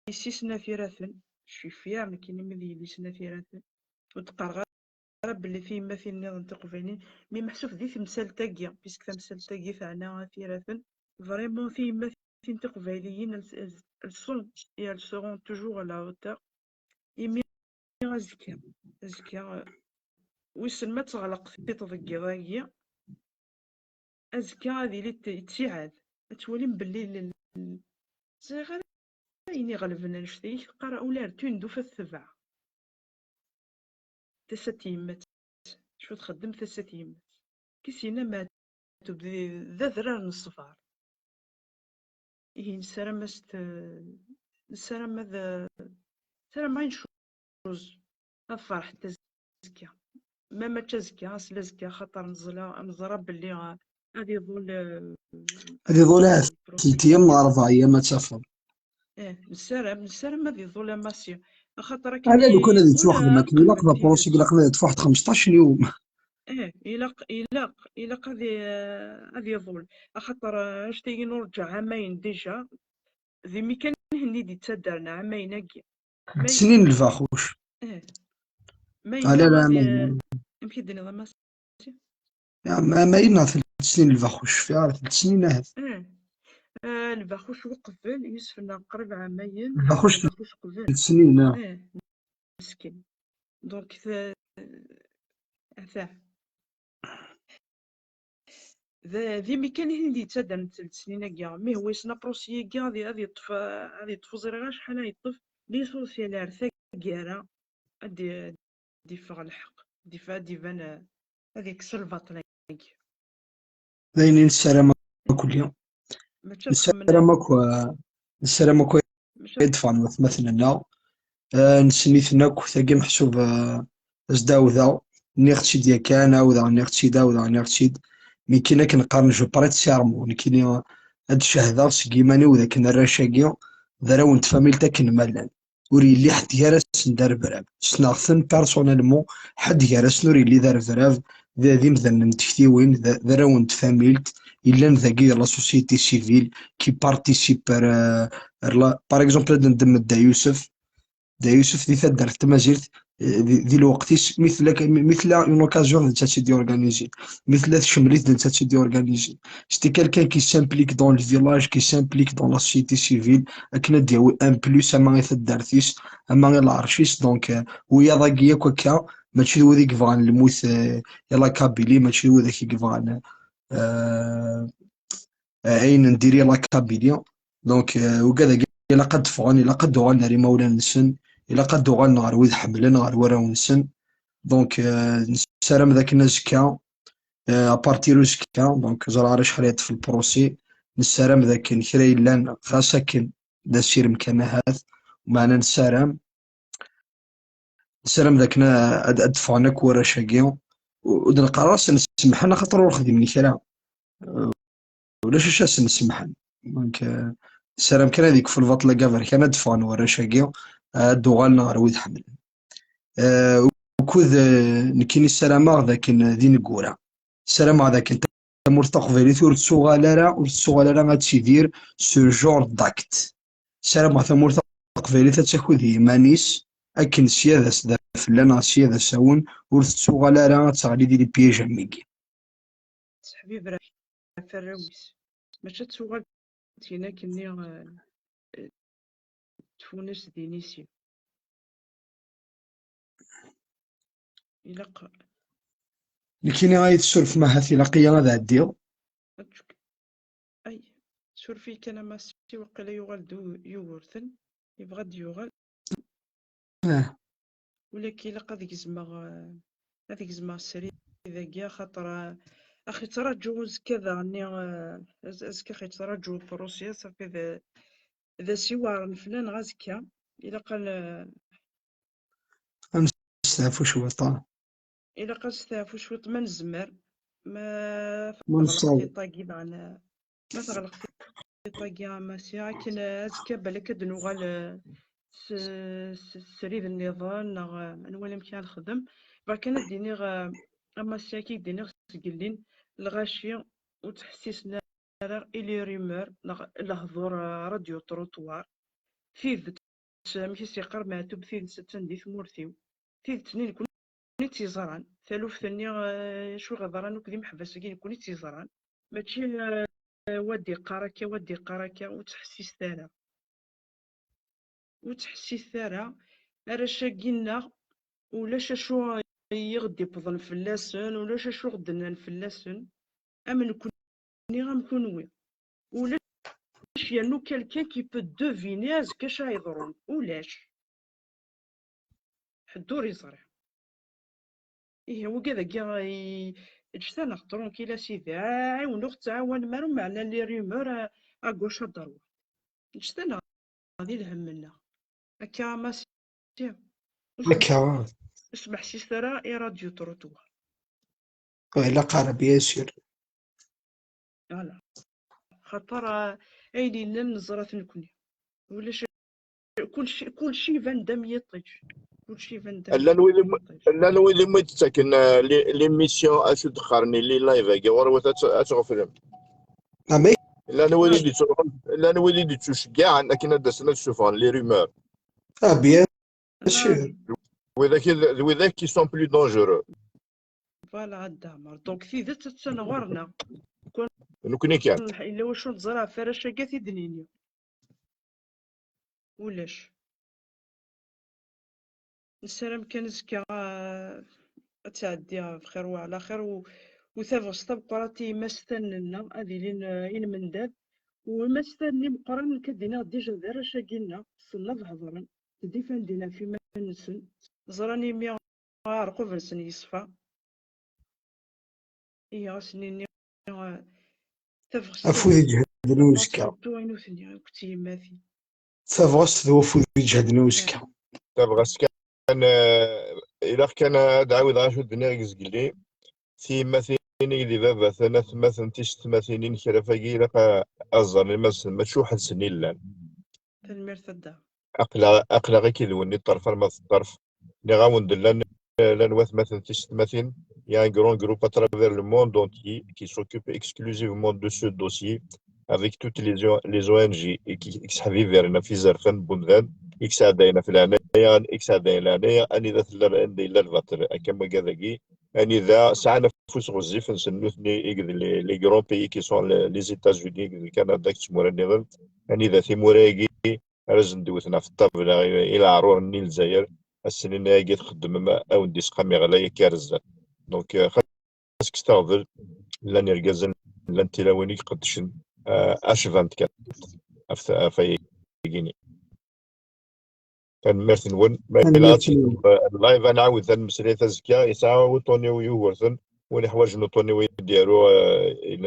yessi-s n At Yiraten, je suis fière, nekkini, mi d yelli-s n At Yiraten. Ur d-qqareɣ ara belli tiyemmatin nniḍen tiqbayliyin, mi meḥsub di temsalt-agi, puisque tamsalt-agi teɛna At Yiraten, vraiment tiyemmatin tiqbayliyin, elles, elles, elles sont et elles seront toujours à la hauteur. Imi azekka. Azekka, wissen ma ad teɣleq tiṭ deg yiḍ-agi. Azekka ad yili t-, yettiɛad. Ad twalim belli l-, l-, ẓriɣ ara ayen iɣelben annect-a, i k-qqar ula ar tunduf ad tebɛ. Tasa n tyemmat. Acu txeddem tasa n tyemmat? Kis yenna Maɛtub d, d adrar n ṣṣber. Ihi nessaram ad s-t-, nessaram ad, nessaram ayen cuz ad ferḥent azekka. Ma mačči azekka, ass n azekka, xaṭer neẓla, neẓra belli, ah, ad iḍul, eh, Ad iḍul ahat tlata yyam neɣ rebɛa yyam ad tafeḍ. Eh, nessaram, nessaram ad iḍul amassi. Axaṭer akken Ala, lukan ad yettwaxdem akken ilaq, d apṛusi ilaq ad yeṭṭef waḥed xmesṭac n yum. Eh, ilaq, ilaq, ilaq ad i-, ad iḍul. Axaṭer, eh, annect-agi nurǧa ɛamayen déjà, d imi kan i d-yettaddren ɛamayen-agi. Ḥedd snin lbaxuc. Eh. Ma Ala, yella la, ad ma i-, amek i d-tenniḍ a Massi? Ya, ma, ma yenna tlata snin lbaxuc, cfiɣ ara tlata snin ahat. Eh. Eh, lbaxuc uqbel, Yusef neɣ qrib ɛamayen, Lbaxuc lbaxuc qbel. Tlata snin, ah. Eh, meskin. Donc, t-, atah. D, d imi kan i ten-id-yettaddren tlata snin-agi. Mi hwa yessen apṛusi-agi ad, ad yeṭṭef, ad yeṭṭef ur ẓriɣ acḥal ad yeṭṭef, l'essentiel ar taggara ad d-, ad d-iffeɣ lḥeqq, ad d-iff-, ad d-iban, eh, ad yekkes lbaṭel-agi. D ayen i nessaram akk, mačči ad nessaram akk, eh, nessaram akk mačči ad ḍefren watmaten-nneɣ. Eh, nessen-iten akk, tagi meḥsub, eh, ad s-d-awdeɣ, nniɣ-tt-id yakan, awdeɣ, nniɣ-tt-id, awdeɣ, nniɣ-tt-id. Mi kan akken qqaren, je prête serment, nekkini ad d-cehdeɣ seg yiman-iw d akken arrac-agi d arraw n tfamilt akken ma llan. Ur yelli ḥedd gar-asen d arebrab. Ssneɣ-ten personnellement, ḥedd gar-asen ur yelli d arebrab, d, d imdanen n tektiwin, d, d arraw n tfamilt, yellan dagi de la société civile, qui participe ar, ar la, par exemple, ad neddem Dda Yusef, Dda Yusef di taddart tamazirt, eh, di, di lweqt-is, mi tella, mi, mi tella une occasion d netta i tt-id-yorganizi. Mi tella tcemlit d netta i tt-id-yorganizi. C'était quelqu'un qui s'implique dans le village, qui s'implique dans la société civile, akken ad d-yawi un plus ama i taddart-is, ama i lɛerc-is. Donc, euh, wiyaḍ-agi akk akka, mačči d wid i yebɣan lmut, euh, i la Kabylie, mačči d widak i yebɣan, euh, euh, ayen n diri la Kabylie. Donc, euh, ugad-agi ilaq ad d-ffɣen, ilaq ad d-uɣalen ar imawlan-nsen, ilaq ad d-uɣalen ɣer wid ḥemmlen, ɣer warraw-nsen. Donc, euh, nessaram d akken azekka, euh, à partir uzekka, donc, ẓriɣ ara acḥal yeṭṭef lpṛusi, nessaram d akken kra yellan, ɣas akken d asirem kan ahat, meɛna nessaram, nessaram d akken ad, ad d-ffɣen akk warrac-agi. Ur, ur d-neqqar ara ad sen-semḥen, axaṭer ur xdimen kra. Euh, ulac acu ad sen-semḥen. Donc, euh, nessaram kan ad yekfu lbaṭel-agi aberkan, ad d-ffɣen warrac-agi, ad d-uɣalen ɣer wid ḥemmlen. Euh, ukud, euh, nekkini ssarameɣ d akken d ineggura. Ssarameɣ d akken tamurt taqbaylit ur tettuɣal ara, ur tettuɣal ara ad tidir ce genre d'acte. Ssarameɣ tamurt taqbaylit ad takud i yiman-is, akken sya d as-, d afella neɣ sya d asawen, ur tettuɣal ara ad teɣli di les pièges am wigi. Seḥbibra ɣef arraw-is. Mačči ad tuɣal tgin akkenni, eh, eh, tfunast d inisi. Ilaq. Nekkini ay tsurfem, ahat ilaq-iyi ad ɛeddiɣ. Ačuk. Ay, suref-iyi kan a Massi, waqila yuɣal-d u-, Yugurten, yebɣa ad d-yuɣal. Ah. Ula k-, ilaq ad gezmeɣ, eh, ad gezmeɣ srid-agi, axaṭer, eh, ax-, yettraǧu uzekka daɣenni, eh, az-, azekka ax-, yettraǧu Prussia, safi d, d ass iweɛren fell-aneɣ azekka. Ilaq ad n-, Ad nesteɛfu cwiṭ, ah. Ilaq ad nesteɛfu cwiṭ ma nezmer. Ma Ma teɣleq nessaweḍ. Tiṭ-agi daɣen, ma teɣleq tiṭ-agi a Massi, akken azekka balak ad d-nuɣal, eh, s, s, srid nniḍen, neɣ, eh, ad nwali amek ara nexdem. Bɣiɣ kan ad d-iniɣ, eh, a Massi, akka i d-iniɣ sgellin, lɣaci ur ttḥessisen ara i les rumeurs neɣ lehdur, eh, radio trottoir. Tidet, amek i s-yeqqar Meɛtub, tidet attan di tmurt-iw. Tidet-nni nekk i tt-yeẓran. Taluft-nni, eh, acu i ɣ-yeḍran akk d imeḥbas-agi, nekkni i tt-yeẓran. Mačči, eh, wa d-iqqar akka, wa d-iqqar akka, ur ttḥessiset ara. Ur ttḥessiset ara. Arrac-agi-nneɣ, ulac acu i ɣ-d-iwwḍen fell-asen, ulac acu ɣ-d-nnan fell-asen, am nekkni am kunwi. Ulac yernu quelqu'un qui peut deviner azekka acu ara yeḍrun. Ulac. Ḥedd ur yeẓri. Ihi, wigi dagi, i-, ǧǧet-aneɣ tranquille a sidi. Ɛiwen ur ɣ-ttɛawanem ara, umeɛna les rumeurs à, à gauche à droite. Ǧǧet-aneɣ di lhemm-nneɣ. Akka a Massi. Akka. Ur smeḥsiset ara i Radio Trottoir. Ilaq ara, bien sûr. Voilà. Xaṭer, ah, ayen yellan neẓra-t nekkni. Ulac, kulci, kulci iban-d am yiṭij. Kulci iban-d am yiṭij. Llan wid i mu-, llan wid i mu-, d-ttaken, ah, li-, l'émission acu d-qqaren, les live-agi, ɣur-wat ad t-, ad tɣeflem. Amek? Llan wid i d-ittuɣen, llan wid i d-ittuceggiɛen akken ad d-asen ad ssufɣen les rumeurs. Ah, bien sûr. Widak i d, d widak qui sont plus dangereux. Voilà, a Dda Ɛmer. Donc, tidet attan ɣur-neɣ. Nekkni kan. Yella wacu neẓra ɣef warrac-agi ad t-id-nini. Ulac. Nessaram kan azekka, ah, ad tɛeddi bxir wa ɛla xir, u, u tabɣest tameqqrant i yimastaren-nneɣ ad ilin, ah, i lmendad. U imastaren imeqqranen, nekk ad d-iniɣ déjà d arrac-agi-nneɣ, ssnen ad hedren, ddifandin ɣef iman-nsen, ẓran imi aɛerqub-nsen yeṣfa. Ihi, ɣas nini, eh, tabɣest afud iǧehden i uzekka. Surtout i nutni akk d tiyemmatin. Tabɣest d wafud iǧehden i uzekka. Tabɣest kan, eh, ilaq kan ad ɛawdeɣ acu d-nniɣ deg zgelli. Tiyemmatin i d ibabaten, atmaten, tisetmatin, inekraf-agi, ilaq a, ad ẓren iman-nsen, mačči weḥd-sen i llan. Tanemmirt a Dda. Aql-aɣ, aql-aɣ akked-wen i ṭṭerf arma d ṭṭerf. Nniɣ-awen-d llan, llan watmaten tisetmatin. Il y a un grand groupe à travers le monde entier qui s'occupe exclusivement de ce dossier avec toutes les, les O N G i, i, i yesseḥbibiren ɣef izerfan n wemdan, i yesɛeddayen ɣef leɛnaya, i yesɛeddayen leɛnaya, anida tella, anda yella lbaṭel, akka am wagad-agi, anida sɛan afus ɣezzifen-nsen nutni i deg les, les grands pays qui sont les, les États-Unis, deg Canada, deg tmura nniḍen, anida timura-agi ara sen-d-wten ɣef ṭṭabla i, i leɛruren n Lezzayer, ad sen-inin ayagi txeddmem, a wen-d-isqam iɣlay akka ar zdat. Donc, euh, xas kkset aɣbel, llan irgazen, llan tilawin i iqeddcen, euh, acbant kan ɣef, ɣef ayagi-nni. Tanemmirt-nwen. Ma yella ad tekkseḍ, euh, live, ad nɛawed ad nemmeslay azekka, yesɛa uṭuni-w Yugurten, win iḥwaǧen uṭuni-w ad d-yaru, euh, i,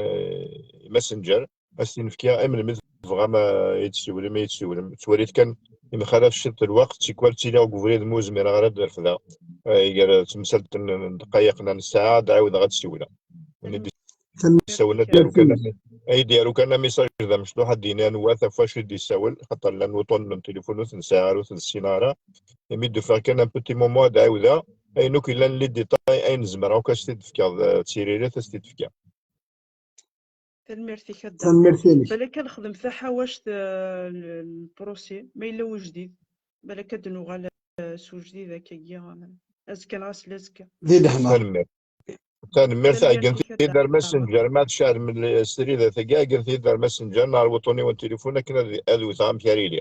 i Messenger. Ad s-t-in-fkiɣ, i melmi tebɣam, eh, ad yi-d-tessiwlem, ad yi-d-tessiwlem. Ttwalit kan, yemxalaf ciṭ lweqt, tikwal ttiliɣ deg ubrid, ur zmireɣ ara ad d-refdeɣ. Eh, gar temsalt n, n ddqayeq neɣ n ssaɛa, ad ɛawdeɣ ad d-ssiwleɣ. Win i d-yessawlen, ad d-yaru kan ami-, ad d-yaru kan amisaj d amecṭuḥ, ad d-yini anwa, ɣef wacu i d-yessawel, xaṭer llan wuṭunen n tilifun ur ten-sɛiɣ ara, ur ten-ssineɣ ara. Imi d-ufiɣ kan un petit moment, ad ɛawdeɣ. Ayen akk yellan les détails, ayen zemreɣ akk ad s-t-id-fkeɣ, d, d tiririt, ad s-t-id-fkeɣ. Tanemmirt-ik a Dda. Tanemmirt-inek. Balak ad nexdem taḥawact, eh, l-, lprusi, ma yella ujdid. Balak ad d-nuɣal, eh, s ujdid akkagi, eh, azekka neɣ ass n azekka. Di lehna. Tanemmirt. Tanemmirt, tanemmirt-ik a Dda Ɛmer. Ɛeggen-t-id ar Messenger, ma tceɛlem srid-agi, ɛeggen-t-id ar Messenger neɣ ar wuṭuni-w n tilifun akken ad, ad wteɣ amek ara yili.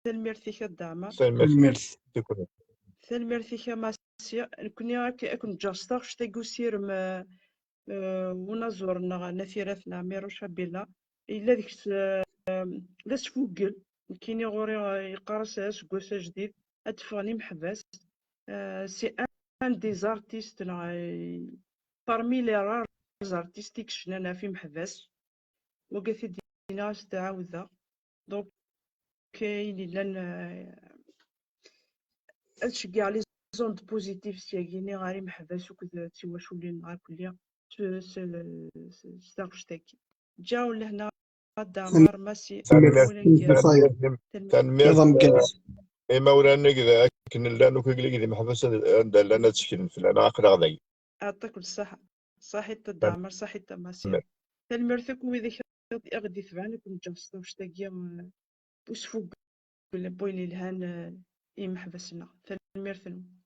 Tanemmirt-ik a Dda Ɛmer. Tanemmirt. Tanemmirt. Tanemmirt-ik a Massi. Nekkni ak-, ad ken-ǧǧeɣ s taɣect-agi usirem, eh, eh, unaẓur-nneɣ n At Iraten Ɛmiruc Abila. Yella deg-s, eh, d asfugel. Nekkini ɣur-i, eh, yeqqar-as aseggas ajdid. Ad d-ffɣen imeḥbas. Eh, c'est un des artistes, neɣ, eh, parmi les rares artistes i yecnan ɣef imeḥbas. Wagi t-id-iniɣ, ad s-t-ɛawdeɣ. Donc, ayen yellan, euh, ad ceggeɛ les ondes positives syagi-nni ɣer imeḥbas akked tiwaculin-nneɣ akkelli s, s, s, s taɣect-agi. Ǧǧiɣ-awen lehna a Dda Ɛmer, Massi. Tanemmirt. Tanemmirt. Tanemmirt. Imawlan-nnek d akken llan akk deg imeḥbas, anda llan ad tteklen fell-aneɣ, aql-aɣ dagi. Yeɛṭik ṣṣeḥḥa. Ṣaḥit a Dda Ɛmer, ṣaḥit a Massi. Tanemmirt. Tanemmirt akk wid i ɣ-d-itebɛen, ad ken-ǧǧeɣ s taɣect-agi, eh, usfugel n wayen yelhan, eh, i yimeḥbas-nneɣ. Tanemmirt-nwen.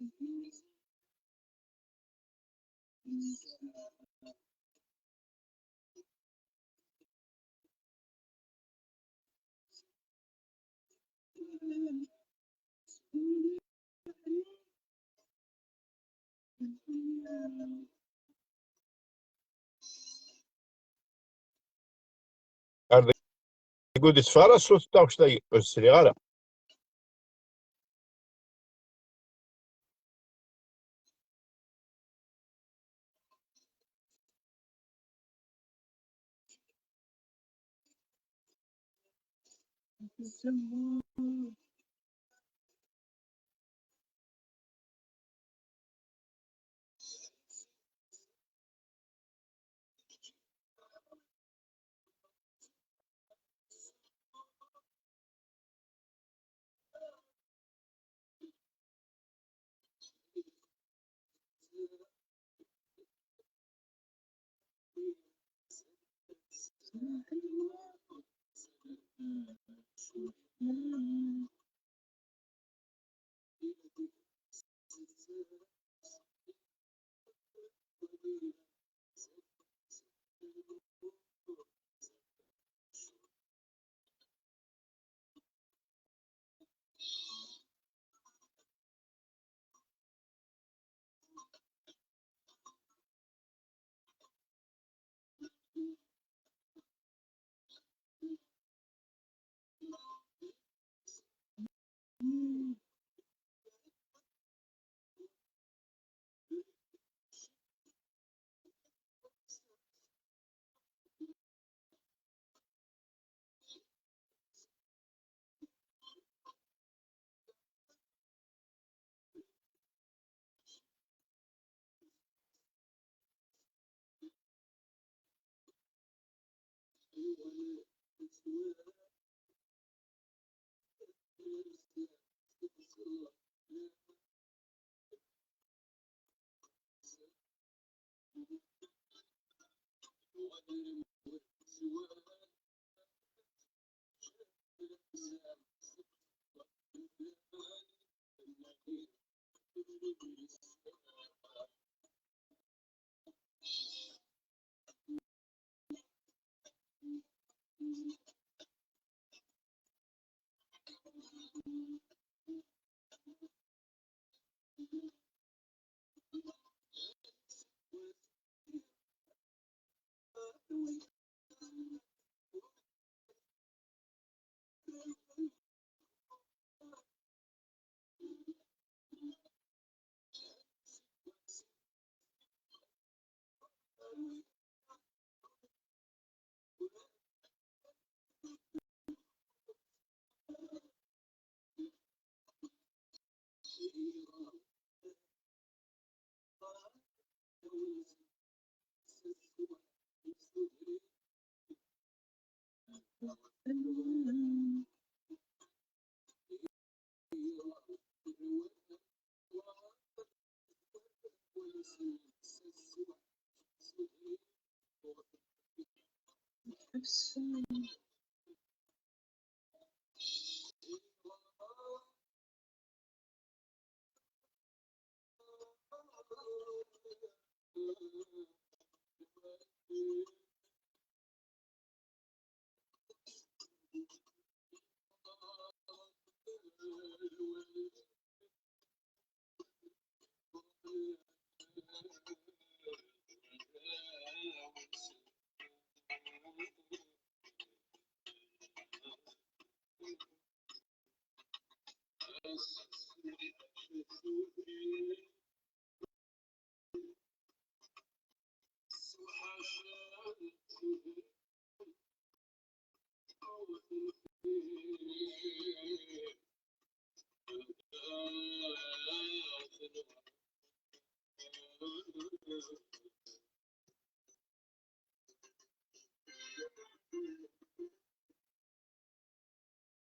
Ar deg ur d-itteffeɣ ara ṣṣut n taɣect-agi, ur sliɣ ara.